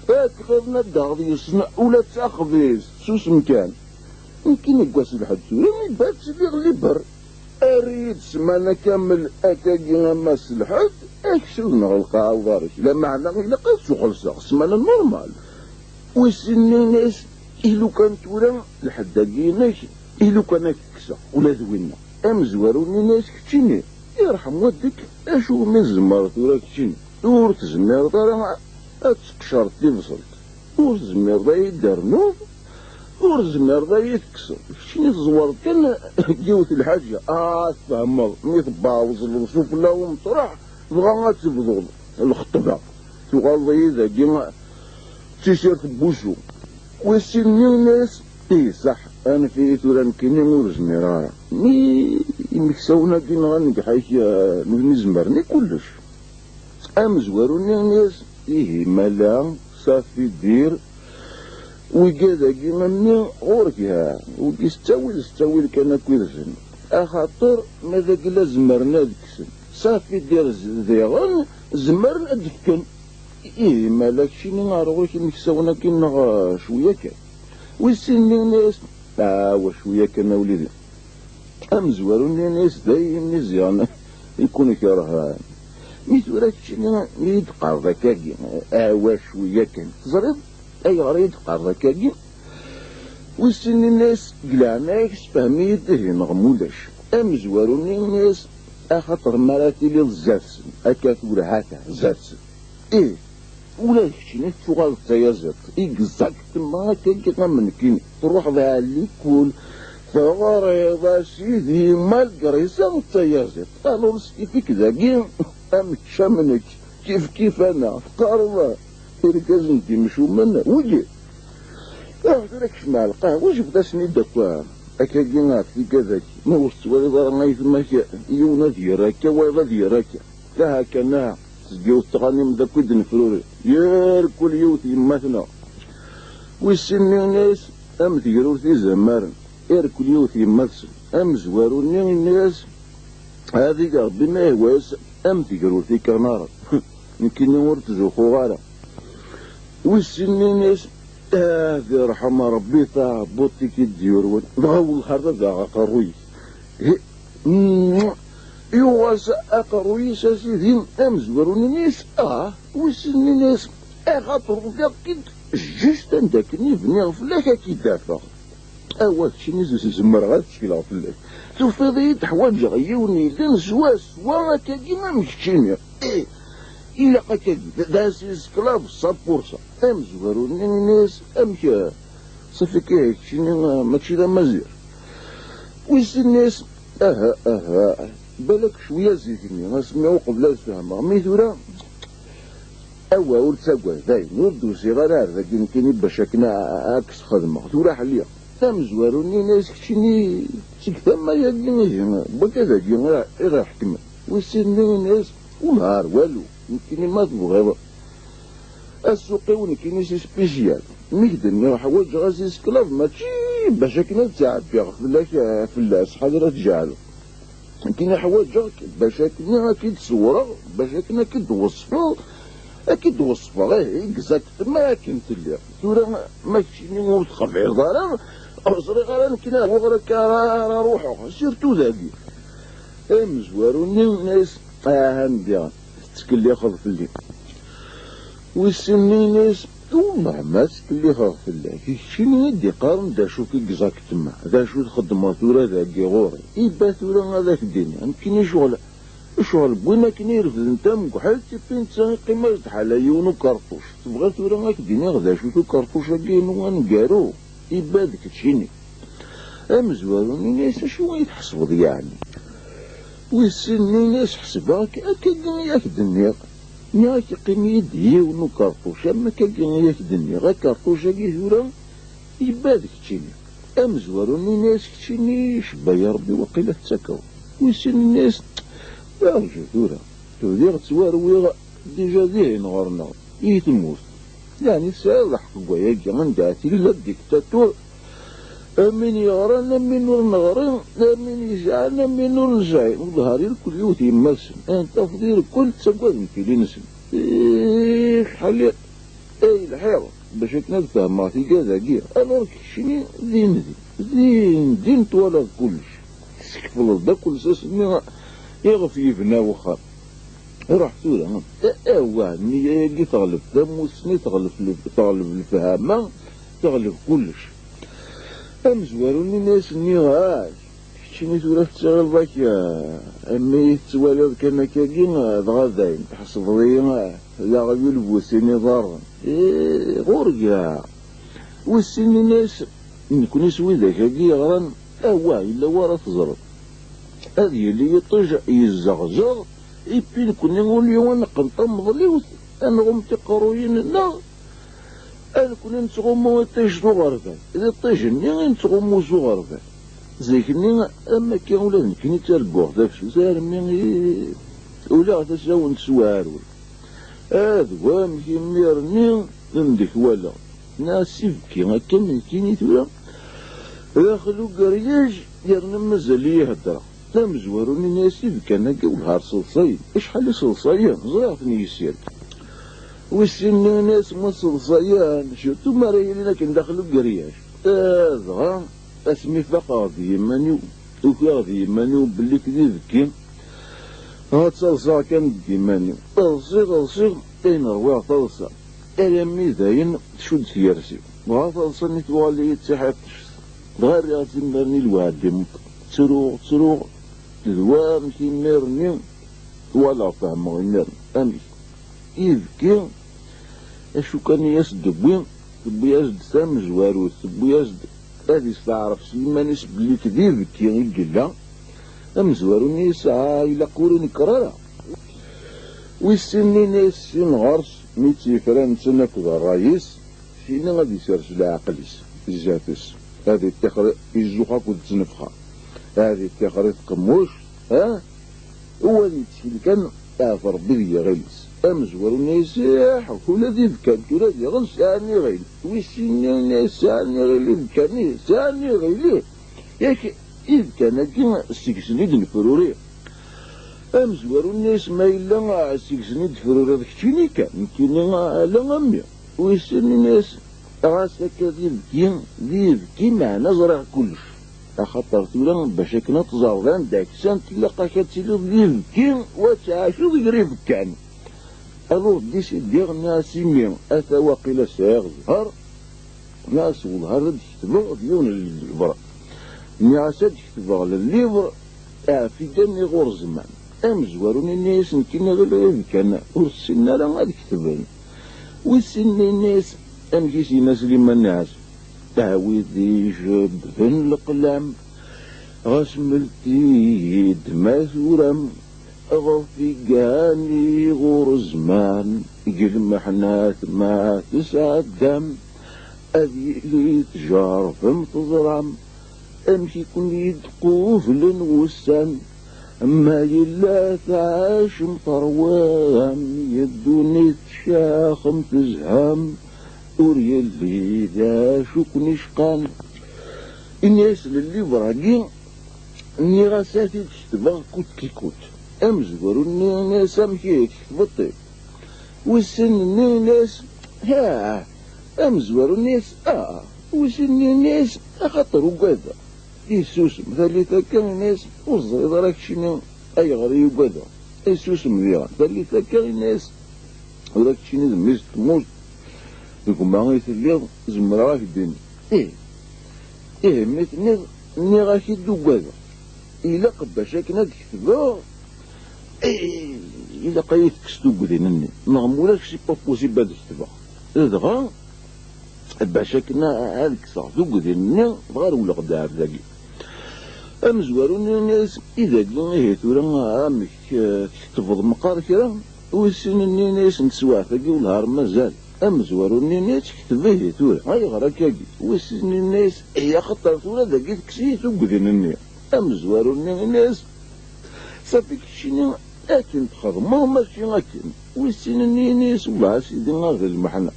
Ad txiḍen ad d-taɣeḍ yes-sen ula d taxbizt, susem kan. Nekkini deg wass n lḥedd tura, mi bat sliɣ liber. Err-iyi-d ssmana kamel akkagi a mass lḥedd, ad k-sudneɣ lqaɛa uḍar-ik. Lameɛna ilaq ad tt-uxelṣeɣ ssmana normal. Wissen ayen-is, i lukan tura lḥedd-agi-inek, i lukan ad k-kkseɣ ula d winna. Amezwaru-nni yenna-yas, "Keččini, irḥem waddek, acu umi tzemreḍ tura keččini? Ur tezmireḍ ara ad tqecreḍ tibṣelt. Ur tezmireḍ ad yi-d-ternuḍ, ur tezmireḍ ad yi-tekkseḍ. Keččini tẓewreḍ kan deg yiwet lḥaǧa. Ah, tfehmeḍ, mi tebɛeḍ ẓẓleḍ sufella umeṭreḥ, dɣa ad tebduḍ lxeṭba. Tuɣaleḍ-iyi dagi d tisirt n wusu." Wissen ayen-is, "Ih, ṣaḥ, anef-iyi tura nekkini ur zmireɣ ara." Mi imeksawen-agi nɣan deg-k, eh, nutni zemren i kullec. Amezwaru-nni yenna-yas, "Ihi mala, safi dir, wigad-agi a mmi ɣur-k ha, wigi s ttawil s ttawil kan akk idzen, axaṭer ma d agla zemren ad kksen, safi dir z-, diɣen zemren ad d-fken." "Ihi mala keččini ar ɣur-k imeksawen-agi neɣ, eh, cwiya kan?" Wissen ayen-is, "Awa cwiya kan a wlidi." Amezwaru-nni yenna-yas, "Dayen i ziɣen i kun-kerhen. Mi tura keččini i yi-d-qqareḍ akkagi, awa cwiya kan. Teẓriḍ ayɣer i yi-d-qqareḍ akkagi?" Wissen ayen-is, "Deg leɛnaya-k sefhem-iyi-d ihi neɣ mulac." Amezwaru-nni yenna-yas, "Axaṭer mi ara tiliḍ zdat-sen, akka tura hata, zdat-sen." Ih, ula d keččini tettuɣaleḍ d tayaziḍt. Exactement akkagi am nekkini. Truḥeḍ ɣer likul, teɣriḍ a sidi, malgré ça d tayaziḍt. Alors s kif-ik dagi, am kečč am nekk, kif kif ana, teqqareḍ irgazen d imcumen, wigi. Ruḥ tura kcem ɣer lqahwa, jebd-asen-id akk, akkagi ɣef tigad-agi. Ma ur tettwaliḍ ara ayetma-k, yiwen ad yerr akka, wayeḍ ad yerr akka. Aha kan, aha. Seg yiwet tɣanimt akk i d-nefruri, irkul yiwet yemma-tneɣ. Wis sin-nni-ines, am tegrurt izemmaren, irkul yiwet yemma-tsen. Amezwaru-nni yenna-yas, ad ig Ṛebbi ma yehwa-yas am tegrurt ikanaren. Nekkini ur ttzuxxuɣ ara. Wis sin-nni-ines, ad irḥem Ṛebbi taɛebbuḍt i k-id-yurwen. Dɣa wellah ar d abeɣ aqerruy-ik. Hi, mm, yuɣ-as aqerruy-is a sidi, amezwaru-nni-ines, ah, wis sin-nni-ines, axaṭer ufiɣ-k-id just anda akken i bniɣ fell-ak ad k-id-afeɣ. Awa keččini z-, z-, zemreɣ ad ttekleɣ fell-ak. Tufiḍ-iyi-d ḥwaǧeɣ yiwen yellan swaswa akkagi am keččini. Ih, ilaq akkagi, d, d asiskla d sapursa. Amezwaru-nni-ines, amek, eh, ṣafi kan keččini, eh, mačči d amaziɣ. Wis sin-ines, aha, aha, balak cwiya zik-nni, asmi uqbel ad fehmeɣ. Mi tura, awa, ur ttagad, dayen, ur d-usiɣ ara ar dagi nekkini bac akken a-, a-, ad k-sxedmeɣ. Tura ḥliɣ. Amezwaru-nni yenna-yas, keččini seg tama-yagi ihi, n wakka dagi i ɣ-, i ɣ-iḥekmen. Wis sin-nni yenna-yas, ur nehher walu, nekkini ma tebɣiḍ. Asuq-iw nekkini si spécial. Mi k-d-nniɣ ḥwaǧeɣ asiskla, mačči bac akken ad ttɛebbiɣ fell-ak, eh, fell-as, ḥader ad tjeɛleḍ. Nekkini ḥwaǧeɣ-k bac akken ad k-id-ṣewwreɣ, bac akken ad k-id-weṣfeɣ, ad k-id-weṣfeɣ, ih, exactement akken telliḍ. Tura ma keččini ur texbireḍ ara, ur ẓriɣ ara nekkini ar wuɣur akka ara, ara ruḥeɣ, surtout dagi. Amezwaru-nni yenna-yas, aha ndiɣ, tettkellixeḍ fell-i. Wis sin-nni yenna-yas, wellah ma ttkellixeɣ fell-ak, d keččini i d-iqqaren d acu-k exactement, d acu txeddmeḍ tura dagi ɣur-i. Iba tura ad ak-d-iniɣ, nekkini ccɣel, ccɣel n win akken irefden tamegḥelt, ifi netta iqqim-as-d ḥala yiwen ukerṭuc. Tebɣiḍ tura ad ak-d-iniɣ d acu-t ukerṭuc-agi-inu aneggaru? Iba d keččini. Amezwaru-nni yenna-yas, acu i tḥesbeḍ yeɛni? Wis sin-nni yenna-yas, ḥesbeɣ-k akkagi i ak-d-nniɣ. Nniɣ-ak iqqim-iyi-d yiwen ukerṭuc, am akkagi i ak-d-nniɣ, akerṭuc-agi tura, iba d keččini. Amezwaru-nni yenna-yas, keččini, cebba ya Ṛebbi, waqila tettakeḍ. Wis sin yenna-yas, rǧu tura, bdiɣ ttwarwiɣ dija dihin ɣer-neɣ, i tmurt. Yeɛni tesɛiḍ lḥeqq deg wayagi, anda tili la dictature, am win yeɣran, am win ur neɣri, am win yesɛan, am win ur nesɛi. Wellah ar irkul yiwet yemma-tsen. Ayen tafeḍ irkul ttaggaden tili-nsen. Ih, acḥal i, ay lḥiɣ, bac akken ad fehmeɣ tigad-agi. Alors keččini din din, din din twalaḍ kullec. Teskefleḍ-d akk lsas-nni iɣef yebna wexxam. Ruḥ tura, a-, awah, nniya-agi teɣleb tamusni, teɣleb lef-, teɣleb lefhama, teɣleb kullec. Amezwaru-nni yenna-yas, nniɣ-ak, keččini tura tettɣileḍ akka, am mi tettwaliḍ kan akkagi, dɣa dayen, tḥesbeḍ-iyi, d aɣyul bu sin iḍarren. Ih, ɣur-ga. Wis sin yenna-yas, nekni s widak-agi yeɣran, awah, yella wara teẓreḍ. Ad yili yiṭij yezzeɣzeɣ, ipi nekni ul-iw ad neqqen tameḍliwt, ad nɣum tiqerruyin-nneɣ, ad nekni nettɣummu iṭij s uɣerbal, d iṭij-nni i nettɣummu s uɣerbal. Zik-nni, am akka ula d nekkni ttarguɣ tafsut armi i uliɣ tasawent s uɛrur. Ad wamek imir-nni n deg-wala. Neɣ s ibki, akka nekkini tura, daxel ugeryaj, yerna mazal-iyi heddreɣ. Amezwaru-nni yenna-yas, ibkan-agi wellah ar seḍsayen. Acḥal i seḍsayen? Ẓriɣ-ten yis-i. Wis sin-nni yenna-yas, ma seḍsayen, surtout mi ara yilin akken daxel ugeryaj. Eh, dɣa, asmi faqeɣ d yiman-iw, ukiɣ d yiman-iw belli-k d ibki, ad ttaḍsaɣ kan deg yiman-iw. Ḍsiɣ, ḍsiɣ, ayen ṛwiɣ taḍsa. Alammi dayen tcudd tyersi-w. Dɣa taḍsa-nni tuɣal-iyi d tiḥiṭṭect. Dɣa rriɣ-tt imir-nni lweɛd imeṭṭi. Ttruɣ, ttruɣ. D wamek imir-nni twalaɣ fehmeɣ imir-nni. Amek? Ibki, acu kan i as-d-tewwi, tewwi-as-d tamezwarut, tewwi-as-d ad isteɛref s yiman-is belli d ibki i yella. Amezwaru-nni yesɛa ilaq ur inekkeṛ ara. Wis sin-nni yenna-yas sin ɣer-s, mi tt-yefra netta akked ṛṛay-is, syin ad isers leɛqel-is zdat-s, ad iṭṭixer i zzux akked ttnefxa, ad iṭṭixer i tqemmuct, ha? U ad yettkel kan ɣef Ṛebbi d yiɣil-is. Amezwaru-nni yenna-yas: "Iḥ, ula d ibekkan tura diɣen sɛan iɣil." Wis sin-nni yenna-yas: "Sɛan iɣil ibekkan-nni, sɛan iɣil, ih. Yak ibekkan-agi seg-sen i d-nefruri." Amezwaru-nni yenna-yas: "Ma yella seg-sen i d-tefruriḍ keččini kan, nekkini ala a mmi." Wis sin-nni yenna-yas: "Ɣas akka d ibki, d ibki, meɛna ẓriɣ kullec. Axaṭer tura, bac akken ad teẓreḍ anda ksant, ilaq-ak ad tiliḍ d ibki, u ad tɛaceḍ gar ibekkan." Alors décidiɣ, nniɣ-as i mmi: "Ata waqila sɛiɣ zzher." Nniɣ-as: "Wellah ar ad d-ketbeɣ d yiwen n llibre." Nniɣ-as: "Ad d-ketbeɣ le livre ɣef igan iɣur zzman." Amezwaru-nni yenna-yas: "Nekkini ɣileɣ ibekkan ur ssinen ara ad ketben." Wis sin-nni yenna-yas: "Amek i s-yenna Sliman Ɛas? A wid ijebbden leqlam, ɣas melt-iyi-d ma turam, ɣef igan iɣur zzman, g lmeḥnat ma tesɛeddam, ad yili tjerbem teẓram amek i ken-id-qublen wussan, ma yella tɛacem terwam, i ddunit tcaxem tezham, ur yelli d acu ken-icqan." Ini-as: "Le livre-agi, nniɣ-as ad t-id-ketbeɣ coûte que coûte." Amezwaru-nni yenna-yas: "Amek ihi, tketbeḍ-t?" Wis sin-nni yenna-yas: "Ha." Amezwaru-nni yenna-yas: "Ah." Wis sin-nni yenna-yas: "Axaṭer ugadeɣ." Yessusem. Tallit akka yenna-yas: "Ur teẓriḍ ara keččini ayɣer i ugadeɣ." Yessusem diɣen. Tallit akka yenna-yas: "Ula keččini d mmi-s n tmurt, deg uma i telliḍ, zemreɣ ad k-d-iniɣ." "Ih, ih, mi tenniḍ, nniɣ-ak-id ugadeɣ. Ilaq bac akken ad ketbeɣ, ih, ilaq ad iyi-tekkes tugdin-nni, neɣ ma ulac, c'est pas possible ad ketbeɣ." Dɣa bac akken ad kkseɣ tugdin-nni, dɣa rewleɣ-d ar dagi. Amezwaru-nni yenna-yas: "I dagi ihi tura, amek, eh, tketbeḍ meqqar kra?" Wis sin-nni yenna-yas: "N teswiɛt-agi wellah ar mazal." Amezwaru-nni yenna-yas: "Kteb ihi tura, ayɣer akkagi?" Wis sin-nni yenna-yas: "Ihi axaṭer tura dagi tekkes-iyi tugdin-nni." Amezwaru-nni yenna-yas: "Safi keččini akken txedmeḍ, mačči akken." Wis sin-nni yenna-yas: "Wellah a sidi, ar d lmeḥna.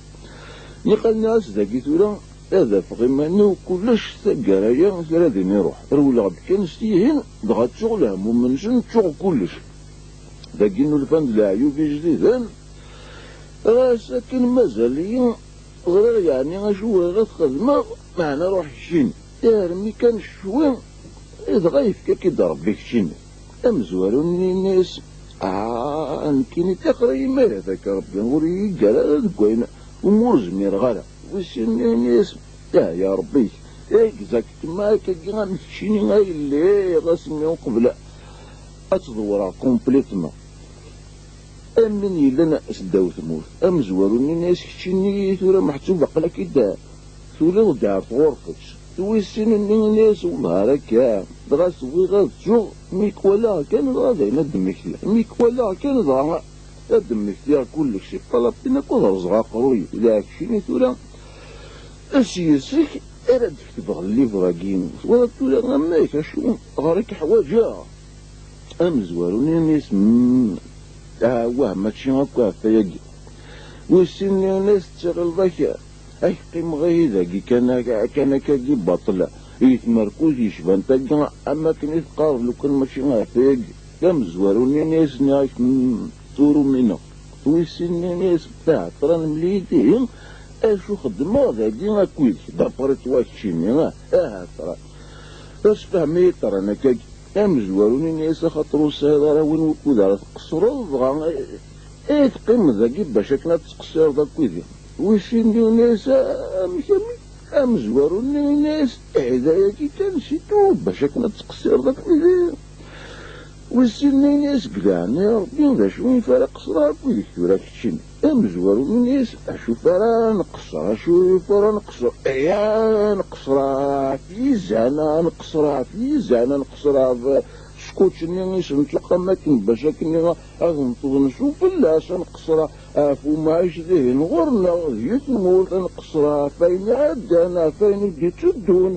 Niqal nniɣ-as dagi tura ad afeɣ iman-iw kullec, taggara-ya kra din iruḥ. Rewleɣ-d kan s tihin, dɣa ttuɣ lehmum-nsen, ttuɣ kullec. Dagi nnulfan-d leɛyub ijdiden. Ɣas akken mazal-iyi ẓriɣ yeɛni acu bɣiɣ ad t-xedmeɣ, meɛna ruḥ keččini. Armi kan ccwi, dɣa yefka-k-id Rebbi keččini." Amezwaru-nni yenna-yas: "Ah, nekkini ṭṭixer-iyi ma ihda-k Rebbi, ur iyi-ggar ara deg wayen umi ur zmireɣ ara." Wis sin-nni yenna-yas: "Ah, ya Rebbi, exactement akkagi am keččini ay lliɣ, asmi uqbel ad tt-ḍewreɣ complètement." Am win yellan seddaw tmurt. Amezwaru-nni yenna-yas: "Keččini tura meḥsub aql-ak-id tuliḍ-d ɣer tɣurfet." Wis sin-nni yenna-yas: "Wellah ar akka, dɣa swiɣ ad ttuɣ, mi k-walaɣ kan dɣa d ayen ad d-mmektiɣ, mi k-walaɣ kan dɣa ad d-mmektiɣ kullec, si ṭṭalabtin akk ad rẓeɣ aqerruy, d keččini tura s yes-k ara d-ketbeɣ llibre-agi. Twalaḍ tura amek, acu ɣer-k ḥwaǧeɣ?" Amezwaru-nni yenna-yas: "Mm, ah, wah, mačči akk ɣef wayagi." Wis sin-nni yenna-yas: "Tettɣileḍ ak, ak qqimeɣ ihi dagi kan, kan akkagi baṭel, i tmerkut yecban tagi, am akken i teqqareḍ lukan mačči ɣef wayagi." Amezwaru-nni yenna-yas: "Nniɣ-ak, mm, ur umineɣ." Wis sin-nni yenna-yas: "Aha ṭṭran, mel-iyi-d ihi acu xeddmeɣ dagi akked-k, d'après toi keččini, ah, aha ṭṭran. Sfehm-iyi ṭṭran akkagi." Amezwaru-nni yenna-yas: "Axaṭer ur tesɛiḍ ara win wukud ara tqeṣṣreḍ, dɣa i teqqimeḍ dagi bac akken ad tettqeṣṣireḍ akked-i?" Wis sin-nni yenna-yas: "Amek, amek?" Amezwaru-nni yenna-yas: "Ihi d ayagi kan, c'est tout, bac akken ad tettqeṣṣireḍ akked-i?" Wis sin-nni yenna-yas: "Deg leɛnaya Rebbi, d acu i fara qeṣṣreɣ akked-k tura keččini?" Amezwaru yenna-yas: "Acu fara nqeṣṣer, acu fara nqeṣṣer? Aya nqeṣṣer ɣef yizan, nqeṣṣer ɣef yizan, nqeṣṣer ɣef scotch-nni i s-nettuqam akken bac akken ad neṭṭeḍ nsu fell-as, nqeṣṣer ɣef umɛic dihin ɣur-neɣ di tmurt, nqeṣṣer ɣef ayen iɛeddan, ɣef ayen i d-itteddun."